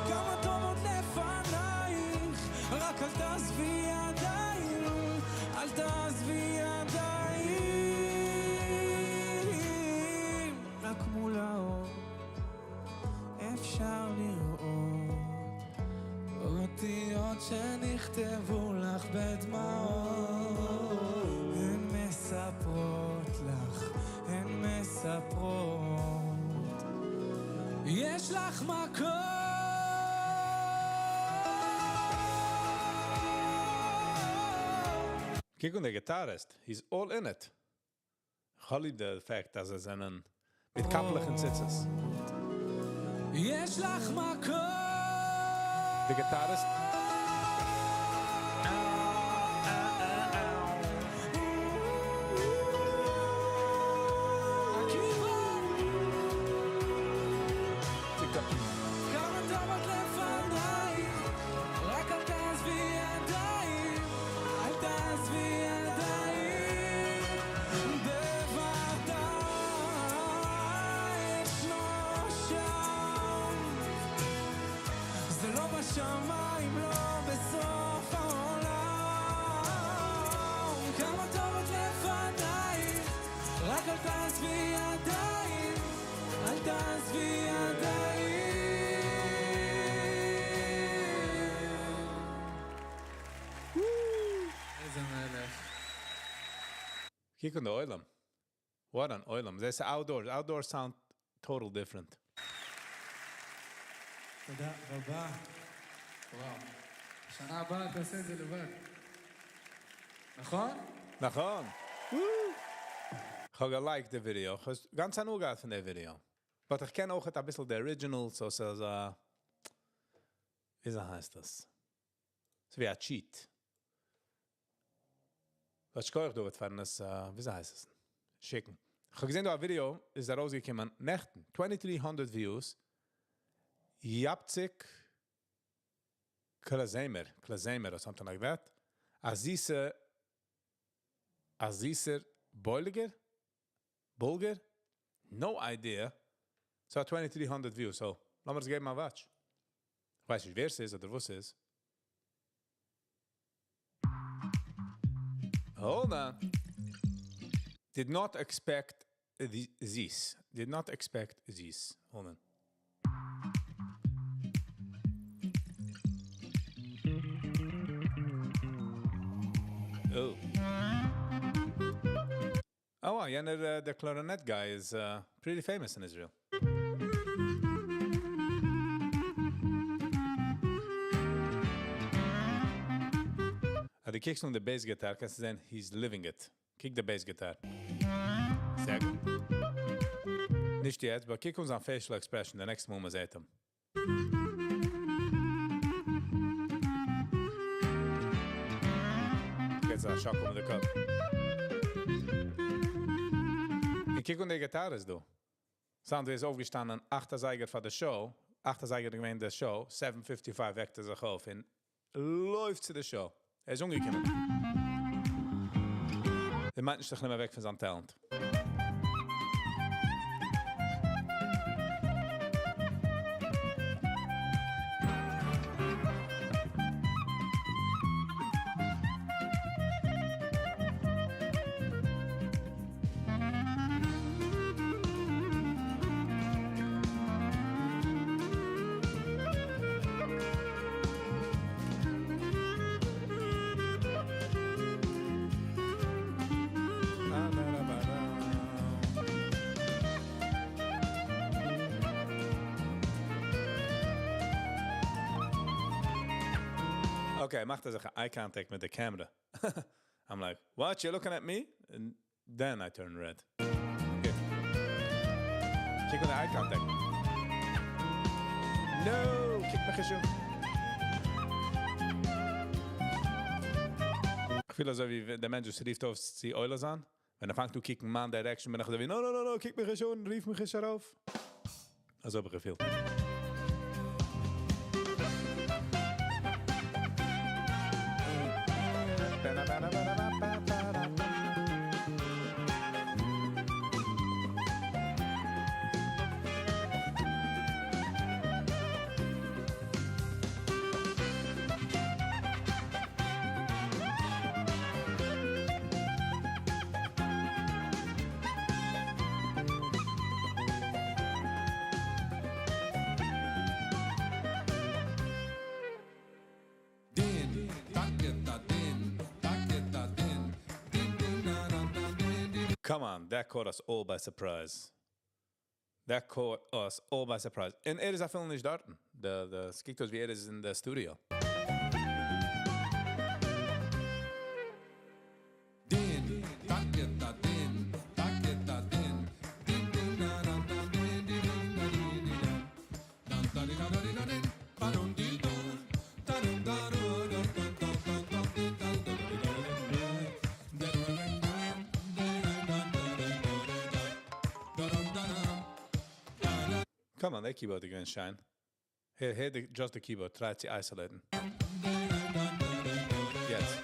כמה טוב עוד לפנייך, רק אל תעזבי ידיים. אל תעזבי ידיים, רק מול האור אפשר לראות אותיות שנכתבו לך בדמעות. הן מספרות לך, הן מספרות, יש לך מקום. קוק אן דער guitarist, he's all in it. כ'האב ליב די fact אז זיי זענען מיט קאפלעך און ציצית. יש לך מקום. The guitarist. עקיבא, Pick up. כמה טוב את לפנייך, רק אל תעזבי ידיים, אל תעזבי ידיים. בוודאי ישנו שם, זה לא בשמיים, לא בסוף העולם. כמה טוב את לפנייך, רק אל תעזבי ידיים, אל תעזבי ידיים. איזה מלך. קוק אן די עולם. What an עולם. This outdoors. Outdoor sound total different. תודה רבה. וואו. שנה הבאה תעשה את זה לבד. נכון? נכון. איך האב גע like די video. איך האב גאנץ הנאה געהאט פון די video. But איך קען אויך א ביסל די original, so ס'איז א, ווי הייסט דאס? ס'איז ווי א cheat. וואס שכוח דוד פארן עס, ווי הייסט עס? שיקן. איך האב געזען דא א video, איז ארויסגעקומען נעכטן, 2300 views. Japzik Klazemer, Klazemer or something like that. א זיסע, א זיסער בוילגער? Bulger? No idea. So 2300 views, so לאמיר עס געבן א watch. איך ווייס נישט, ווער עס איז אדער וואס איז. Hold on. Did not expect this. Did not expect this. Hold on. Oh. Oh, wow, יענער, the clarinet guy is pretty famous in Israel. דו קוקסט אן די bass guitar, קענסטו זען, he's living it. קוק די bass guitar. זייער גוט. נישט יעצט, אבער קוק אן זיין facial expression, the next moment זעט אים. Gets a shock over the cup. און קוק אן די guitarist דא. Sound איז אויפגעשטאנען 8 אזייגער פאר די show. 8 אזייגער געווען די show. 7.55 וועקט ער זיך אויף און לויפט צו די show. ער איז אנגעקומען. ער מיינט נישט זיך נישט מער אוועק פון זיין talent. Okay, מאכט ער זיך eye contact מיט די camera. I'm like, what, you're looking at me? And then I turn red. Okay. קוק אן די eye contact. No, קוק מיך נישט אן. איך פיל אזוי ווי דער מענטש, וואס רופט אויף צו עולה זיין. ווען ער פאנגט אן קוקן מיין direction, בין איך אזוי ווי, no, no, no, no, קוק מיך נישט אן, רוף מיך נישט ארויף. אזוי האב איך געפילט. Come on, that caught us all by surprise. That caught us all by surprise. און ער איז אפילו נישט דארטן. The, עס קוקט אויס ווי ער איז אין the studio. דין, טאקע דין, טאקע דין, דין דין דא דא דא דין דין דין דא דין דין דא דא דא דא דא דא דין, פא דון די דון, טא דון דא דו דא דא דא דא דא די דא דא די דא דא דא דא דא דא דא דא דא דא דא דא. Come on, that keyboard איז געווען שיין. Here, here just the keyboard. Try צו isolate. יעצט.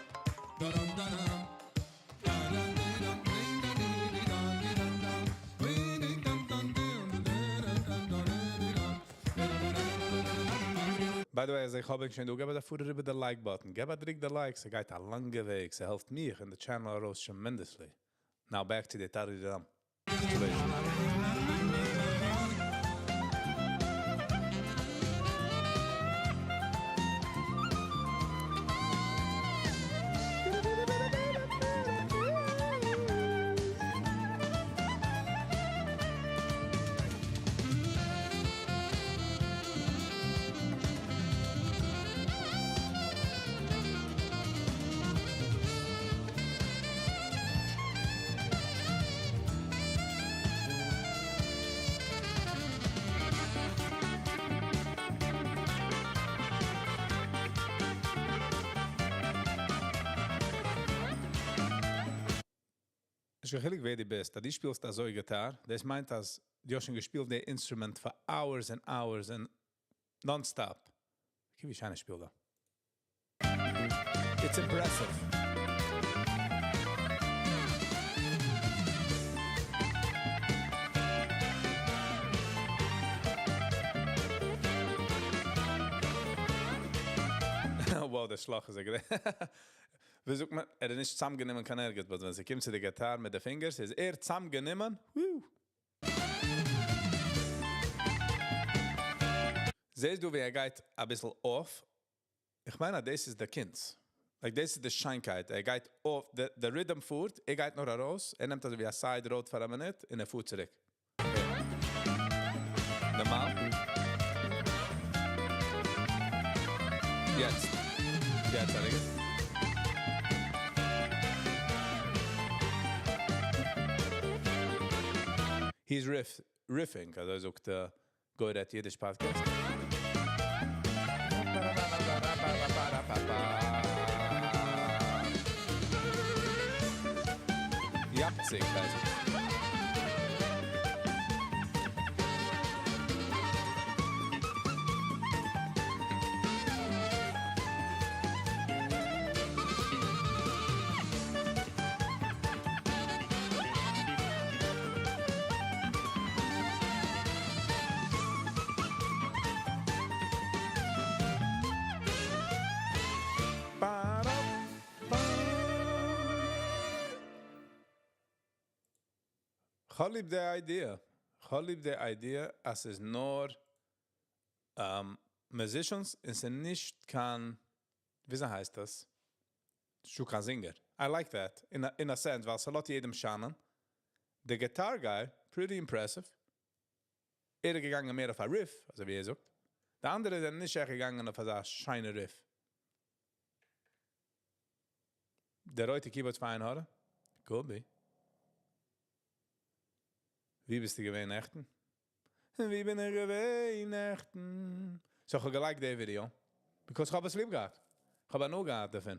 By the way, אז איך האב שוין דא, געב א פאר איבער the like button. געב א דריק the like, ס'גייט א לאנגע וועג. ס'העלפט מיר און the channel ארויס tremendously. Now back to the Tariram situation. נישט קיין חילוק ווער דו ביסט, אז דו שפילסט אזוי guitar, דאס מיינט, אז דו האסט שוין געשפילט די instrument for hours and hours and non-stop. קוק ווי שיין ער שפילט דא. It's impressive. Wow, דער שלאך איז א גרע. ווי זאגט מען, ער איז נישט צוזאמגענומען קיין ערגעץ, but ווען ס'קומט צו די guitar מיט די fingers, איז ער צוזאמגענומען. Woo. זעסט דו, ווי ער גייט א ביסל off? איך מיין, דאס איז דער קונץ. Like, דאס איז די שיינקייט. ער גייט off, the rhythm פארט, ער גייט נאר ארויס, ער נעמט אזוי ווי א side road פאר א מינוט, און ער פארט צוריק. נארמאל. יעצט. יעצט, רגע. He's riffing, אזוי זאגט גוי רעדט אידיש podcast. Japzig הייסט עס. כ'האב ליב די idea. כ'האב ליב די idea, אז ס'איז נאר musicians און ס'איז נישט קיין, ווי הייסט דאס? נישט קיין singer. I like that, in a sense, ווייל ס'לאזט יעדעם שיינען. The guitar guy, pretty impressive. ער איז געגאנגען מער אויף א riff, אזוי ווי ער זאגט. די אנדערע זענען נישט עכט געגאנגען אויף אזא שיינע riff. דער רויטע keyboard פיין, אדער? Could be. ווי ביסטו געווען נעכטן? ווי בין איך געווען נעכטן? So, איך האב גע like ט די video. Because איך האב עס ליב געהאט. איך האב הנאה געהאט דערפון.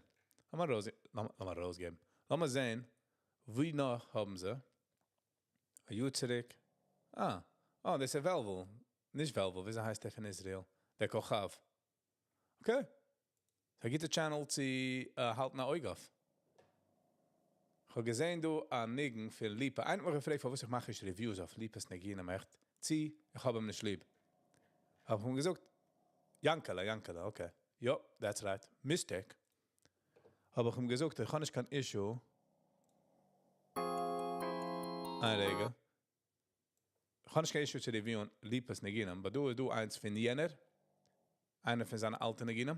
לאמיר ארויס, לאמיר ארויסגעבן. לאמיר זען, ווי נאך האבן זיי? א יאר צוריק. Ah, oh, דאס איז וועלוול. נישט וועלוול, ווי הייסט דער פון ישראל? דער כוכב. Okay. דא גיט די channel צו האלטן אן אויג אויף. איך האב געזען דא א ניגון פון ליפא. איינער האט מיך געפרעגט, פארוואס איך מאך נישט reviews אויף ליפא'ס ניגונים, עכט. צי, איך האב אים נישט ליב. האב איך אים געזאגט, יאנקעלע, יאנקעלע, okay. יא, that's right. Mistake. האב איך אים געזאגט, איך האב נישט קיין issue. איין רגע. איך האב נישט קיין issue צו review ען ליפא'ס ניגונים, אבער דא איז דא איינס פון יענער. איינער פון זיינע אלטע ניגונים.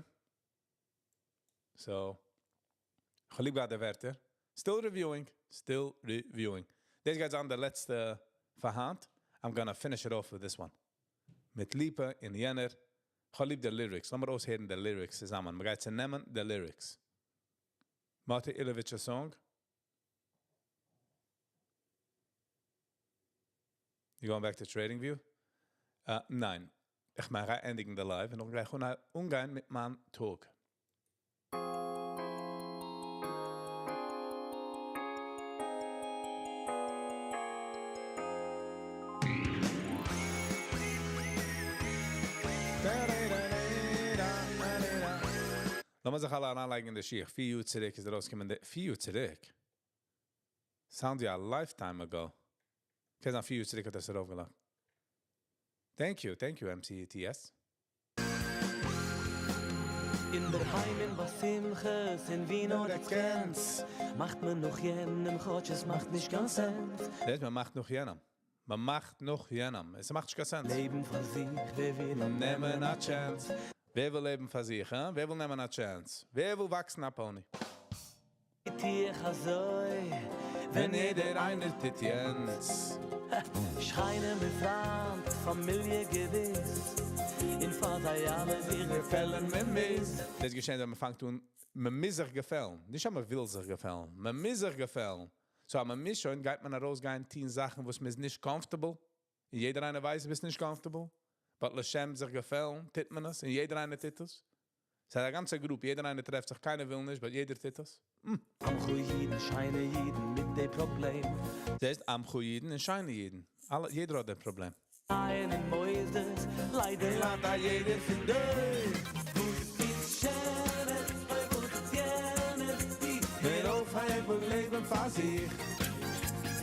So, איך האב ליב געהאט די ווערטער. Still reviewing, still reviewing. דאס גייט זיין די לעצטע פאר היינט. I'm gonna finish it off with this one. מיט ליפא און יענער. איך האב ליב די lyrics. לאמיר אויסהערן די lyrics צוזאמען. מ'גייט צונעמען די lyrics. מאטי אילאוויטש'ע song. You going back to Trading View? ניין. איך מיין, איך ענדיגן די live און נאך גלייך אנגיין מיט מיין טאג. לאמיר זיך אלע אריינלייגן אין די שיך. פיר יאר צוריק איז ארויסגעקומען די. פיר יאר צוריק? Sound ווי א lifetime ago. קען זיין 4 יאר צוריק האט ער עס ארויפגעלייגט. Thank you, thank you MCTS. אין דער היים און ביי שמחות און ווי נאר עטס קענטס מאכט מען נאך יענעם כאטש עס מאכט נישט קיין sense. זעהט מען מאכט נאך יענעם. מען מאכט נאך יענעם. עס מאכט נישט קיין sense. לעבן פאר זיך, ווער וויל נעמען א chance? ווער וויל לעבן פאר זיך, הא? ווער וויל נעמען א chance? ווער וויל וואקסן א pony? טו איך אזוי ווען יעדער איינער טוט יענץ. שכנים און פריינט, פאמיליע געוויס, און פאר זיי אלע זיך געפעלן מען מוז. דאס געשעט ווען מען פאנגט אן, מען מוז זיך געפעלן. נישט אז מען וויל זיך געפעלן, מען מוז זיך געפעלן. So אז מען מוז שוין, גייט מען ארויסגיין טון זאכן וואס מען איז נישט comfortable. און יעדער איינער ווייסט, ביסט נישט comfortable. But לשם זיך געפעלן, טוט מען עס, און יעדער איינער טוט עס. ס'איז א גאנצע group, יעדער איינער טרעפט זיך, קיינער וויל נישט, but יעדער טוט עס. עמך אידן, שיינע אידן מיט די פראבלעם. זעסט, עמך אידן און שיינע אידן. אלע, יעדער האט דעם פראבלעם. אייער אין מוסדות, ליידער ליידט א יעדער פון דעם. וואס איז שענער, אוי וואס איז יענער, די הער אויף הייב אן לעבן פאר זיך.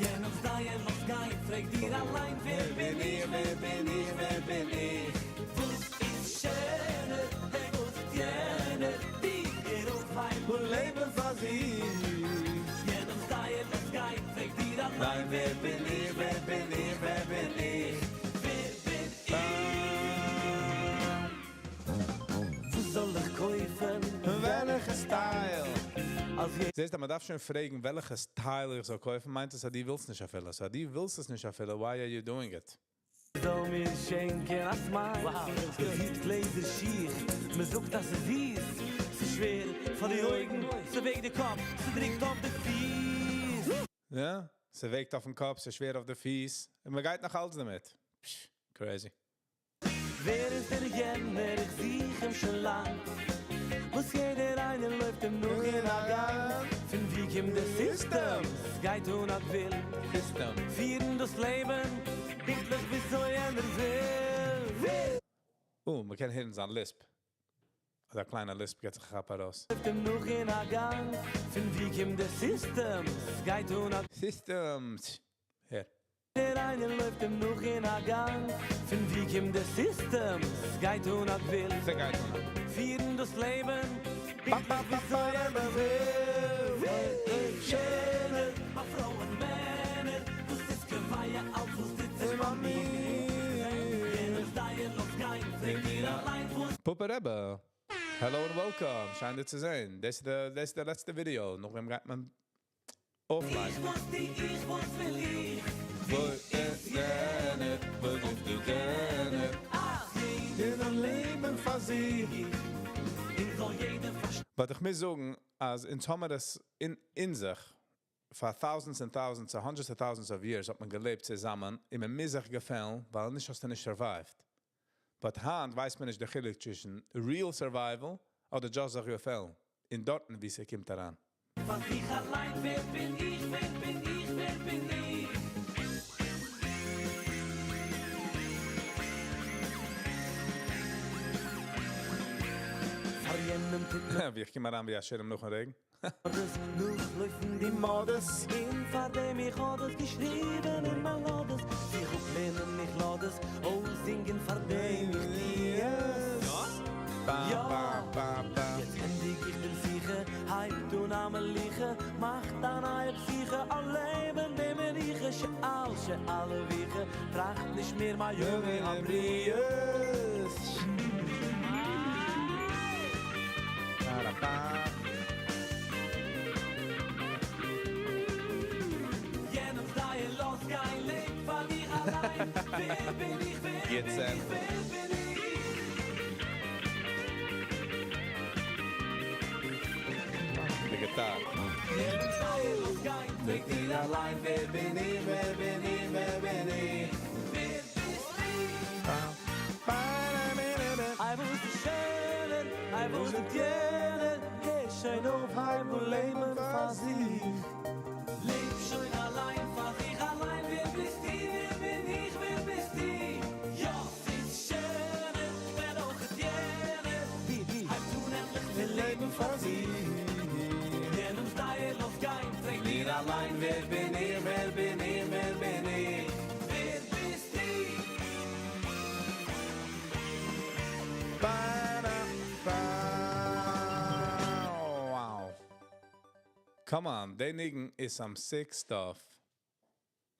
יענעמס דעה לאז גיין, פרעג דיר אליין, ווער בין איך, ווער בין איך, ווער בין איך. וואס איז שענער, אוי וואס איז יענער, די הער אויף הייב אן לעבן פאר זיך. יענעמס דעה לאז גיין, פרעג דיר אליין, ווער בין איך, ווער בין איך, ווער בין איך. ווער בין איך. וואס זאל איך קויפן? וועלכע style? אז זעסט, מען דארף שוין פרעגן, וועלכע style איך זאל קויפן, מיינט עס, אז דו ווילסט נישט אפילו. So, אז דו ווילסט עס נישט אפילו, why are you doing it? זאל מיר שענקען א smile. Wow. זיט גלעזער שיך, מען זאגט אז עס איז ס'איז שווער פאר די אויגן, ס'וועגט די קאפ, ס'דריקט אויף די פיס. יא, ס'וועגט אויפן קאפ, ס'איז שווער אויף די פיס. און מען גייט נאך אלץ דערמיט. פש, crazy. ווער איז דער יענער? איך זוך אים שוין לאנג. וואס יעדער איינער לויפט אים נאך אין א גאנג. פון ווי קומט דער סיסטעם? ס'גייט אן א גבול. סיסטעם. פירן דאס לעבן, פונקטליך וויאזוי יענער וויל. Oh, מען קען הערן זיין lisp. אזא קליינער lisp גייט זיך כאפן ארויס. לויפט אים נאך אין א גאנג. פון ווי קומט דער סיסטעם? ס'גייט אן א סיסטעם. הער. יעדער איינער לויפט אים נאך אין א גאנג. פון ווי קומט דער סיסטעם? ס'גייט אן א גבול. ס'גייט אן א פירן דאס לעבן, פונקטליך וויאזוי יענער וויל. ווער איז שענער, ביי פרויען מענער, וואס איז קובע אלץ וואס טוט זיך ביי מיר? יענעמס דעה לאז גיין, פרעג דיר אליין וואס פאפא רבי. Hello and welcome. שיין דיר צו זען. דאס איז דער, דאס איז דער לעצטע ווידיאו. נאכדעם גייט מען offline. איך וואס טו איך, וואס וויל איך? וואס איז יענער? וואס איז יענער? אך, יעדער לעבן פאר זיך. איך זאל יעדער פארשטיין. But איך מוז זאגן, אז אונז האמיר עס אין זיך, for thousands and thousands, hundreds of thousands of years האט מען געלעבט צוזאמען, און מען מוז זיך געפעלן, ווייל נישט האסטו נישט survived. But היינט ווייסט מען נישט דער חילוק צווישן real survival אדער just זיך געפעלן. אין דארטן ווי ס'קומט אריין. פאר זיך אליין, ווער בין איך, ווער בין איך, ווער בין איך? פאר יענעם טוט מען ווי איך קום אריין ווי א שירעם נאכן רעגן. דאס נאכלויפן די מאדעס, און פאר דעם איך האב דאס געשריבן אין מיין לאדעס. זיך אפלערנען, איך לאז עס אויסזינגען פאר דעם איך טו עס. Ba, יא. ba, ba, ba. יעצט ענדיג איך דעם שיחה, הייבט אן א מלוכה, מאכט א נייע פתיחה, א לעבן דעם מריחה, שאל, שאלה וויכע, טראכט נישט מער מה יאמר הבריות. Ba, ba. יענעמס דעה גוט sample. די גיטאר. Wow. Come on, די ניגון איז some sick stuff.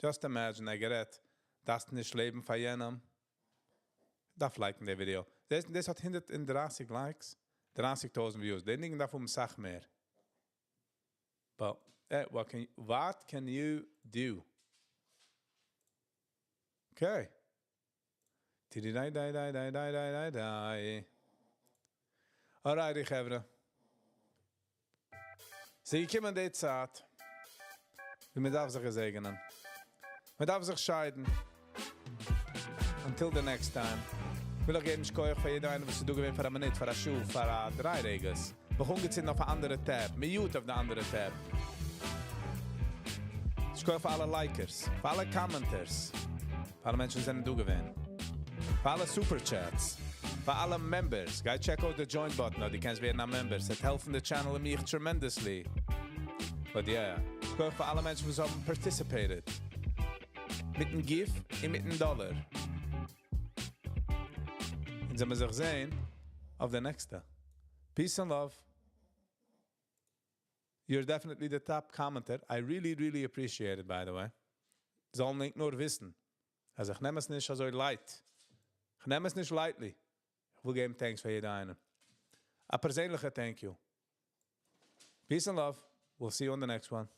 Just imagine, ער גערעדט, דארפסט נישט לעבן פאר יענעם. דארף like ן די ווידיאו. דאס, דאס האט 130 likes, 30.000 views. די ניגון דארף האבן א סאך מער. But, what can you do? Okay. Tididai dai dai dai dai dai dai dai. Alrighty, חברה. ס'איז געקומען די צייט. ווי מען דארף זיך געזעגענען. מען דארף זיך שיידן. Until the next time. וויל איך געבן שכוח פאר יעדער איינער, וואס איז דא געווען פאר א מינוט, פאר א שעה, פאר א דריי רגעס. מיר אנגעצינדן אויף אן אנדערע tab. Mute אויף די אנדערע tab. שכוח פאר אלע likers, פאר אלע commenters, פאר אלע מענטשן זענען דא געווען. פאר אלע super chats, פאר אלע members. גיי check out the join button, אדער דו קענסט ווערן א member. ס'וועט העלפן די channel און מיך tremendously. But yeah, שכוח פאר אלע מענטשן, וואס האבן participated. מיטן gift און מיטן דאלאר. און זעמיר זיך זען אויף די נעקסטע. Peace and love. You're definitely the top commenter. I really, really appreciate it, by the way. זאלן נישט נאר וויסן. אז איך נעם עס נישט אזוי light. איך נעם עס נישט lightly. איך וויל געבן thanks פאר יעדער איינעם. א פערזענליכע thank you. Peace and love. We'll see you on the next one.